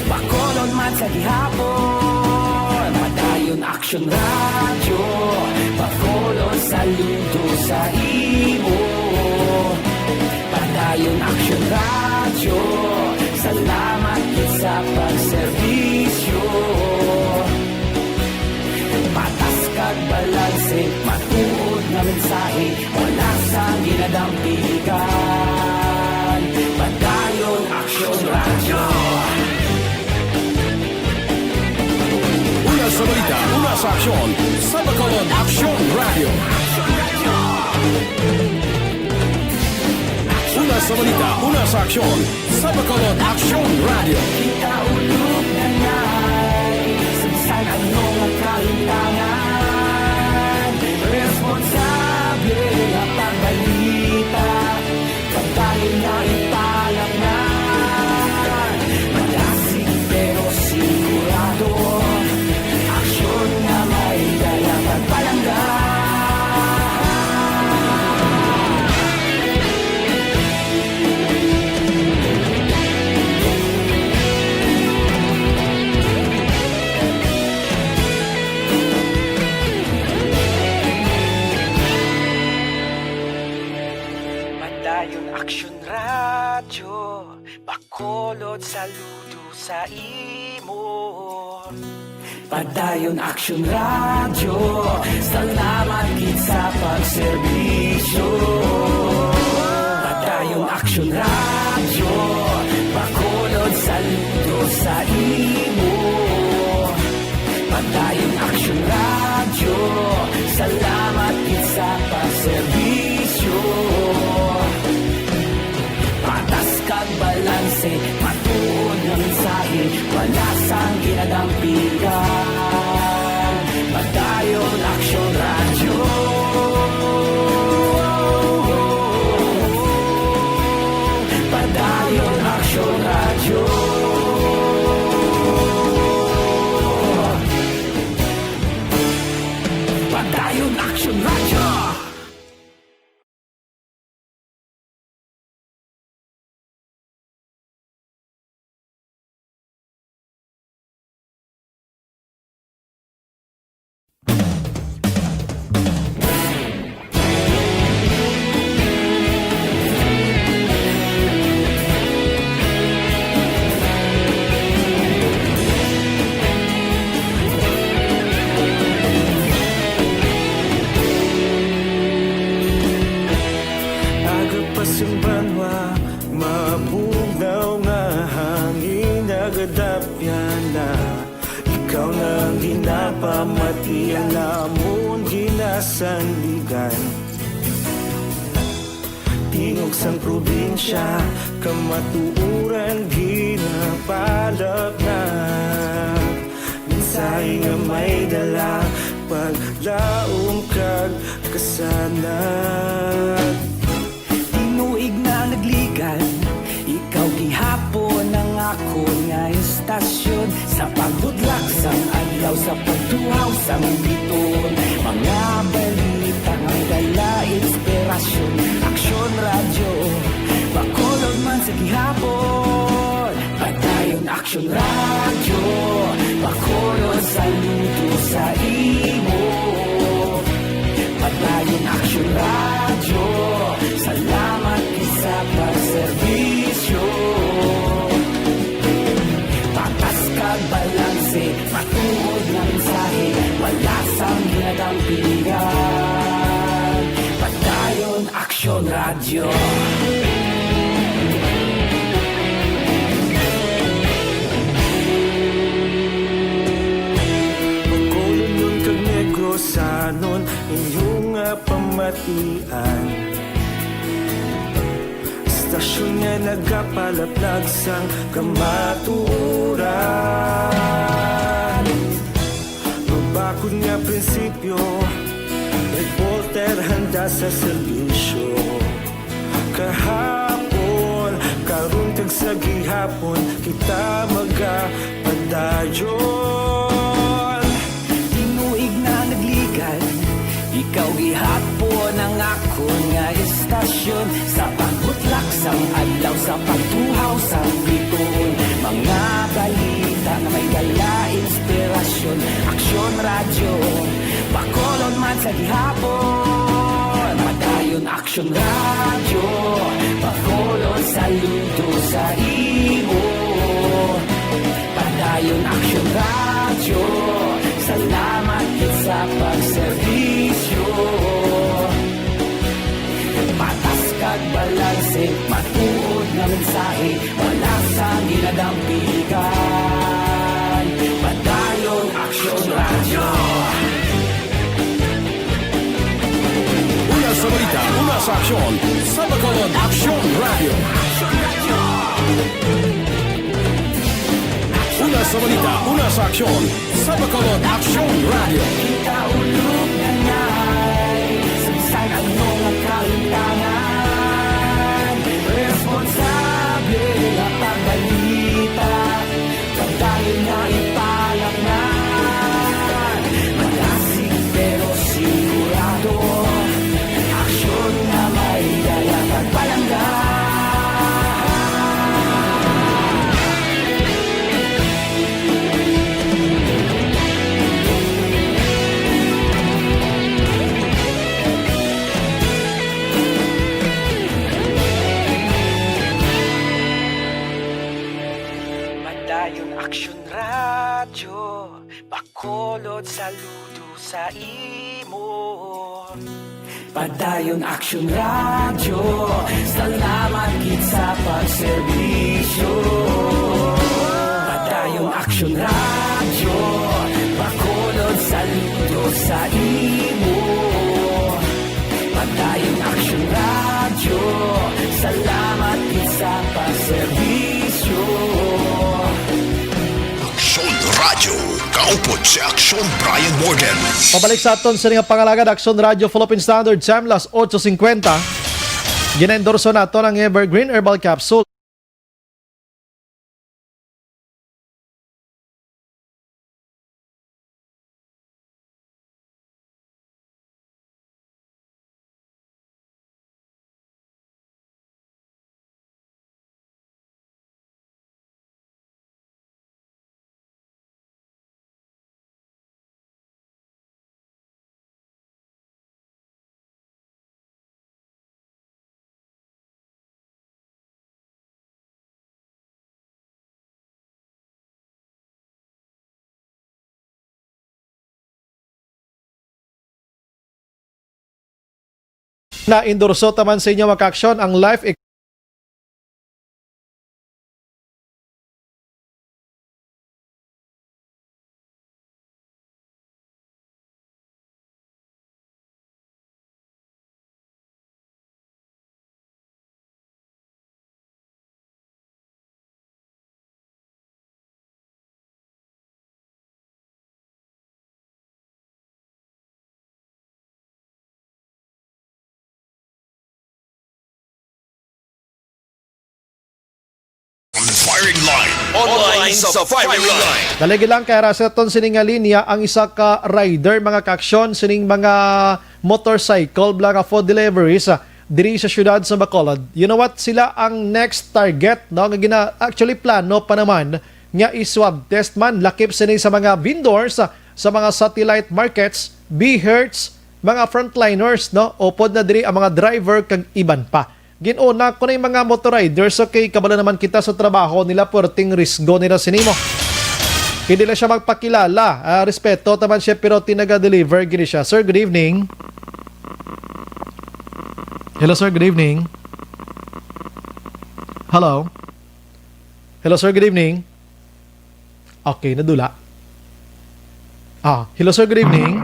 Bacolod man sa gihapon. Padayon Aksyon Radyo, Bacolod saludo sa imo. Padayon Aksyon Radyo, salamat gid sa pagserbisyo. Patas kag balanse, matuod nga mensahe, wala sang ginadampigan. Padayon Aksyon Radyo. Una sa balita, una sa aksyon, sa Bacolod Aksyon Radyo. Una sa balita, una sa aksyon, sa Bacolod Aksyon Radyo. Kita ulog na na'y sa bisan ano nga kalimtangan. Responsable nga pagbalita, pagbalin nga ipalamnan. Malasig pero sigurado, aksyon nga may dala pagpalangga. Padayon Aksyon Radyo, Bacolod saludo sa imo. Padayon Aksyon Radyo, salamat gid sa pagserbisyo. Padayon Aksyon Radyo, Bacolod saludo sa imo. Padayon Aksyon Radyo, salamat gid sa pagserbisyo. Patas kag balanse, matuod nga mensahe, wala sang ginadampigan. Padayon Aksyon Radyo. Padayon Aksyon Radyo. Padayon Aksyon Radyo. Aga pa sing banwa, mabugnaw nga hangin nagadapyan na. Ikaw na ang ginapamati, ang amon ginasandigan. Tingog sang probinsya, kamatuoran ginapalapnag. Mensahe nga may dala, paglaom kag kasanag. Tinuig na nagligad, ikaw gihapon Tasyon sa pagbudlak sang adlaw, sa pagtuhaw sang biton, mga balita nga may dala inspirasyon. Aksyon Radyo, Bacolod man sa gihapon. Padayon Aksyon Radyo, Bacolod saludo sa imo. Padayon Aksyon Radyo, salamat gid sa pagserbisyo. Patas kag balanse, matuod nga mensahe, wala sang ginadampingan. Padayon Aksyon Radyo. Bacolodnon kag Negrosanon, inyo nga pamatian. Istasyon nga nagapalaplag sang kamatuoran. Mabakod nga prinsipyo, reporter handa sa serbisyo. Kahapon, karon kag sa gihapon, kita magapadayon. Tinuig na nagligan, ikaw gihapon ang akon nga istasyon. Sa pagbutlak sang adlaw, sa pagtuhaw sang bituon, mga balita nga may dala inspirasyon. Aksyon Radyo, Bacolod man sa gihapon. Padayon Aksyon Radyo, Bacolod saludo sa imo. Padayon Aksyon Radyo, salamat gid sa pagserbisyo. Patas kag balanse, matuod nga mensahe, wala sang ginadampigan. Padayon Aksyon Radyo. Una sa balita, una sa aksyon, sa Bacolod Aksyon Radyo. Una sa balita, una sa aksyon, sa Bacolod Aksyon Radyo. Kita ulog na ngay, sa bisan ano nga kahimtangan, responsable nga pagbalita. Padayon nga ipalaknad, madasig pero sigurado, aksyon nga may dala kag palangga. Padayon Aksyon Radyo, Bacolod saludo sa imo. Padayon Aksyon Radyo, salamat gid sa pagserbisyo. Padayon Aksyon Radyo, Bacolod saludo sa imo. Padayon Aksyon Radyo, salamat gid sa pagserbisyo. Aksyon Radyo, kaupod si Aksyon Brian Morgan. Pabalik sa aton sini nga pangalagad, Aksyon Radyo Philippine Standard Time, las otso cincuenta. Ginaendorso naton ang Evergreen Herbal Capsule. Naendorso ta man sa inyo, mga kaaksyon, ang Life Ex- Firing line. Online sa firing line. Daligi lang kay ara sa aton sining nga linya ang isa ka rider, mga kaaksyon, sining mga motorcycle, mga food deliveries, ah, diri sa siyudad sa Bacolod. You know what? Sila ang next target, no? Nga gina actually plano pa naman nga i-swab test man lakip sini sa mga vendors, ah, sa mga satellite markets, BHERTs, mga frontliners, no? Upod na diri ang mga driver kag iban pa. Gin-una ko na yung mga motor riders, okay, kabalo naman kita sa trabaho nila, perting risgo nila sini mo. Hindi na siya magpakilala. Ah, respeto taman siya, pero tinaga-deliver gini siya. Sir, good evening. Hello, sir. Good evening. Hello. Hello, sir. Good evening. Okay, nadula. Ah, hello, sir. Good evening.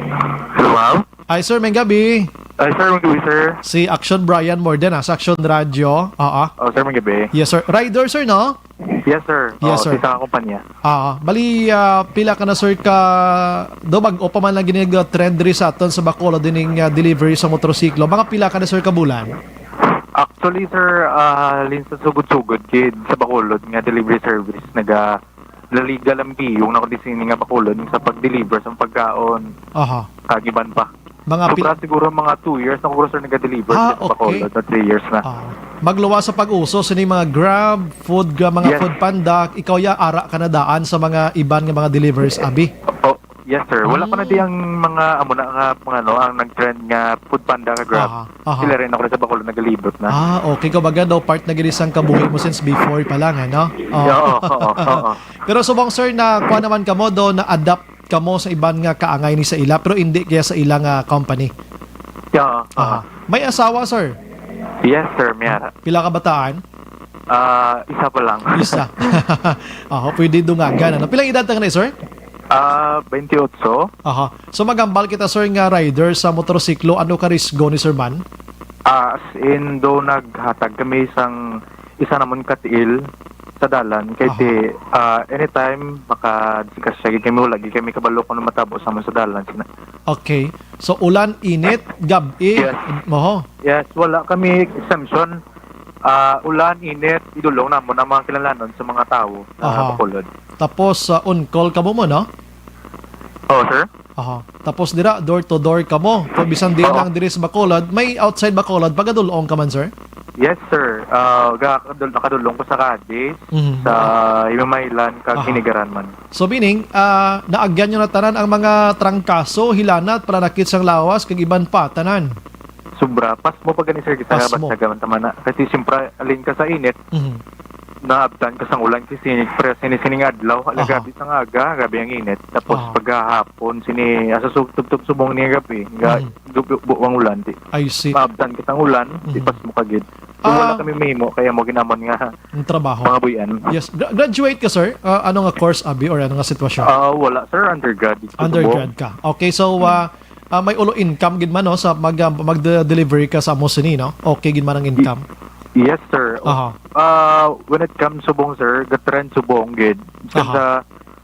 Hello, ma'am? Ay, sir, may gabi. Ay, sir, magandang gabi, sir. Si Action Brian Morden, ah, sa Action Radio. Ah, ah. Oh, sir, magandang gabi. Yes, sir. Rider, sir, no? Yes, sir. Yes, Oh, sir. Sa isang kumpanya. Ah, bali, ah, pila ka na, sir, ka, do bag-o pa man lang ginig, ah, trend diri sa aton sa Bacolod dining, ah, delivery sa motorsiklo. Mga pila ka na, sir, ka bulan? Actually, sir, ah, halin sa sugod-sugod kid sa Bacolod nga delivery service, naga laliga lang biyong na kundi sini nga Bacolod sa pag-deliver sa pagkaon. Aha. Kagiban pa. Mga pil- Sobra siguro mga two years na ko, sir, naga-deliver Ah, sa Bacolod, okay. Not three years na. Ah, magluwas sa pag-uso sini mga Grab, food, gra-, mga Yes. Food Panda, ikaw ya ara ka na daan sa mga iban nga mga delivers, abi. Oh, yes, sir. Wala pa na Mm. di ang mga amo na nga, mga ano, ang nag-trend nga Food Panda ka Grab. Aha, aha. Sila rin ako na sa Bacolod nagalibot na. Ah, okay. Kumbaga daw part na gid sang kabuhi mo since before pa lang, ano? Oh. Oo, oo, oo. Pero subong, sir, na kuha naman kamo do, na-adapt kamo sa iban nga kaangay ni sa ila, pero hindi kaya sa ila nga company. Yeah, Ah, may asawa, sir? Yes, sir, may ara. Pila ka bataan? Ah, isa pa lang. Isa. Ah, pwede dungagan, ano? Pilang edad ta na, sir? Ah, twenty-eight. Aha. So magambal kita, sir, nga rider sa motorsiklo, ano ka risgo ni, sir, man? Ah, as in, do naghatag kami sang isa namon ka tiil sa dalan kay Aha. ti, ah, anytime makadisgrasya gid kami, wala gid kami kabalo kung ano matabo sa amon sa dalan. Sina- Okay. So ulan, init, gab-i. Yes. Moho. Yes, wala kami exemption. Ah, ulan, init, idulong namon ang mga kinahanglanon sa mga tawo sa Aha. Bacolod. Tapos uh, on call kamo mo, no? Oh, sir? Aha. Tapos dira door to door kamo. Kung bisan di Oo. lang diri sa Bacolod, may outside Bacolod pagadulong ka man, sir? Yes, sir. Ah, ga- kadul- nakadulong ko sa Cadiz, Mhm. sa Himamaylan, kag Aha. Hinigaran man. So meaning, ah, naagyan nyo na tanan ang mga trangkaso, hilanat, pananakit sang lawas, kag iban pa, tanan. Sobra. Pasmo pa gani, sir, kita Pasmo. Basta gaman tama na. Kasi siyempre, alin ka sa init, Mhm. naabtan ka sang ulan kasi sini, pre, sini, sining adlaw, ala Aha. gabi sang aga, gabi ang init. Tapos Aha. paghahapon, sini, asa sub-, tub-, tub-, subong ni gabi, nga, Mhm. du-, bu-, bu-, ang ulan, di. I see. Maabtan kitang ulan, di Mhm. pasmo ka gid. So, Ah. wala kami mahimo, kaya mo ginamon nga Ang trabaho. mga buyan. Yes. Gra- graduate ka, sir? Ah, ano nga course, abi, or ano nga sitwasyon? Ah, wala, sir. Undergrad. Dito sa Undergrad Bong. ka. Okay, so ah, ah, may ulo income gid man, no, sa mag ah, mag-delivery ka sa amo sini, no? Okay gid man ang income. Yes, sir. Aha. Ah, when it comes subong, sir, ga-trend subong gid. Sa, Aha. sa,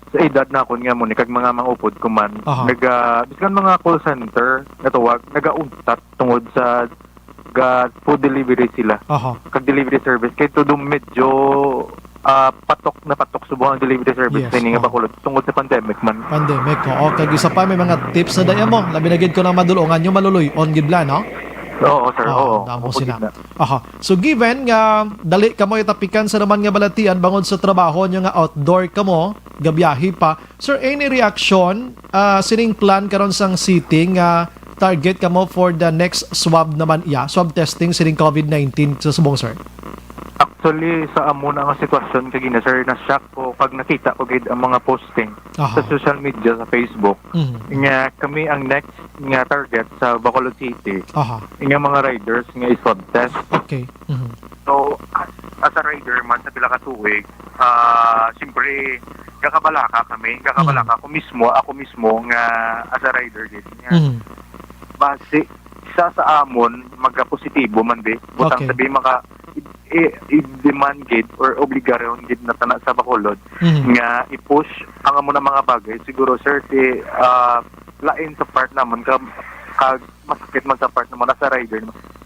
sa edad na akon nga mo ni kag mga mangupod ko man, Aha. naga biskan mga call center nga tawag, nagauntat tungod sa ga food delivery sila. Aha. Kag delivery service kay todo medyo ah, patok na patok subong ang delivery service Yes, sa ini nga oo. Bacolod tungod sa pandemic man. Pandemic, oo. Kag isa pa, may mga tips na daya mo. Labi na gid ko na madulungan nyo, maluluy-on gid bla, no? Oo, sir. Ah, Oo. damo Opo, sila. gid na. Aha. So given nga dali ka mo itapikan sa naman nga balatian bangod sa trabaho nyo nga outdoor ka mo, gabiyahe pa. Sir, any reaction ah, sining plan karon sang city nga target ka mo for the next swab naman iya, swab testing sining covid nineteen sa subong, sir? Actually, sa amo na nga sitwasyon kay gina, sir, na-shock ko pag nakita ko gid ang mga posting Aha. sa social media, sa Facebook, Mhm. nga kami ang next nga target sa Bacolod City, Aha. nga mga riders nga i-swab test. Okay. Mhm. So, as, as a rider man sa pila ka tuig, ah, siyempre, gakabalaka kami, gakabalaka ako mismo, ako mismo nga as a rider gid. Nga, Mhm. base sa sa amon magapositibo man di, butang Okay. sabi maka i- i-demand gid or obligasyon gid na tana sa Bacolod Mhm. nga i-push ang amo na mga bagay, siguro, sir, si ah, lain sa part namon ka, ka masakit man sa part namon as a rider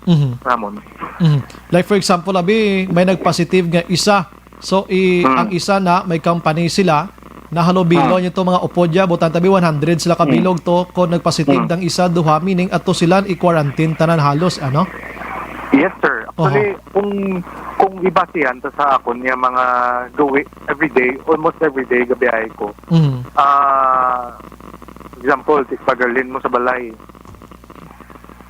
Mhm. namon. Mhm. Like for example, abi, may nagpositive nga isa, So, i-, Hmm. ang isa na, may company sila, na halubilo Hmm. niyo to mga upod ya, butang tabi one hundred sila ka Hmm. bilog to, kung nagpositive Hmm. dang isa, duha, meaning ato sila i-quarantine tanan halos, ano? Yes, sir. Actually, Oho. kung, kung ibasihan ta sa akon nga mga gawi everyday, almost everyday, gabiyahe ko. Mhm. Ah, example, ti-, pagalin mo sa balay.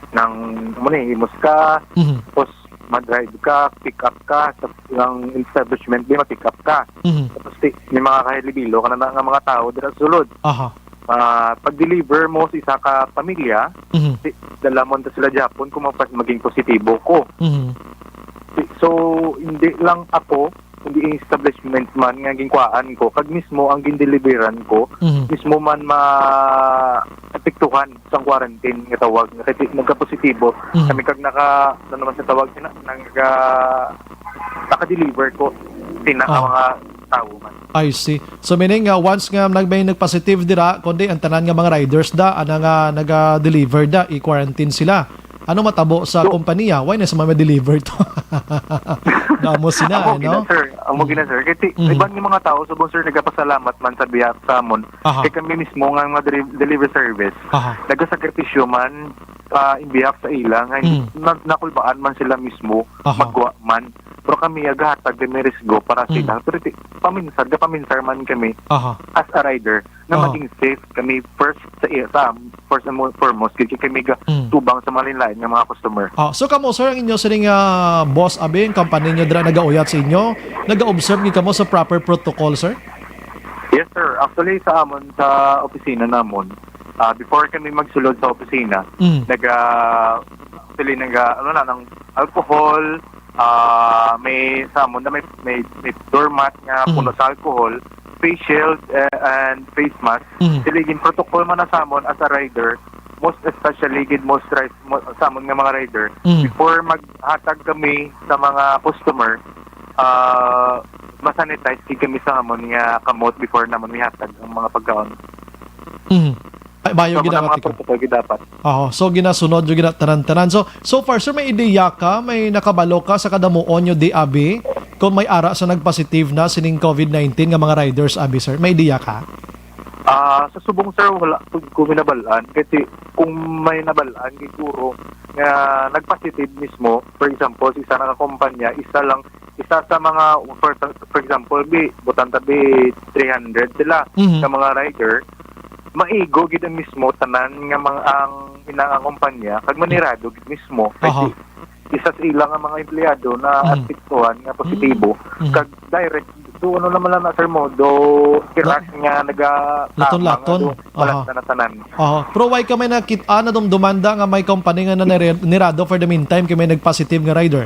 Nang, amo ni, himos ka, Mhm. tapos ma-drive ka, pick up ka, sa, ang establishment, di ma-pick up ka. Mhm. Tapos, ti-, may mga kahalubilo ka na, na nga mga tao dira sa sulod. Aha. Ah, pag-deliver mo sa isa ka pamilya, Mhm. ti-, dala mo ta sila Japon kung magpas-, maging positibo ko. Mhm. Ti-, so, hindi lang ako, kundi ang establishment man nga ginkuhaan ko, kag mismo ang gindeliveran ko, Mhm. mismo man maapektuhan sang quarantine nga tawag, nga kay nagkapositibo Mhm. kami kag naka, ano naman sa tawag, na, nagka-, naka-deliver ko sina ang Oh. mga tao man. I see. So, meaning nga, once nga nag-, may nagpositive dira, kundi ang tanan nga mga riders da, ana nga naga-deliver da, i-quarantine sila. Ano matabo sa So, kompanya? Why na sa mga deliver to? Damo sila, Amo eh, gina, no? sir. Amo Mm. gina, sir. Kay ti-, Mhm. iban nga mga tao, subong, sir, nagapasalamat man sa biya sa amon. Aha. Kay kami mismo nga mga deli-, delivery service, Aha. nagasakripisyo man, ah, in behalf sa ila, nga hindi, Mm. na-, nakulbaan man sila mismo, Aha. magwa man. Pero kami, agahatag kami risgo para sa Mhm. ila. Pero ti-, paminsar, gapaminsar man kami Aha. as a rider. nga Aha. maging safe kami first sa iya, sa, first and mo-, foremost, kay kami ga Mm. tubang sa mga lain-lain nga mga customer. Ah, so kamo, sir, ang inyo sining, ah, boss, abi, ang company nyo dira nagauyat sa inyo, naga-observe gid kamo sa proper protocol, sir? Yes, sir. Actually, sa amon, sa opisina namon, ah, before kami magsulod sa opisina, Mm. naga-, actually, naga-, ano na, ng alcohol, ah, may, sa amon na may, may, may doormat nga Mhm. puno sa alcohol, face shield, eh, and face mask. Mhm. Dili gin protocol man na sa amon as a rider, most especially gid most ri-, mo-, sa amon nga mga rider. Mhm. Before maghatag kami sa mga customer, ah, ma-sanitize gid kami sa amon nga kamot before namon mihatag ang mga pagkaon. Mhm. Ay, bayo So, gid ang mga tikod. Protocol gid dapat. Oo, so ginasunod yung gina-, tanan-tanan. So, so far, sir, may ideya ka, may nakabalo ka sa kadamuon nyo di abi, kung may ara sa nagpositive na sining covid nineteen nga mga riders, abi, sir? May ideya ka? Ah, sa subong, sir, wala pud ko minabalaan. Kasi kung may nabalaan, siguro, nga nagpositive mismo, for example, sa isa na ka kumpanya, isa lang, isa sa mga, for, for example, bi, butang tabi three hundred sila Mhm. ka mga rider, maigo gid ang mismo tanan nga mga, ang ina nga kumpanya, kag manirado gid mismo. Kay Aha. si, isa sa ila nga mga empleyado na Mhm. apektuhan nga positibo, Mhm. kag direct, do ano naman lang na, sir, mo, do kiras nga naga-, Laton-laton. Tama nga, do, wala Aha. na natanan. Aha. Pero why ka may nakit-, ah, nadumduman da nga may company nga nanire-, nirado for the meantime kay may nag-positive nga rider?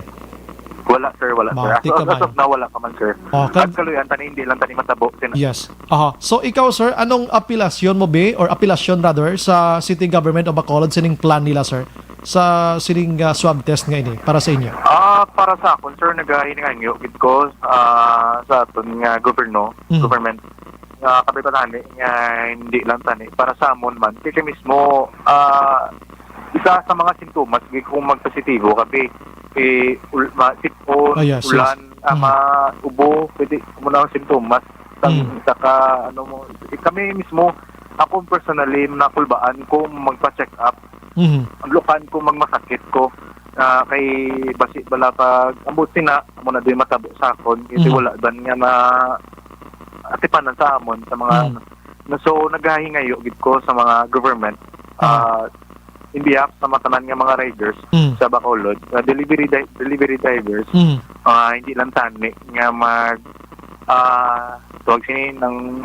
Wala, sir, wala, Ba, sir. As, di ka as, as ba? Of now, wala pa man, sir. Oh, kag- At kaluyan, tani, hindi lang tani matabo, sir. Yes. Aha. So, ikaw, sir, anong apelasyon mo, bi, or apelasyon, rather, sa City Government of Bacolod, sining plan nila, sir, sa sining, ah, swab test nga ini, para sa inyo? Ah, para sa akon, sir, nagahinanyo gid ko, ah, sa aton nga gobyerno, Mhm. government, nga kami pa tani, nga hindi lang tani, para sa amon man. Kay kami mismo, ah, isa sa mga sintomas, gid kung magpositibo kami, eh, ul-, ma-, sipon, Ah, yes, yes. ulan, ah, Mm. ma-, ubo, pwede mo na ang sintomas. Sa, Mm. sa ka, ano mo, eh, kami mismo, ako personally, nakulbaan ko magpa-check up. Mhm. Ang lukan ko, magmasakit ko. Ah, kay basi bala pag ambot sina, amo na din matabo sa akon. Kasi Mhm. wala dan nga ma-, atipanan sa amon, sa mga, Mm. na, so, naghahingayo gid ko sa mga government. Ah. Ah, in behalf sa matanan nga mga riders Mm. sa Bacolod, ah, delivery di-, delivery drivers, Mm. ah, hindi lang tani nga mag, ah, tawag sini, nang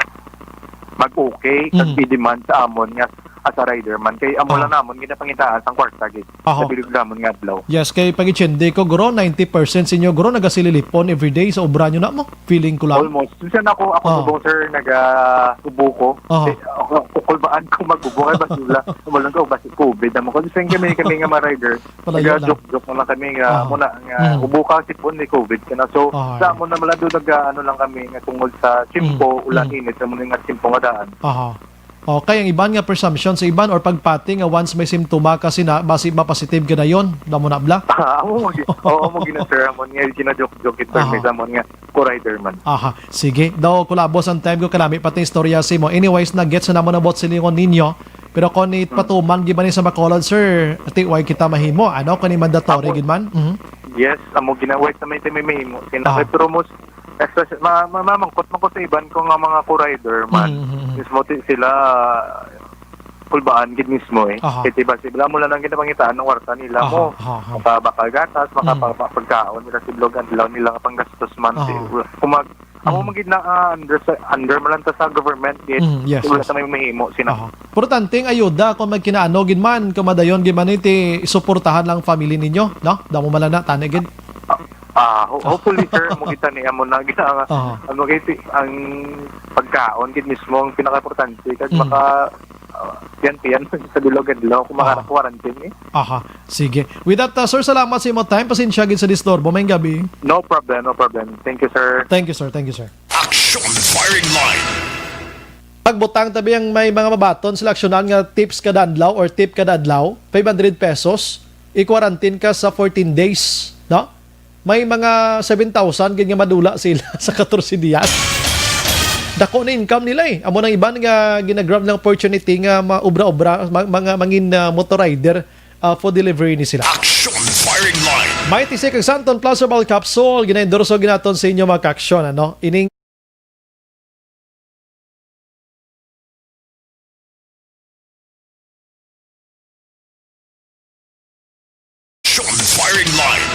mag-okay, kag Mm. i-demand sa amon nga as a rider man. Kay amo Ah. lang namon ginapangitaan sang kwarta, gid. Aho. Sa bilog namon nga adlaw. Yes, kay pag-itsende ko, guro, ninety percent sa inyo, guro, nagasililipon everyday sa obra nyo na mo. Feeling ko lang. Almost. Minsan ako, ako Ah. subong, sir, naga-ubo ko. Ah. Eh, ako, kukulbaan ko mag-ubo. Kay basi wala, wala ko, basi covid naman ko. Minsan kami, kami nga mga rider, Palayo lang. Naga-joke-joke na lang kami nga, Ah. muna, nga, Mm. ubo ka, sipon, may covid ka na. So, Ah, sa yeah. amon na malado, naga, ano lang kami, nga tungod sa tiyempo, Mm. ulan, Mm. init, sa muna nga tiyempo nga daan. Aha. Okay, ang iban nga presumption sa iban or pagpati nga once may simptoma ka sina, basi mapositive ka dayon, damo na bala. Ah, amo mo gi-, oo, amo gina, sir, amo nga ginajoke-joke in terms Aha. Sa amo nga co-rider man. Aha, sige. Daw kulabos ang time ko, kalami pa ti istorya sa imo. Anyways, na-gets na namo na about silingon ninyo. Pero kung ni Hmm. patuman gyud man ni sa Bacolod, sir, ti way kita mahimo, ano, kung ni mandatory Amo. Gyud man? Mhm. Yes, amo gina-, wait na may time may mahimo. Sina-, Aha. Pero most, especially, ma-, ma-, mamangkot man ko sa iban ko nga mga co-rider man. Mhm, mhm, mhm. Mismo ti sila, kulbaan gid mismo eh. Aha. Kay diba, sila mo lang ang ginapangitaan ng warta nila Aha, mo. Aha, aha. Makabakal gatas, Mhm. makapagkaon nila sa bilog adlaw nila nga panggastos man. Aha. Ti-, kumag-, amo Mhm. man gid na, ah, under sa, under man lang ta sa government gid. Mhm, yes, Wala yes. sa may mahimo sina. Aha. Importante ang ayuda kung may kinaano gid man, kung madayon gid man iti suportahan lang family ninyo, no? Damo man lang na, tani gid. Ah, ho-, hopefully, sir, mo kita ni amo na gina-, Aha. ano kay ti-, ang pagkaon gid mismo ang pinakaimportante kag Mm. maka, ah, tiyan-tiyan sa bilog adlaw kung Aha. maka-quarantine eh. Aha. Sige. With that, uh, sir, salamat sa imo time. Pasensya gid sa disturbo. Maayong gabi. No problem, no problem. Thank you, sir. Thank you, sir. Thank you, sir. Action Firing Line. Pagbutang tabi ang may mga mabaton sila aksyonan nga tips kada adlaw or tip kada adlaw, five hundred pesos, i-quarantine ka sa fourteen days, no? May mga seven thousand gid nga madula sila sa katorse diyas. Dako na income nila eh. Amo nang iban nga ginagrab ng opportunity nga maobra-obra, ma-, mga mangin, ah, motor rider, ah, food delivery ni sila. Action Firing Line. Mighty Six kag Santon Plus Herbal Capsule, gina-endorso ginaton sa inyo mga kaaksyon, ano? Ining Action Firing Line.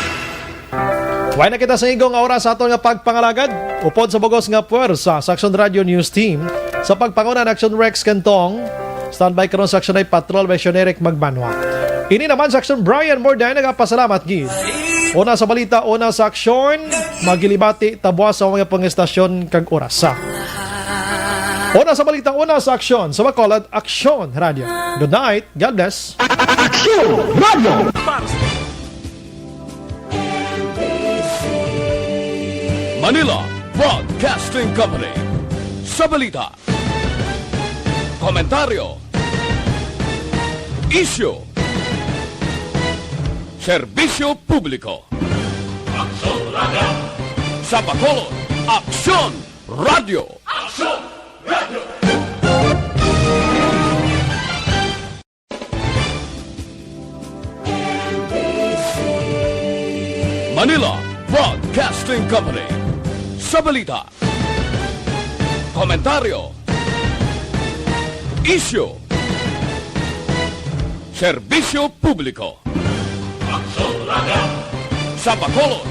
Way na kita sa igong oras sa aton nga pagpangalagad. Upod sa bugos nga puwersa sa Action Radio News Team, sa pagpanguna ni Action Rex Cantong, standby karon sa Action Night Patrol by Sean Eric Magbanwa. Ini naman sa Action Brian Morday, nagapasalamat gid. Una sa balita, una sa aksyon, magilibati, tabwa sa mga pangestasyon kag oras. Una sa balita, una sa aksyon, sa Bacolod Aksyon Radio. Good night, God bless. Aksyon Radio. Manila Broadcasting Company. Sa balita, komentaryo, isyu, serbisyo publiko. Aksyon Radio. Sa Bacolod, Aksyon Radio. Aksyon Radio. Manila Broadcasting Company. Sa balita, komentaryo, isyu, serbisyo publiko. Aksyon Radio. Sa Bacolod,